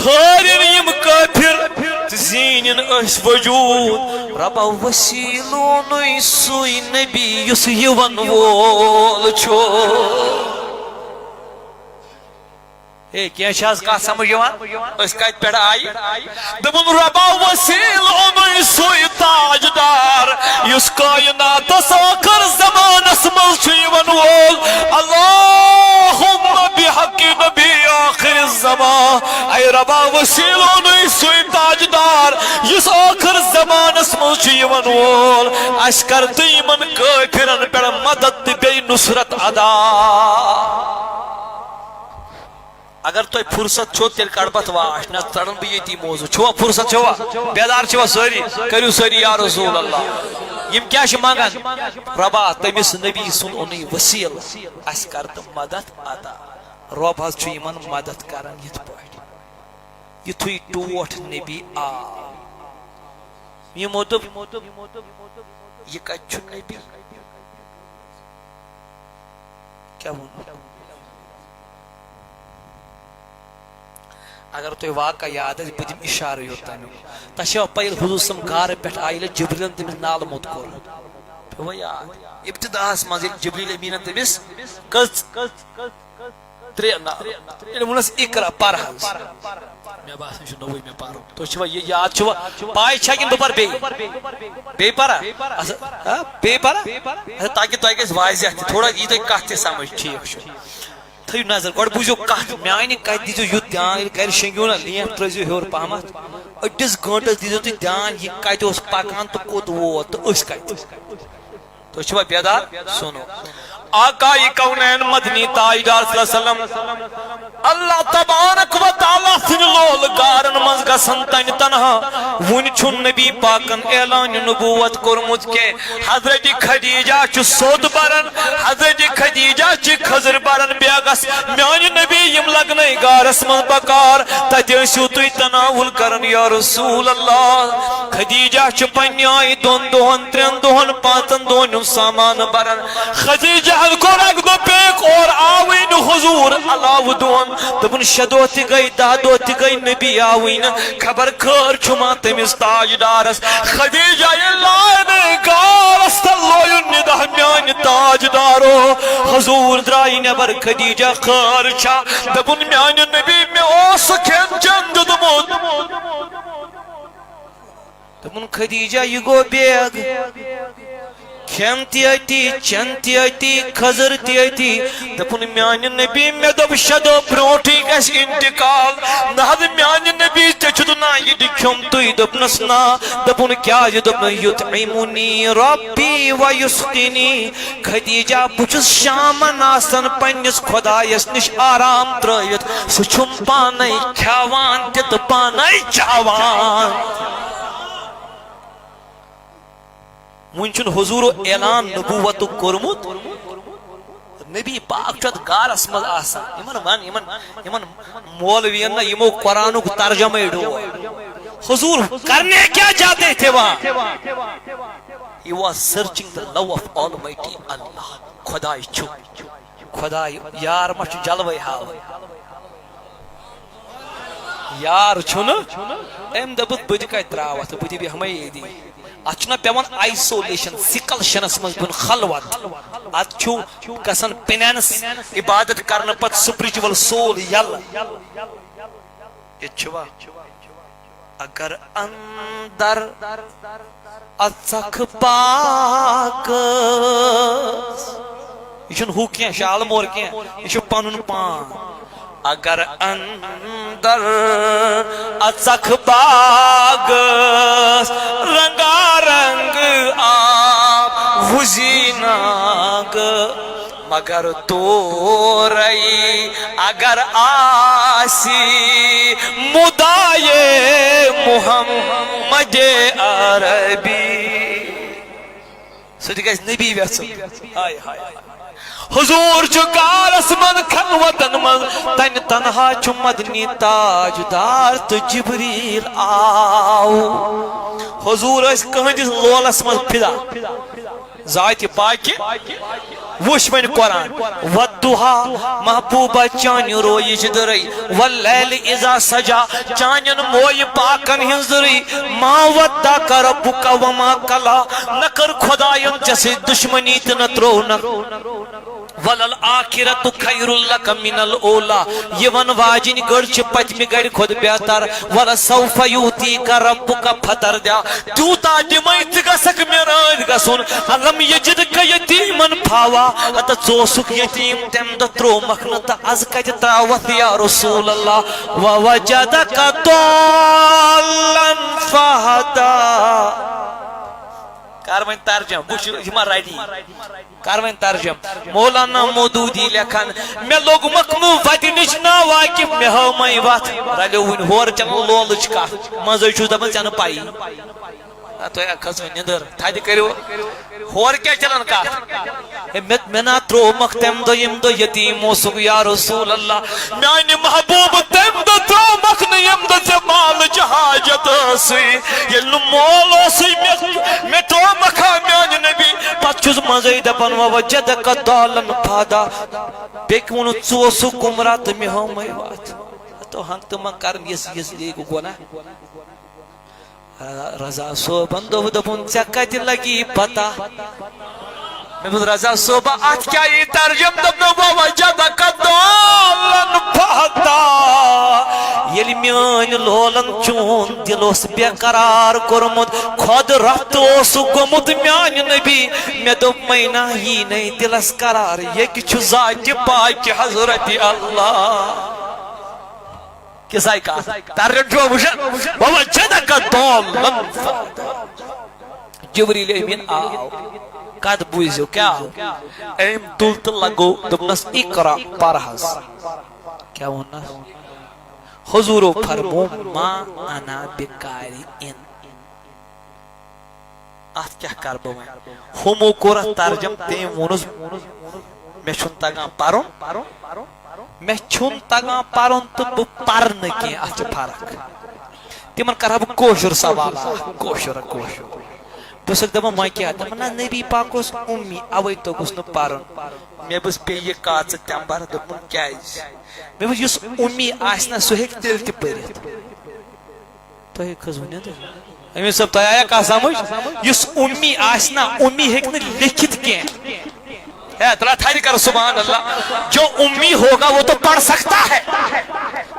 ہٲرِن یِم کٲفِر تہٕ زیٖنِن أسۍ وجوٗد۔ رۄبا، وسیٖلہٕ اوٚنُے سُے نبی یُس یِوَن وول چھُ۔ ہے، کینٛہہ چھِ حظ کتھ سمجھ یِوان؟ أسۍ کتہِ پٮ۪ٹھ آیہِ؟ دوٚپُن، رۄبا، وسیٖلہٕ اوٚنُے سُے تاجدار، یُس کائناتس ٲخر زمانس منٛز چھُ یِوان وول۔ اللہم بحق نبی آخر الزمان۔ اے رۄبا، وسیٖلہٕ اوٚنُے سُے تاجدار، یُس ٲخر زمانس منٛز چھُ یِوان وول۔ اسہِ کر تہٕ یِمن کٲفرن پٮ۪ٹھ مدد تہٕ بیٚیہِ نصرت عطا۔ اگر تۄہہِ فرصت چھو، تیٚلہِ کڑٕ بہٕ اتھ واش، نتہٕ ژڑن بہٕ ییٚتی موضوع۔ چھوا فرصت، چھوا؟ بیدار چھوا سٲری؟ کٔرِو سٲری، یا رسول اللہ۔ یِم کیٛاہ چھِ منگان؟ رۄبا، تٔمِس نبی سُنٛد اوٚنُے وسیٖلہٕ، اسہِ کر تہٕ مدد عطا۔ رۄب حظ چھُ یِمن مدد کران یِتھ پٲٹھۍ۔ یِتھُے ٹوٹھ نبی آو، یِمو دوٚپ، یہِ کتہِ چھُ نبی؟ کیٛاہ ووٚن؟ اگر تۄہہِ واقعہ یاد آسہِ، بہٕ دِمہٕ اِشارٕ یوت تَمیُک۔ تۄہہِ چھوا پَے، ییٚلہِ حضور صلی اللہ علیہ وسلم غارٕ پٮ۪ٹھ آیہِ، ییٚلہِ جبریٖلَن تٔمِس نالہٕ موٚت کوٚر؟ پیوٚوا یاد؟ ابتداہَس منٛز ییٚلہِ جبریٖل أمیٖنَن تٔمِس کٔژ، ترٛےٚ نالہٕ، ییٚلہِ ووٚنُس، "اقرا، پَر حظ۔" مےٚ باسان، یہِ چھُ نوٚوُے مےٚ پَرُن۔ تۄہہِ چھُوا یہِ یاد چھُوا؟ پَے چھا کِنہٕ بہٕ پَرٕ بیٚیہِ؟ بیٚیہِ پَرا؟ اَصٕل، ہا؟ بیٚیہِ پَرا؟ اَصٕل، تاکہِ تۄہہِ گژھِ واضح تہِ، تھوڑا یی تۄہہِ کَتھ تہِ سَمٕجھ۔ ٹھیٖک چھُ۔ تھٲیِو نظر، گۄڈٕ بوٗزِو کَتھ، میٛانہِ کَتھِ دیٖزیو یُتھ دیان، ییٚلہِ گَرِ شیٚنگیو نا، لینٛٹھ ترٛٲیزیو ہیوٚر پَہمَتھ۔ أڑِس گٲنٛٹَس دیٖزیو تُہۍ دیان، یہِ کَتہِ اوس پَکان تہٕ کوٚت ووت تہٕ أسۍ کَتہِ۔ تُہۍ چھِوا بیدار؟ سُنو۔ آقای کونین مدنی تاجدار صلی اللہ علیہ وسلم، اللہ تبارک و تعالیٰ سٕنٛدِ لول گارن منٛز گژھن تنہِ تنہا۔ وُنہِ چھُنہٕ نبی پاکن اعلان نبوت کوٚرمُت کینٛہہ۔ حضرت خدیجہ چھُ سوٚت بران، حضرت خدیجہ چھِ کھٔزٕر بران بیگس۔ میانہِ نبی، یِم لگنے گارس منٛز بکار، تتہِ ٲسِو تُہۍ تناول کران یا رسول اللہ۔ خدیجہ چھِ پننہِ آیہِ دۄن دۄہن، ترٛٮ۪ن دۄہن، پانٛژن دۄہن ہُنٛد سامان بران۔ خدیجہ ہن کوٚر اکہِ دۄہ پیک، اورٕ آوٕے نہٕ حضور، علاوٕ دۄن۔ دوٚپُن، شےٚ دۄہ تہِ گٔے، دَہ دۄہ تہِ گٔے نبی آوٕے نہٕ، خبر خٲر چھُ ما تٔمِس تاجدارس۔ خدیجہ ییٚلہِ لایَن غارس تل لویُن نِدا میانہِ تاجدارو، حضور درٛایہِ نٮ۪بر، خدیجہ خٲر چھا؟ دوٚپُن میانہِ نبی، مےٚ اوس سُہ کھٮ۪ن چٮ۪ن دیُتمُت۔ دوٚپُن، خدیجہ، یہِ گوٚو بیگ۔ کھٮ۪ن تہِ أتی، چٮ۪ن تہِ أتی، خٔزٕر تہِ أتی۔ دوٚپُن، میانہِ نبی، مےٚ دوٚپ، شےٚ دۄہ برونٹھٕے گژھِ انتقال۔ نہ حظ، میانہِ نبی، ژےٚ چھُتھ نا یہِ تہِ کھیوٚمتُے؟ دوٚپنس، نہ۔ دوٚپُن، کیازِ؟ دوٚپنس، یطعمنی ربی و یسقینی۔ خدیجہ، بہٕ چھُس شامن آسان پننِس خۄدایس نِش آرام ترٲوِتھ، سُہ چھُم پانے کھٮ۪وان تہِ تہٕ پانے چاوان۔ وُنہِ چھُنہٕ حضورو اعلان نبوتُک کوٚرمُت۔ نبی پاک چھُ اتھ غارس منٛز آسان۔ یِمن ون، یِمن، یِمن مولوین نہ یِمو قرآنُک ترجمے ڈوو۔ حضور کرنے کیا چاہتے تھے وہاں؟ He was searching the love of Almighty Allah. خداے چھُ، خداے یار ما چھُ جلوے ہاوان؟ یار چھُنہٕ۔ أمۍ دوٚپُس، بہٕ تہِ کتہِ ترٛاوَتھ، بہٕ تہِ بیٚہمَے ییٚتی۔ اتھ چھُنہ پٮ۪وان isolation، سِکلشنس منٛز بِہُن، خلوت۔ اتھ چھُ گژھان penance، عبادت کرنہٕ پتہٕ spiritual soul یلہٕ۔ ییٚتہِ چھُوا؟ اگر اندر اژکھ پاک۔ یہِ چھُنہٕ ہُہ کینٛہہ، شالہٕ مور کینٛہہ، یہِ چھُ پنُن پان۔ اگر اندر اژکھ باغس، رنگا رنگ آب وُزی ناگ، مگر تورے اگر آسی مدعای محمد عربی۔ سُہ تہِ گژھِ نبی ویژھُن۔ ہاے ہاے ہاے۔ حضور چھُ غارس منٛز خلوتن منٛز، تنہِ تنہا چھُ مدنی تاجدار تہٕ جبریل آو۔ حضور ٲسۍ کٕہٕنٛدِس لولس منٛز فدا۔ ذاتِ پاکہِ وُچھ وۄنۍ قرآن۔ والضحیٰ، محبوبہ چانہِ رویِچ دٕرٕے۔ واللیل اذا سجیٰ، چانٮ۪ن مویہِ پاکن ہٕنٛز دٕرٕے۔ ما ودعک ربک وما قلیٰ، نہ کٔر خۄداین ژےٚ سۭتۍ دُشمنی تہٕ نہ ترٛوونکھ۔ وللآخرۃ خیر لک من الاولیٰ، یِوان واجِنۍ گٔر چھِ پٔتمہِ گرِ کھۄتہٕ بہتر۔ ولسوف یعطیک ربک فترضیٰ، تیوٗتاہ دِمَے ژٕ گژھکھ مےٚ رٲضۍ گژھُن۔ الم یجدک یتیما فآویٰ، ہتہٕ ژٕ اوسُکھ یتیٖم، تَمہِ دۄہ ترٛوومکھ نہٕ، تہٕ از کتہِ ترٛاوَتھ یا رسول اللہ؟ ووجدک ضالا فہدیٰ۔ کر وۄنۍ ترجمہٕ، بہٕ چھُس یِمن ریڈی۔ کر وۄنۍ ترجمہٕ۔ مولانا مودودی لیکھان، مےٚ لوٚگمکھ نہٕ وتہِ نِش نا واقف، مےٚ ہٲومَے وتھ۔ رلیو وُنہِ ہورٕ چلان لولٕچ کتھ، منٛزٕے چھُس دپان ژےٚ نہٕ پَیی۔ آ، تۄہہِ آ کھٔژ وۄنۍ نِندٕر، تھدِ کٔرِو۔ ہورٕ کیٛاہ چلان کتھ؟ ہے، مےٚ، مےٚ نا ترٛوومکھ تَمہِ دۄہ، ییٚمہِ دۄہ یتیٖم اوسُکھ، یا رسول اللہ۔ میانہِ محبوبہٕ، تَمہِ دۄہ ترٛوومکھ نہٕ، ییٚمہِ دۄہ ژےٚ مالٕچ حاجت ٲسٕے۔ ییٚلہِ نہٕ مول اوسُے، مےٚ، مےٚ ترٛوومکھا میانہِ نبی؟ پتہٕ چھُس منٛزٕے دپان، ووجدک ضالا فہدیٰ۔ بیٚکہِ ووٚنُن، ژٕ اوسُکھ گمراہ تہٕ مےٚ ہٲومَے وتھ۔ تو ہنگ تہٕ منگ کرن یِژھ، یِژھ یہِ گوٚو گۄناہ۔ رضا صٲبن دوٚپ، دوٚپُن، "ژےٚ کتہِ لگی پتہ؟" مےٚ دوٚپ، "رضا صٲبہ، اتھ کیٛاہ یی ترجمہٕ؟" دوٚپنو، "ووجدک ضالا فہدیٰ۔" ییٚلہِ میٲنۍ لولن چون دل اوس بے قرار کوٚرمُت، خۄد رفتہٕ اوسُکھ گوٚمُت میانہِ نبی، مےٚ دوٚپ، "مینہ، یی نے دلس قرار، ییٚتہِ چھُ ذاتِ پاکہِ حضرت اللہ۔" کِژھ آیہِ کتھ؟ ترجمہٕ چھُوا وٕچھان؟ "ووجدک ضالا فہدیٰ۔" جبریل امین آو۔ کتھ بوٗزِو، کیٛاہ آو؟ أمۍ تُل تہٕ لگو، دوٚپنس، "اقرا، پر حظ۔" کیٛاہ ووٚننس؟ حضوٗرو فرموو، "ما انا بقارئ۔" اتھ کیٛاہ کرٕ بہٕ وۄنۍ؟ ہُمو کوٚر اتھ ترجمہٕ، تٔمۍ ووٚنُس، "مےٚ چھُنہٕ تگان پرُن، مےٚ چھُنہٕ تگان پرُن تہٕ بہٕ پرٕ نہٕ کینٛہہ، اتھ چھِ فرق۔" تِمن کرٕ ہا بہٕ کٲشُر سوال اکھ، کٲشُر، کٲشُر۔ بہٕ چھُسَکھ دَپان، وۄنۍ کیٛاہ؟ دَپان، نہ، نبی پاک اوس اُمی، اَوَے توٚگُس نہٕ پَرُن۔ مےٚ بوٗز پیٚیہِ یہِ کاژٕ تٮ۪مبَر، دوٚپُن، کیٛازِ؟ مےٚ ووٚن، یُس اُمی آسہِ نہ، سُہ ہیٚکہِ تیٚلہِ تہِ پٔرِتھ۔ تۄہہِ کھٔژوٕ نیٚنٛدٕر؟ أمیٖن صٲب، تۄہہِ آیا کانٛہہ سمجھ؟ یُس اُمی آسہِ نہ، اُمی ہیٚکہِ نہٕ لیکھِتھ کینٛہہ۔ ہے، تھوڑا تھدِ کر سبحان اللہ۔ جو امی ہوگا، وہ تو پڑھ سکتا ہے۔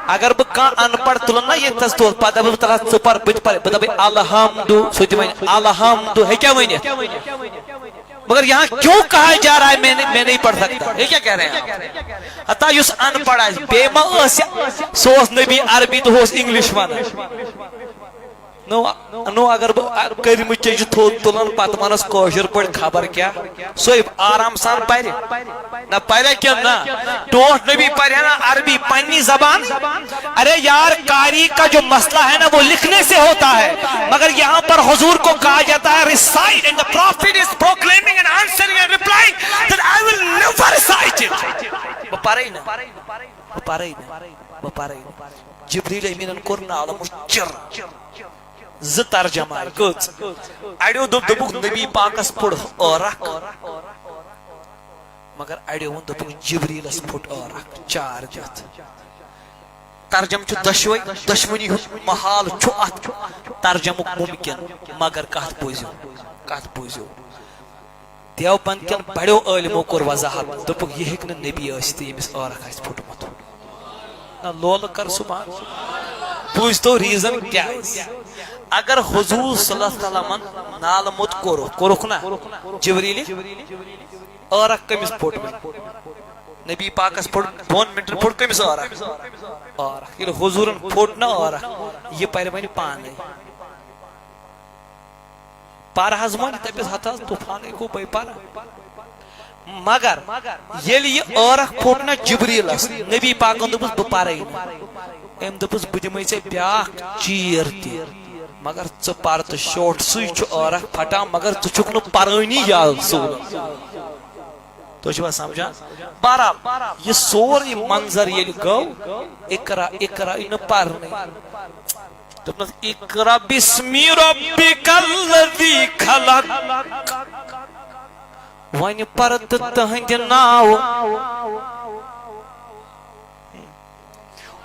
اگر بہٕ کانٛہہ اَن پڑھ تُلَن نہ ییٚتہِ تھَس تھوٚد، پَتہٕ دَپہٕ بہٕ، تَلہٕ ژٕ پَر، بہٕ تہِ پَرٕ۔ بہٕ دَپَے، الحمدُ، سُہ تہِ وَنہِ، الحمدُ، ہیٚکیٛاہ ؤنِتھ؟ مگر یہاں کیوں کہا جا رہا ہے، میں نے، میں نہیں پڑھ سکتا؟ یہ کیا کہہ رہے ہیں آپ؟ حتیٰ یُس اَن پڑھ آسہِ، بیٚیہِ ما ٲس، سُہ اوس نبی عربی تہٕ ہُہ اوس انگلش وَنان۔ نو، نو، اگر بہٕ کٔرمٕژ چیٚجہِ تھوٚد تُلان، پتہٕ ونس کٲشِر پٲٹھۍ خبر کیٛاہ، سُے آرام سان پرِ۔ نہ پرِ کِنہٕ نہ؟ ٹوٹھ نبی پرِ ہا نا عربی پننی زبان۔ ارے یار، قاری کا جو مسئلہ ہے نا، وہ لکھنے سے ہوتا ہے، مگر یہاں پر حضور کو کہا جاتا ہے، recite, and the prophet is proclaiming and answering and replying that I will never recite it. بہٕ پرے نہٕ، بہٕ پرے نہٕ، بہٕ پرے نہٕ۔ جبریل امیٖنن کوٚر نالہٕ مُشت چِر۔ زٕ ترجمہٕ آیہِ۔ کٔژ؟ اَڑیو دوٚپ، دوٚپُکھ، نبی پاکس پوٚر ٲرکھ، مگر اَڑیو ووٚن، دوٚپُکھ، جبریلس پھوٚٹ ٲرکھ، چار دِتھ۔ ترجمہٕ چھُ دۄشوے، دۄشوٕنی ہُنٛد محال چھُ اَتھ ترجمُک مُمکِن، مگر کَتھ بوٗزِو، کَتھ بوٗزِو۔ دیوبند کٮ۪ن بڑیو عٲلمو کوٚر وضاحت، دوٚپُکھ، یہِ ہیٚکہِ نہٕ نبی ٲسِتھ، ییٚمِس ٲرکھ آسہِ پھوٚٹمُت۔ نہ، لولہٕ کر سبحان۔ بوٗزتو reason کیٛازِ؟ اگر حضور صلی اللہ علیہ وسلمن نالہٕ موٚت کوٚرُکھ، کوٚرُکھ نہ؟ جبریلہِ ٲرکھ کٔمِس پھوٚٹ وۄنۍ؟ نبی پاکس پھوٚٹ، دۄن منٹن پھوٚٹ کٔمِس ٲرکھ؟ ٲرکھ۔ ییٚلہِ حضوٗرن پھوٚٹ نہ ٲرکھ، یہِ پرِ وۄنۍ پانے۔ پَرٕ حظ وۄنۍ، دَپٮ۪س، ہَتہٕ حظ طوفانٕے گوٚو، بَے پَرٕ۔ مگر ییٚلہِ یہِ ٲرَکھ پھوٚٹ نہ جبریٖلَس، نبی پاکَن دوٚپُس، بہٕ پَرَے نہٕ۔ أمۍ دوٚپُس، بہٕ دِمَے ژےٚ بیٛاکھ چیٖر تہِ، مگر ژٕ پَر تہٕ شوٹھسٕے چھُ ٲرَکھ پھٹان، مگر ژٕ چھُکھ نہٕ پَرٲنی، یا رسول اللہ۔ تُہۍ چھِوا سمجھان؟ بہرحال، یہِ سورُے منظر ییٚلہِ گوٚو، اقرا، اقرا یی نہٕ پرنٕے۔ دوٚپنَس، اقرا باسم ربک الذی خلق۔ وۄنۍ پر تہٕ تٕہٕنٛدِ ناوٕ۔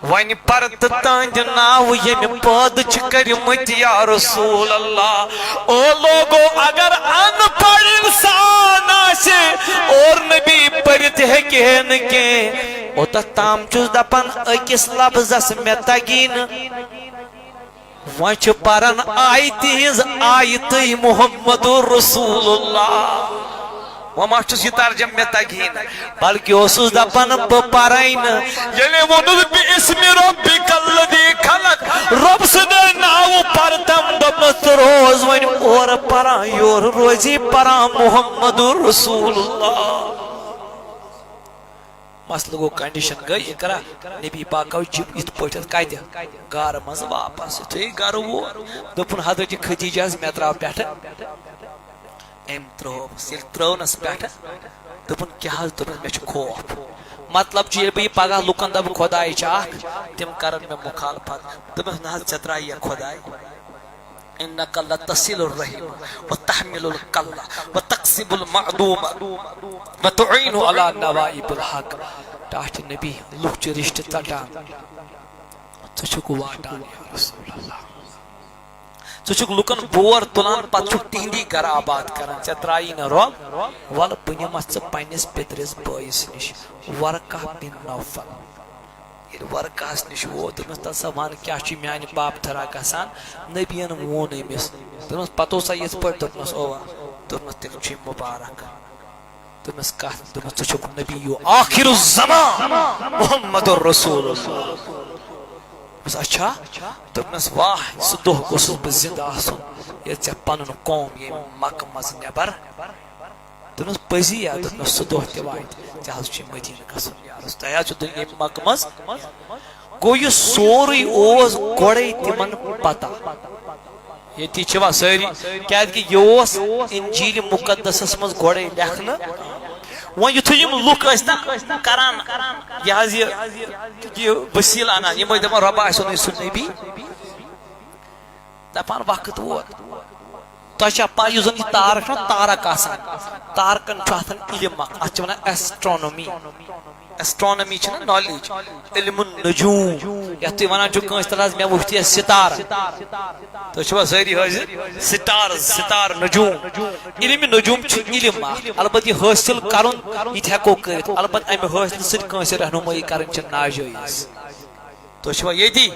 وۄنۍ پر تہٕ تہنٛدِ ناوٕ ییٚمہِ پٲدٕ چھِ کٔرمٕتۍ یا رسول اللہ۔ او لوگو، اگر ان پڑھ انسان آسہِ اور نبی پٔرِتھ ہیٚکہِ ہے نہٕ کینٛہہ، اوٚتتھ تام چھُس دپان أکِس لفظس مےٚ تگی نہٕ۔ وۄنۍ چھِ پران آیتہِ ہٕنٛز آیتٕے محمد رسول اللہ۔ وۄنۍ ما چھُس یہِ ترجمہٕ مےٚ تگی نہٕ، بلکہِ اوسُس دپان بہٕ پرے نہٕ۔ ییٚلہِ ووٚنُس باسم ربک الذی خلق، رۄب سٕنٛدِ ناوٕ پرتم، دوٚپنَس، ژٕ روز وۄنۍ اورٕ پران، یورٕ روزی پران محمد رسول اللہ۔ مسلہٕ گوٚو، condition گٔے، یہِ کرا نبی پاک آو جب یِتھ پٲٹھۍ کتہِ؟ گرٕ منٛز واپس۔ یُتھُے گرٕ ووت، دوٚپُن حضرت خدیجہس، مےٚ ترٛاو پٮ۪ٹھٕ أمۍ ترٲوٕس۔ ییٚلہِ ترٲونَس پٮ۪ٹھٕ، دوٚپُن، کیٛاہ حظ؟ دوٚپُن، مےٚ چھُ خوف۔ مطلب چھُ، ییٚلہِ بہٕ یہِ پگاہ لُکن دَپہٕ خۄداے چھُ اکھ، تِم کرن مےٚ مُخالفت۔ دوٚپمَس، نہ حظ، ژےٚ ترٛایی یا خۄداے؟ انک لتصل الرحم وتحمل الکل وتکسب المعدوم وتعین علی نوائب الحق۔ ٹاٹھۍ نبی، لُکھ چھِ رِشتہٕ ژٹان، ژٕ چھُکھ واٹان، یا رسول اللہ۔ ژٕ چھُکھ لُکن بور تُلان، پتہٕ چھُکھ تِہنٛدی گرٕ آباد کران۔ ژےٚ ترٛایی نہٕ رۄب، وَلہٕ بہٕ نِمَتھ ژٕ پننِس پِترِس بٲیِس نِش، ورقہ بن نوفل۔ ییٚلہِ ورقہس نِش ووت، دوٚپنَس، تَلہٕ سا وَن، کیٛاہ چھُ میٛانہِ پاپہٕ تھرا گژھان؟ نبیَن ووٚن أمِس۔ دوٚپنَس، پَتہٕ اوسا یِتھ پٲٹھۍ؟ دوٚپنَس، اَوا۔ دوٚپنَس، تیٚلہِ چھُے مُبارک۔ دوٚپنَس، کَتھ؟ دوٚپنَس، ژٕ چھُکھ نبی آخر الزمان محمد رسول اللہ۔ دوٚپنَس، اچھا؟ دوٚپنَس، واہ، سُہ دۄہ گوٚژھُس بہٕ زِندٕ آسُن، ییٚلہِ ژےٚ پَنُن قوم ییٚمہِ مکہٕ منٛز نٮ۪بر۔ دوٚپنَس، پٔزی یا؟ دوٚپنَس، سُہ دۄہ تہِ واتہِ، ژےٚ حظ چھُے مدیٖنہٕ گژھُن، یا رسول۔ تۄہہِ حظ چھُ دُنیا مکہٕ منٛز۔ گوٚو، یہِ سورُے اوس گۄڈَے تِمَن پَتہ۔ ییٚتی چھِوا سٲری؟ کیٛازِکہِ یہِ اوس انجیل مقدسَس منٛز گۄڈَے لیکھنہٕ۔ وۄنۍ یُتھُے یِم لُکھ ٲسۍ نا کران، یہِ حظ یہِ، یہِ وسیٖلہٕ اَنان، یِم ٲسۍ دَپان، رۄبہ آسہِ اوٚنمُت سُہ نبی۔ دَپان، وقت ووت۔ تۄہہِ چھا پَے، یُس زَن یہِ تارَک چھُنہ، تارَک آسان، تارکَن چھُ آسان علم اَکھ، اَتھ چھِ وَنان astronomy۔ Astronomy چھِ نہ knowledge، علم النجوم، یَتھ تُہۍ وَنان چھِو کٲنٛسہِ تَل حظ، مےٚ وٕچھ یہِ ستارٕ۔ تُہۍ چھِوا سٲری حٲضِر؟ Stars، ستارٕ، نجوم۔ علم نجوم چھُ علم اَکھ، البتہ یہِ حٲصِل کَرُن، یہِ تہِ ہٮ۪کو کٔرِتھ، البتہ اَمہِ حٲصِلہٕ سۭتۍ کٲنٛسہِ رہنمٲیی کَرٕنۍ چھِ ناجٲیِز۔ تُہۍ چھِوا ییٚتی؟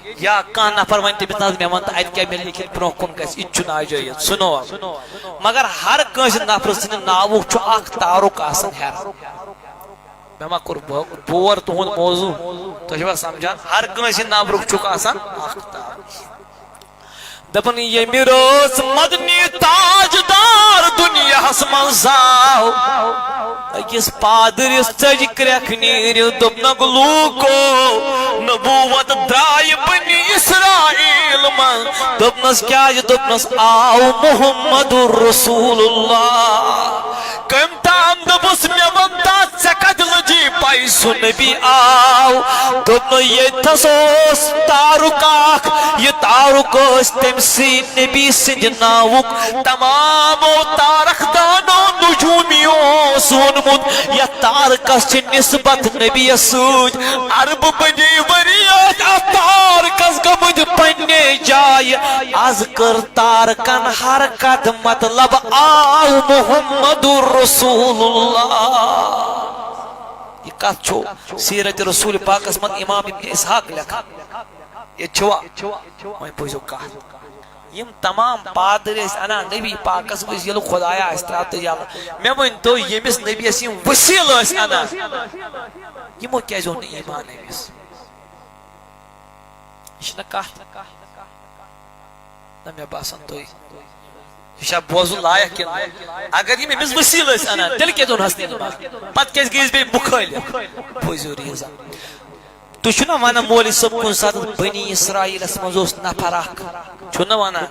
یا کانٛہہ نفر وَنہِ تٔمِس، نہ حظ، مےٚ وَن تہٕ اَتہِ کیٛاہ مےٚ لیکھِتھ برٛونٛہہ کُن گژھِ، یہِ تہِ چھُ ناجٲیِز، سُہ نوو۔ مگر ہر کٲنٛسہِ نفرٕ سٕنٛدِ ناوُک چھُ اَکھ تعارُک آسان ہیٚرٕ۔ مےٚ ما کوٚر بو-، بور تُہُنٛد موضوع؟ تُہۍ چھِوا سمجھان؟ ہر کٲنٛسہِ نفرُک چھُکھ آسان اَکھ تعارُک۔ دپان، ییٚمہِ رٲژ مدنی تاجدار دُنیاہس منٛز آو، أکِس پادرِس ژٔج کرٛٮ۪کھ نیٖرِتھ، دوٚپنکھ، لوٗکو، نبوت درٛایہِ بنی اسرائیل منٛز۔ دوٚپنس، کیٛازِ؟ دوٚپنس، آو محمد رسول اللہ۔ کٔمۍ تام دوٚپُس، مےٚ وَن تہٕ، ژےٚ کَتہِ لٔجی پَے سُہ نبی آو؟ دوٚپنَس، ییٚتہِ تھَس اوس تارُک اَکھ، یہِ تارُک اوس تٔمۍ سٕے نبی سٕنٛدِ ناوُک۔ تمامو تارَک دانو نجومی اوس ووٚنمُت، یَتھ تارکَس چھِ نسبت نبیَس سۭتۍ۔ عرب بٔدی ؤری ٲسۍ اَتھ تارکَس گٔمٕتۍ پنٛنہِ جایہِ۔ از کٔر تارکن حرکت، مطلب آو محمد رسول اللہ۔ یہِ کتھ چھو سیرت رسول پاکس منٛز امام ابن اسحاق لیکھان۔ ییٚتہِ چھوا؟ وۄنۍ بوٗزِو کتھ۔ یِم تمام پادٕرۍ ٲسۍ انان نبی پاکس، وٕچھ ییٚلہِ خدایا آسہِ ترٛاو تہٕ یلہٕ۔ مےٚ ؤنۍ تو، ییٚمِس نبیَس یِم وسیٖلہٕ ٲسۍ انان، یِمو کیازِ اوٚن نہٕ ایمان أمِس؟ یہِ چھِنہ کتھ۔ نہ، مےٚ باسان تُہۍ، یہِ چھا بوزُن لایق کِنہٕ نہ؟ اگر یِم أمِس وسیٖلہٕ ٲسۍ اَنان، تیٚلہِ کیٛازِ اوٚنہَس نہٕ ایمان؟ پتہٕ کیٛازِ گٔیَس بیٚیہِ مُخٲلِف؟ بوٗزِو ریٖزن۔ تُہۍ چھِو نہ وَنان مولوی صٲب کُنہِ ساتہٕ بنی اسرائیلس منٛز اوس نفر اکھ؟ چھِو نہ وَنان؟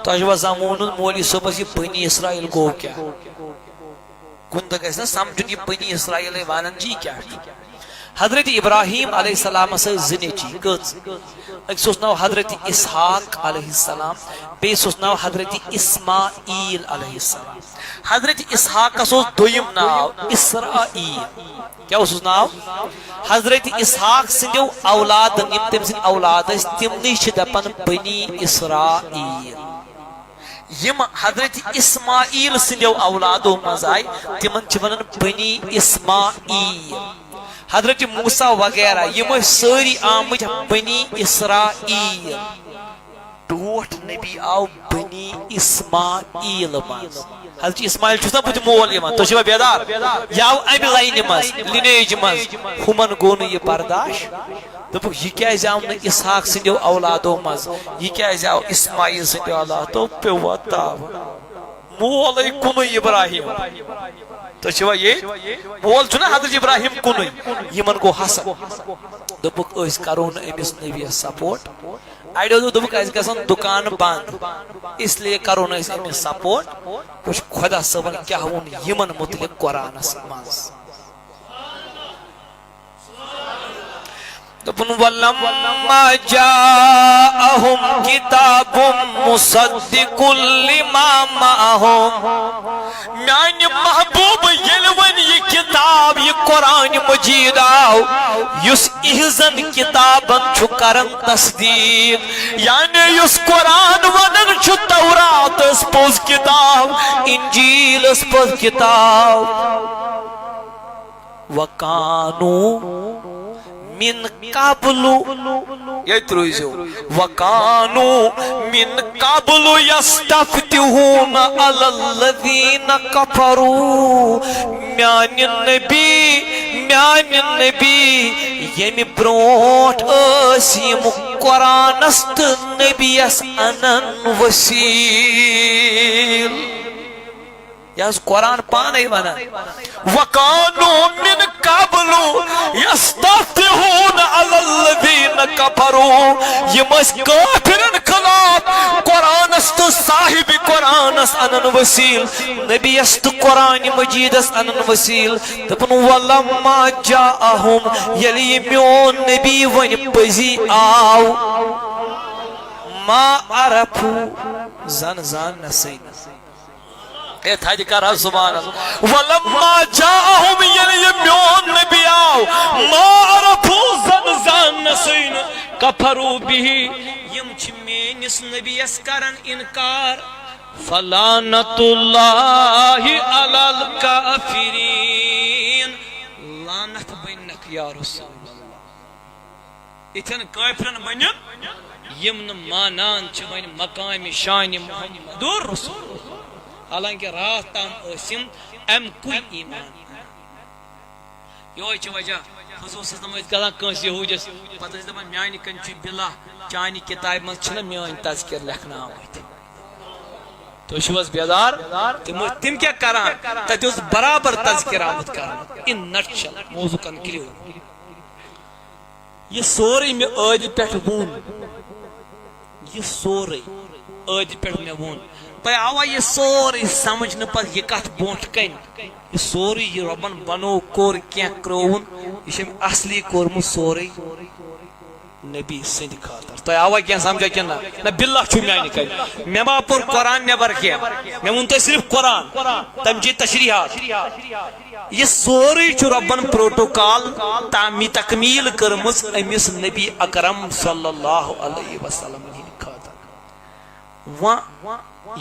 تۄہہِ چھُوا زانٛہہ ووٚنمُت مولوی صٲبس یہِ بنی اسرائیل گوٚو کیٛاہ؟ کُنہِ دۄہ گژھِ نہ سمجھُن، یہِ بنی اسرائیلے وانان چھِ، یہِ کیٛاہ چھُ؟ حضرت ابراہیم علیہ السلامس ٲسۍ زٕ نیٚچی، کٔژ؟ أکِس اوس ناو حضرت اسحاق علیہ السلام، بیٚیِس اوس ناو حضرت اسماعیل علیہ السلام۔ حضرت اسحاقس اوس دوٚیِم ناو اسرائیل۔ کیٛاہ اوسُس ناو؟ حضرت اسحاق سٕنٛدیو اولادن، یِم تٔمۍ سٕنٛدۍ اولاد ٲسۍ، تِمنٕے چھِ دپان بنی اسرائیل۔ یِم حضرت اسماعیل سٕنٛدیو اولادو منٛز آے، تِمن چھِ ونان بنی اسماعیل۔ حضرت موسیٰ وغیرہ، یِم ٲسۍ سٲری آمٕتۍ بنی اسرائیل۔ ٹوٹھ نبی آو بنی اسماعیل منٛز۔ حضرت اسماعیل چھُس نا بہٕ تہِ مول یِوان، تُہۍ چھِوا بیدار؟ یہِ آو امہِ لاینہِ منٛز، لِنیج منٛز۔ ہُمن گوٚو نہٕ یہِ برداش۔ دوٚپُکھ، یہِ کیٛازِ آو نہٕ اسحاق سٕنٛدیو اولادو منٛز؟ یہِ کیٛازِ آو اسماعیل سٕنٛدیو اولادو؟ پیوٚو وۄنۍ تاوان۔ مول ہے کُنُے ابراہیم۔ تُہۍ چھِوا ییٚتہِ؟ مول چھُنہ حضرت ابراہیم کُنُے۔ یِمن گوٚو حسد۔ دوٚپُکھ، أسۍ کرو نہٕ أمِس نبیَس سپورٹ۔ اَڑیو دوٚپ، دوٚپُکھ، اَسہِ گژھن دُکان بنٛد، اس لیے کرو نہٕ أسۍ أمِس سپورٹ۔ وٕچھ خۄدا صٲبن کیٛاہ ووٚن یِمن مُتعلِق قرآنس منٛز۔ دوٚپُن، "ولما جاءهم كتاب مصدق لما معهم۔" میانہِ محبوب، ییٚلہِ وۄنۍ یہِ کتاب، یہِ قرآن مجید آو، یُس اِہزن کتابن چھُ کران تصدیق، یعنی یُس قرآن ونان چھُ، تورات ٲس پوٚز کتاب، انجیل ٲس پوٚز کتاب۔ وکانو من قبل۔ ییٚتہِ روٗزِو۔ وکانو من قبل یستفتحون علی الذین کفروا۔ میانہِ نبی، میانہِ نبی، ییٚمہِ برونٛٹھ ٲسۍ یِم قرآنس تہٕ نبیَس انان وسیٖل۔ یہِ حظ قرآن پانے ونان۔ وکانو من قبل یستفتحون علی الذین کفروا۔ یِم ٲسۍ کٲفرن خلاف قرآنس تہٕ صاحب قرآنس انان وسیٖل، نبیَس تہٕ قرآن مجیدس انان وسیٖل۔ دوٚپُن، ولما جاءهم، ییٚلہِ یہِ میون نبی وۄنۍ پٔزی آو، ما عرفوا، زن زان نہ سٕے نہٕ۔ اے تھدِ کر حظ سبحان اللہ۔ ولما جاءهم، ییٚلہِ یہِ میون نبی آو، ما عرفوا، زن زان نہ سٕے نہٕ، کفروا به، یِم چھِ میٲنِس نبیَس کران انکار۔ فلعنت اللہ علی الکافرین، لعنت بنکھ یا رسول اللہ۔ یِتھٮ۪ن کٲفرن بٔنِتھ، یِم نہٕ مانان چھِ وۄنۍ مقامِ شانِ محمد رسول۔ حالانکہ راتھ تام ٲسۍ یِم اَمہِ کُے ایمان۔ یِہوٚے چھُ وجہ، خصوصس تِم ٲسۍ گژھان کٲنٛسہِ یہوٗدِس، پتہٕ ٲسۍ دپان، "میانہِ کنۍ چھُ بِلا، چانہِ کِتابہِ منٛز چھِنہ میٲنۍ تذکر لیکھنہٕ آمٕتۍ؟" تُہۍ چھِو حظ بیدار؟ تِم ٲسۍ، تِم کیٛاہ کران؟ تتہِ اوس برابر تذکر آمُت کرنہٕ۔ In nutshell، موضوع conclude۔ یہِ سورُے مےٚ ٲدِ پٮ۪ٹھ ووٚن، یہِ سورُے ٲدِ پٮ۪ٹھ مےٚ ووٚن۔ تۄہہِ آوا یہِ سورُے سمجھ نہٕ پتہٕ یہِ کتھ برونٛٹھ کنہِ؟ یہِ سورُے یہِ رۄبن بنوو، کوٚر، کینٛہہ کرٛووُن، یہِ چھُ أمۍ اصلی کوٚرمُت سورُے نبی سٕنٛدِ خٲطرٕ۔ تۄہہِ آوا کینٛہہ سمجھا کِنہٕ نہ؟ نہ، باللہ چھُ میانہِ کنہِ۔ مےٚ ما پوٚر قرآن نٮ۪بر کینٛہہ، مےٚ ووٚن تۄہہِ صرف قرآن۔ تمچے تشریحات۔ یہِ سورُے چھُ رۄبن پروٹوکال تعمی-، تکمیل کٔرمٕژ أمِس نبی اکرم صلی اللہ علیہ وسلم ہٕنٛدِ خٲطرٕ۔ وۄنۍ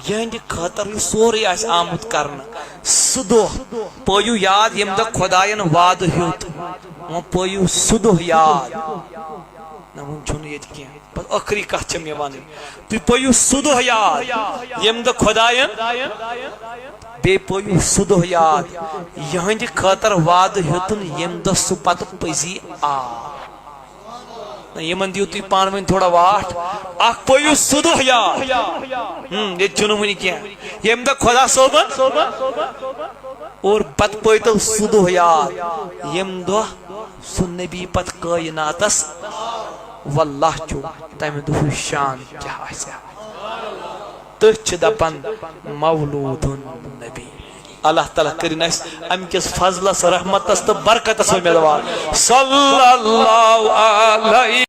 یِہنٛدِ خٲطرٕ یہِ سورُے آسہِ آمُت کرنہٕ، سُہ دۄہ پٲیِو یاد ییٚمہِ دۄہ خۄداین وعدٕ ہیوٚت۔ وۄنۍ پٲیِو سُہ دۄہ یاد۔ نہ، وۄنۍ چھُنہٕ ییٚتہِ کینٛہہ۔ بس ٲخری کتھ چھم یہِ ونٕنۍ۔ تُہۍ پٲیِو سُہ دۄہ یاد، ییٚمہِ دۄہ خۄداین، بیٚیہِ پٲیِو سُہ دۄہ یاد، یِہنٛدِ خٲطرٕ وعدٕ ہیوٚتُن، ییٚمہِ دۄہ سُہ پتہٕ پٔزی آو۔ نہ، یِمن دِیِو تُہۍ پانہٕ ؤنۍ تھوڑا واٹھ۔ اکھ پٲیِو سُہ دۄہ یاد۔ ہم، ییٚتہِ چھُنہٕ وُنہِ کینٛہہ۔ ییٚمہِ دۄہ خۄدا صٲبن اور پتہٕ پٲتو سُہ دۄہ یاد، ییٚمہِ دۄہ سُہ نبی پتہٕ کٲیناتس واللہ چھُ تمہِ دۄہٕچ شان کیٛاہ آسہِ ہا۔ تٔتھۍ چھِ دپان مولود النبی۔ اللہ تعالیٰ کٔرِن اَسہِ اَمہِ کِس فضلس، رحمتس تہٕ برکتس منٛز مِلوان۔ صلی اللہ علیہ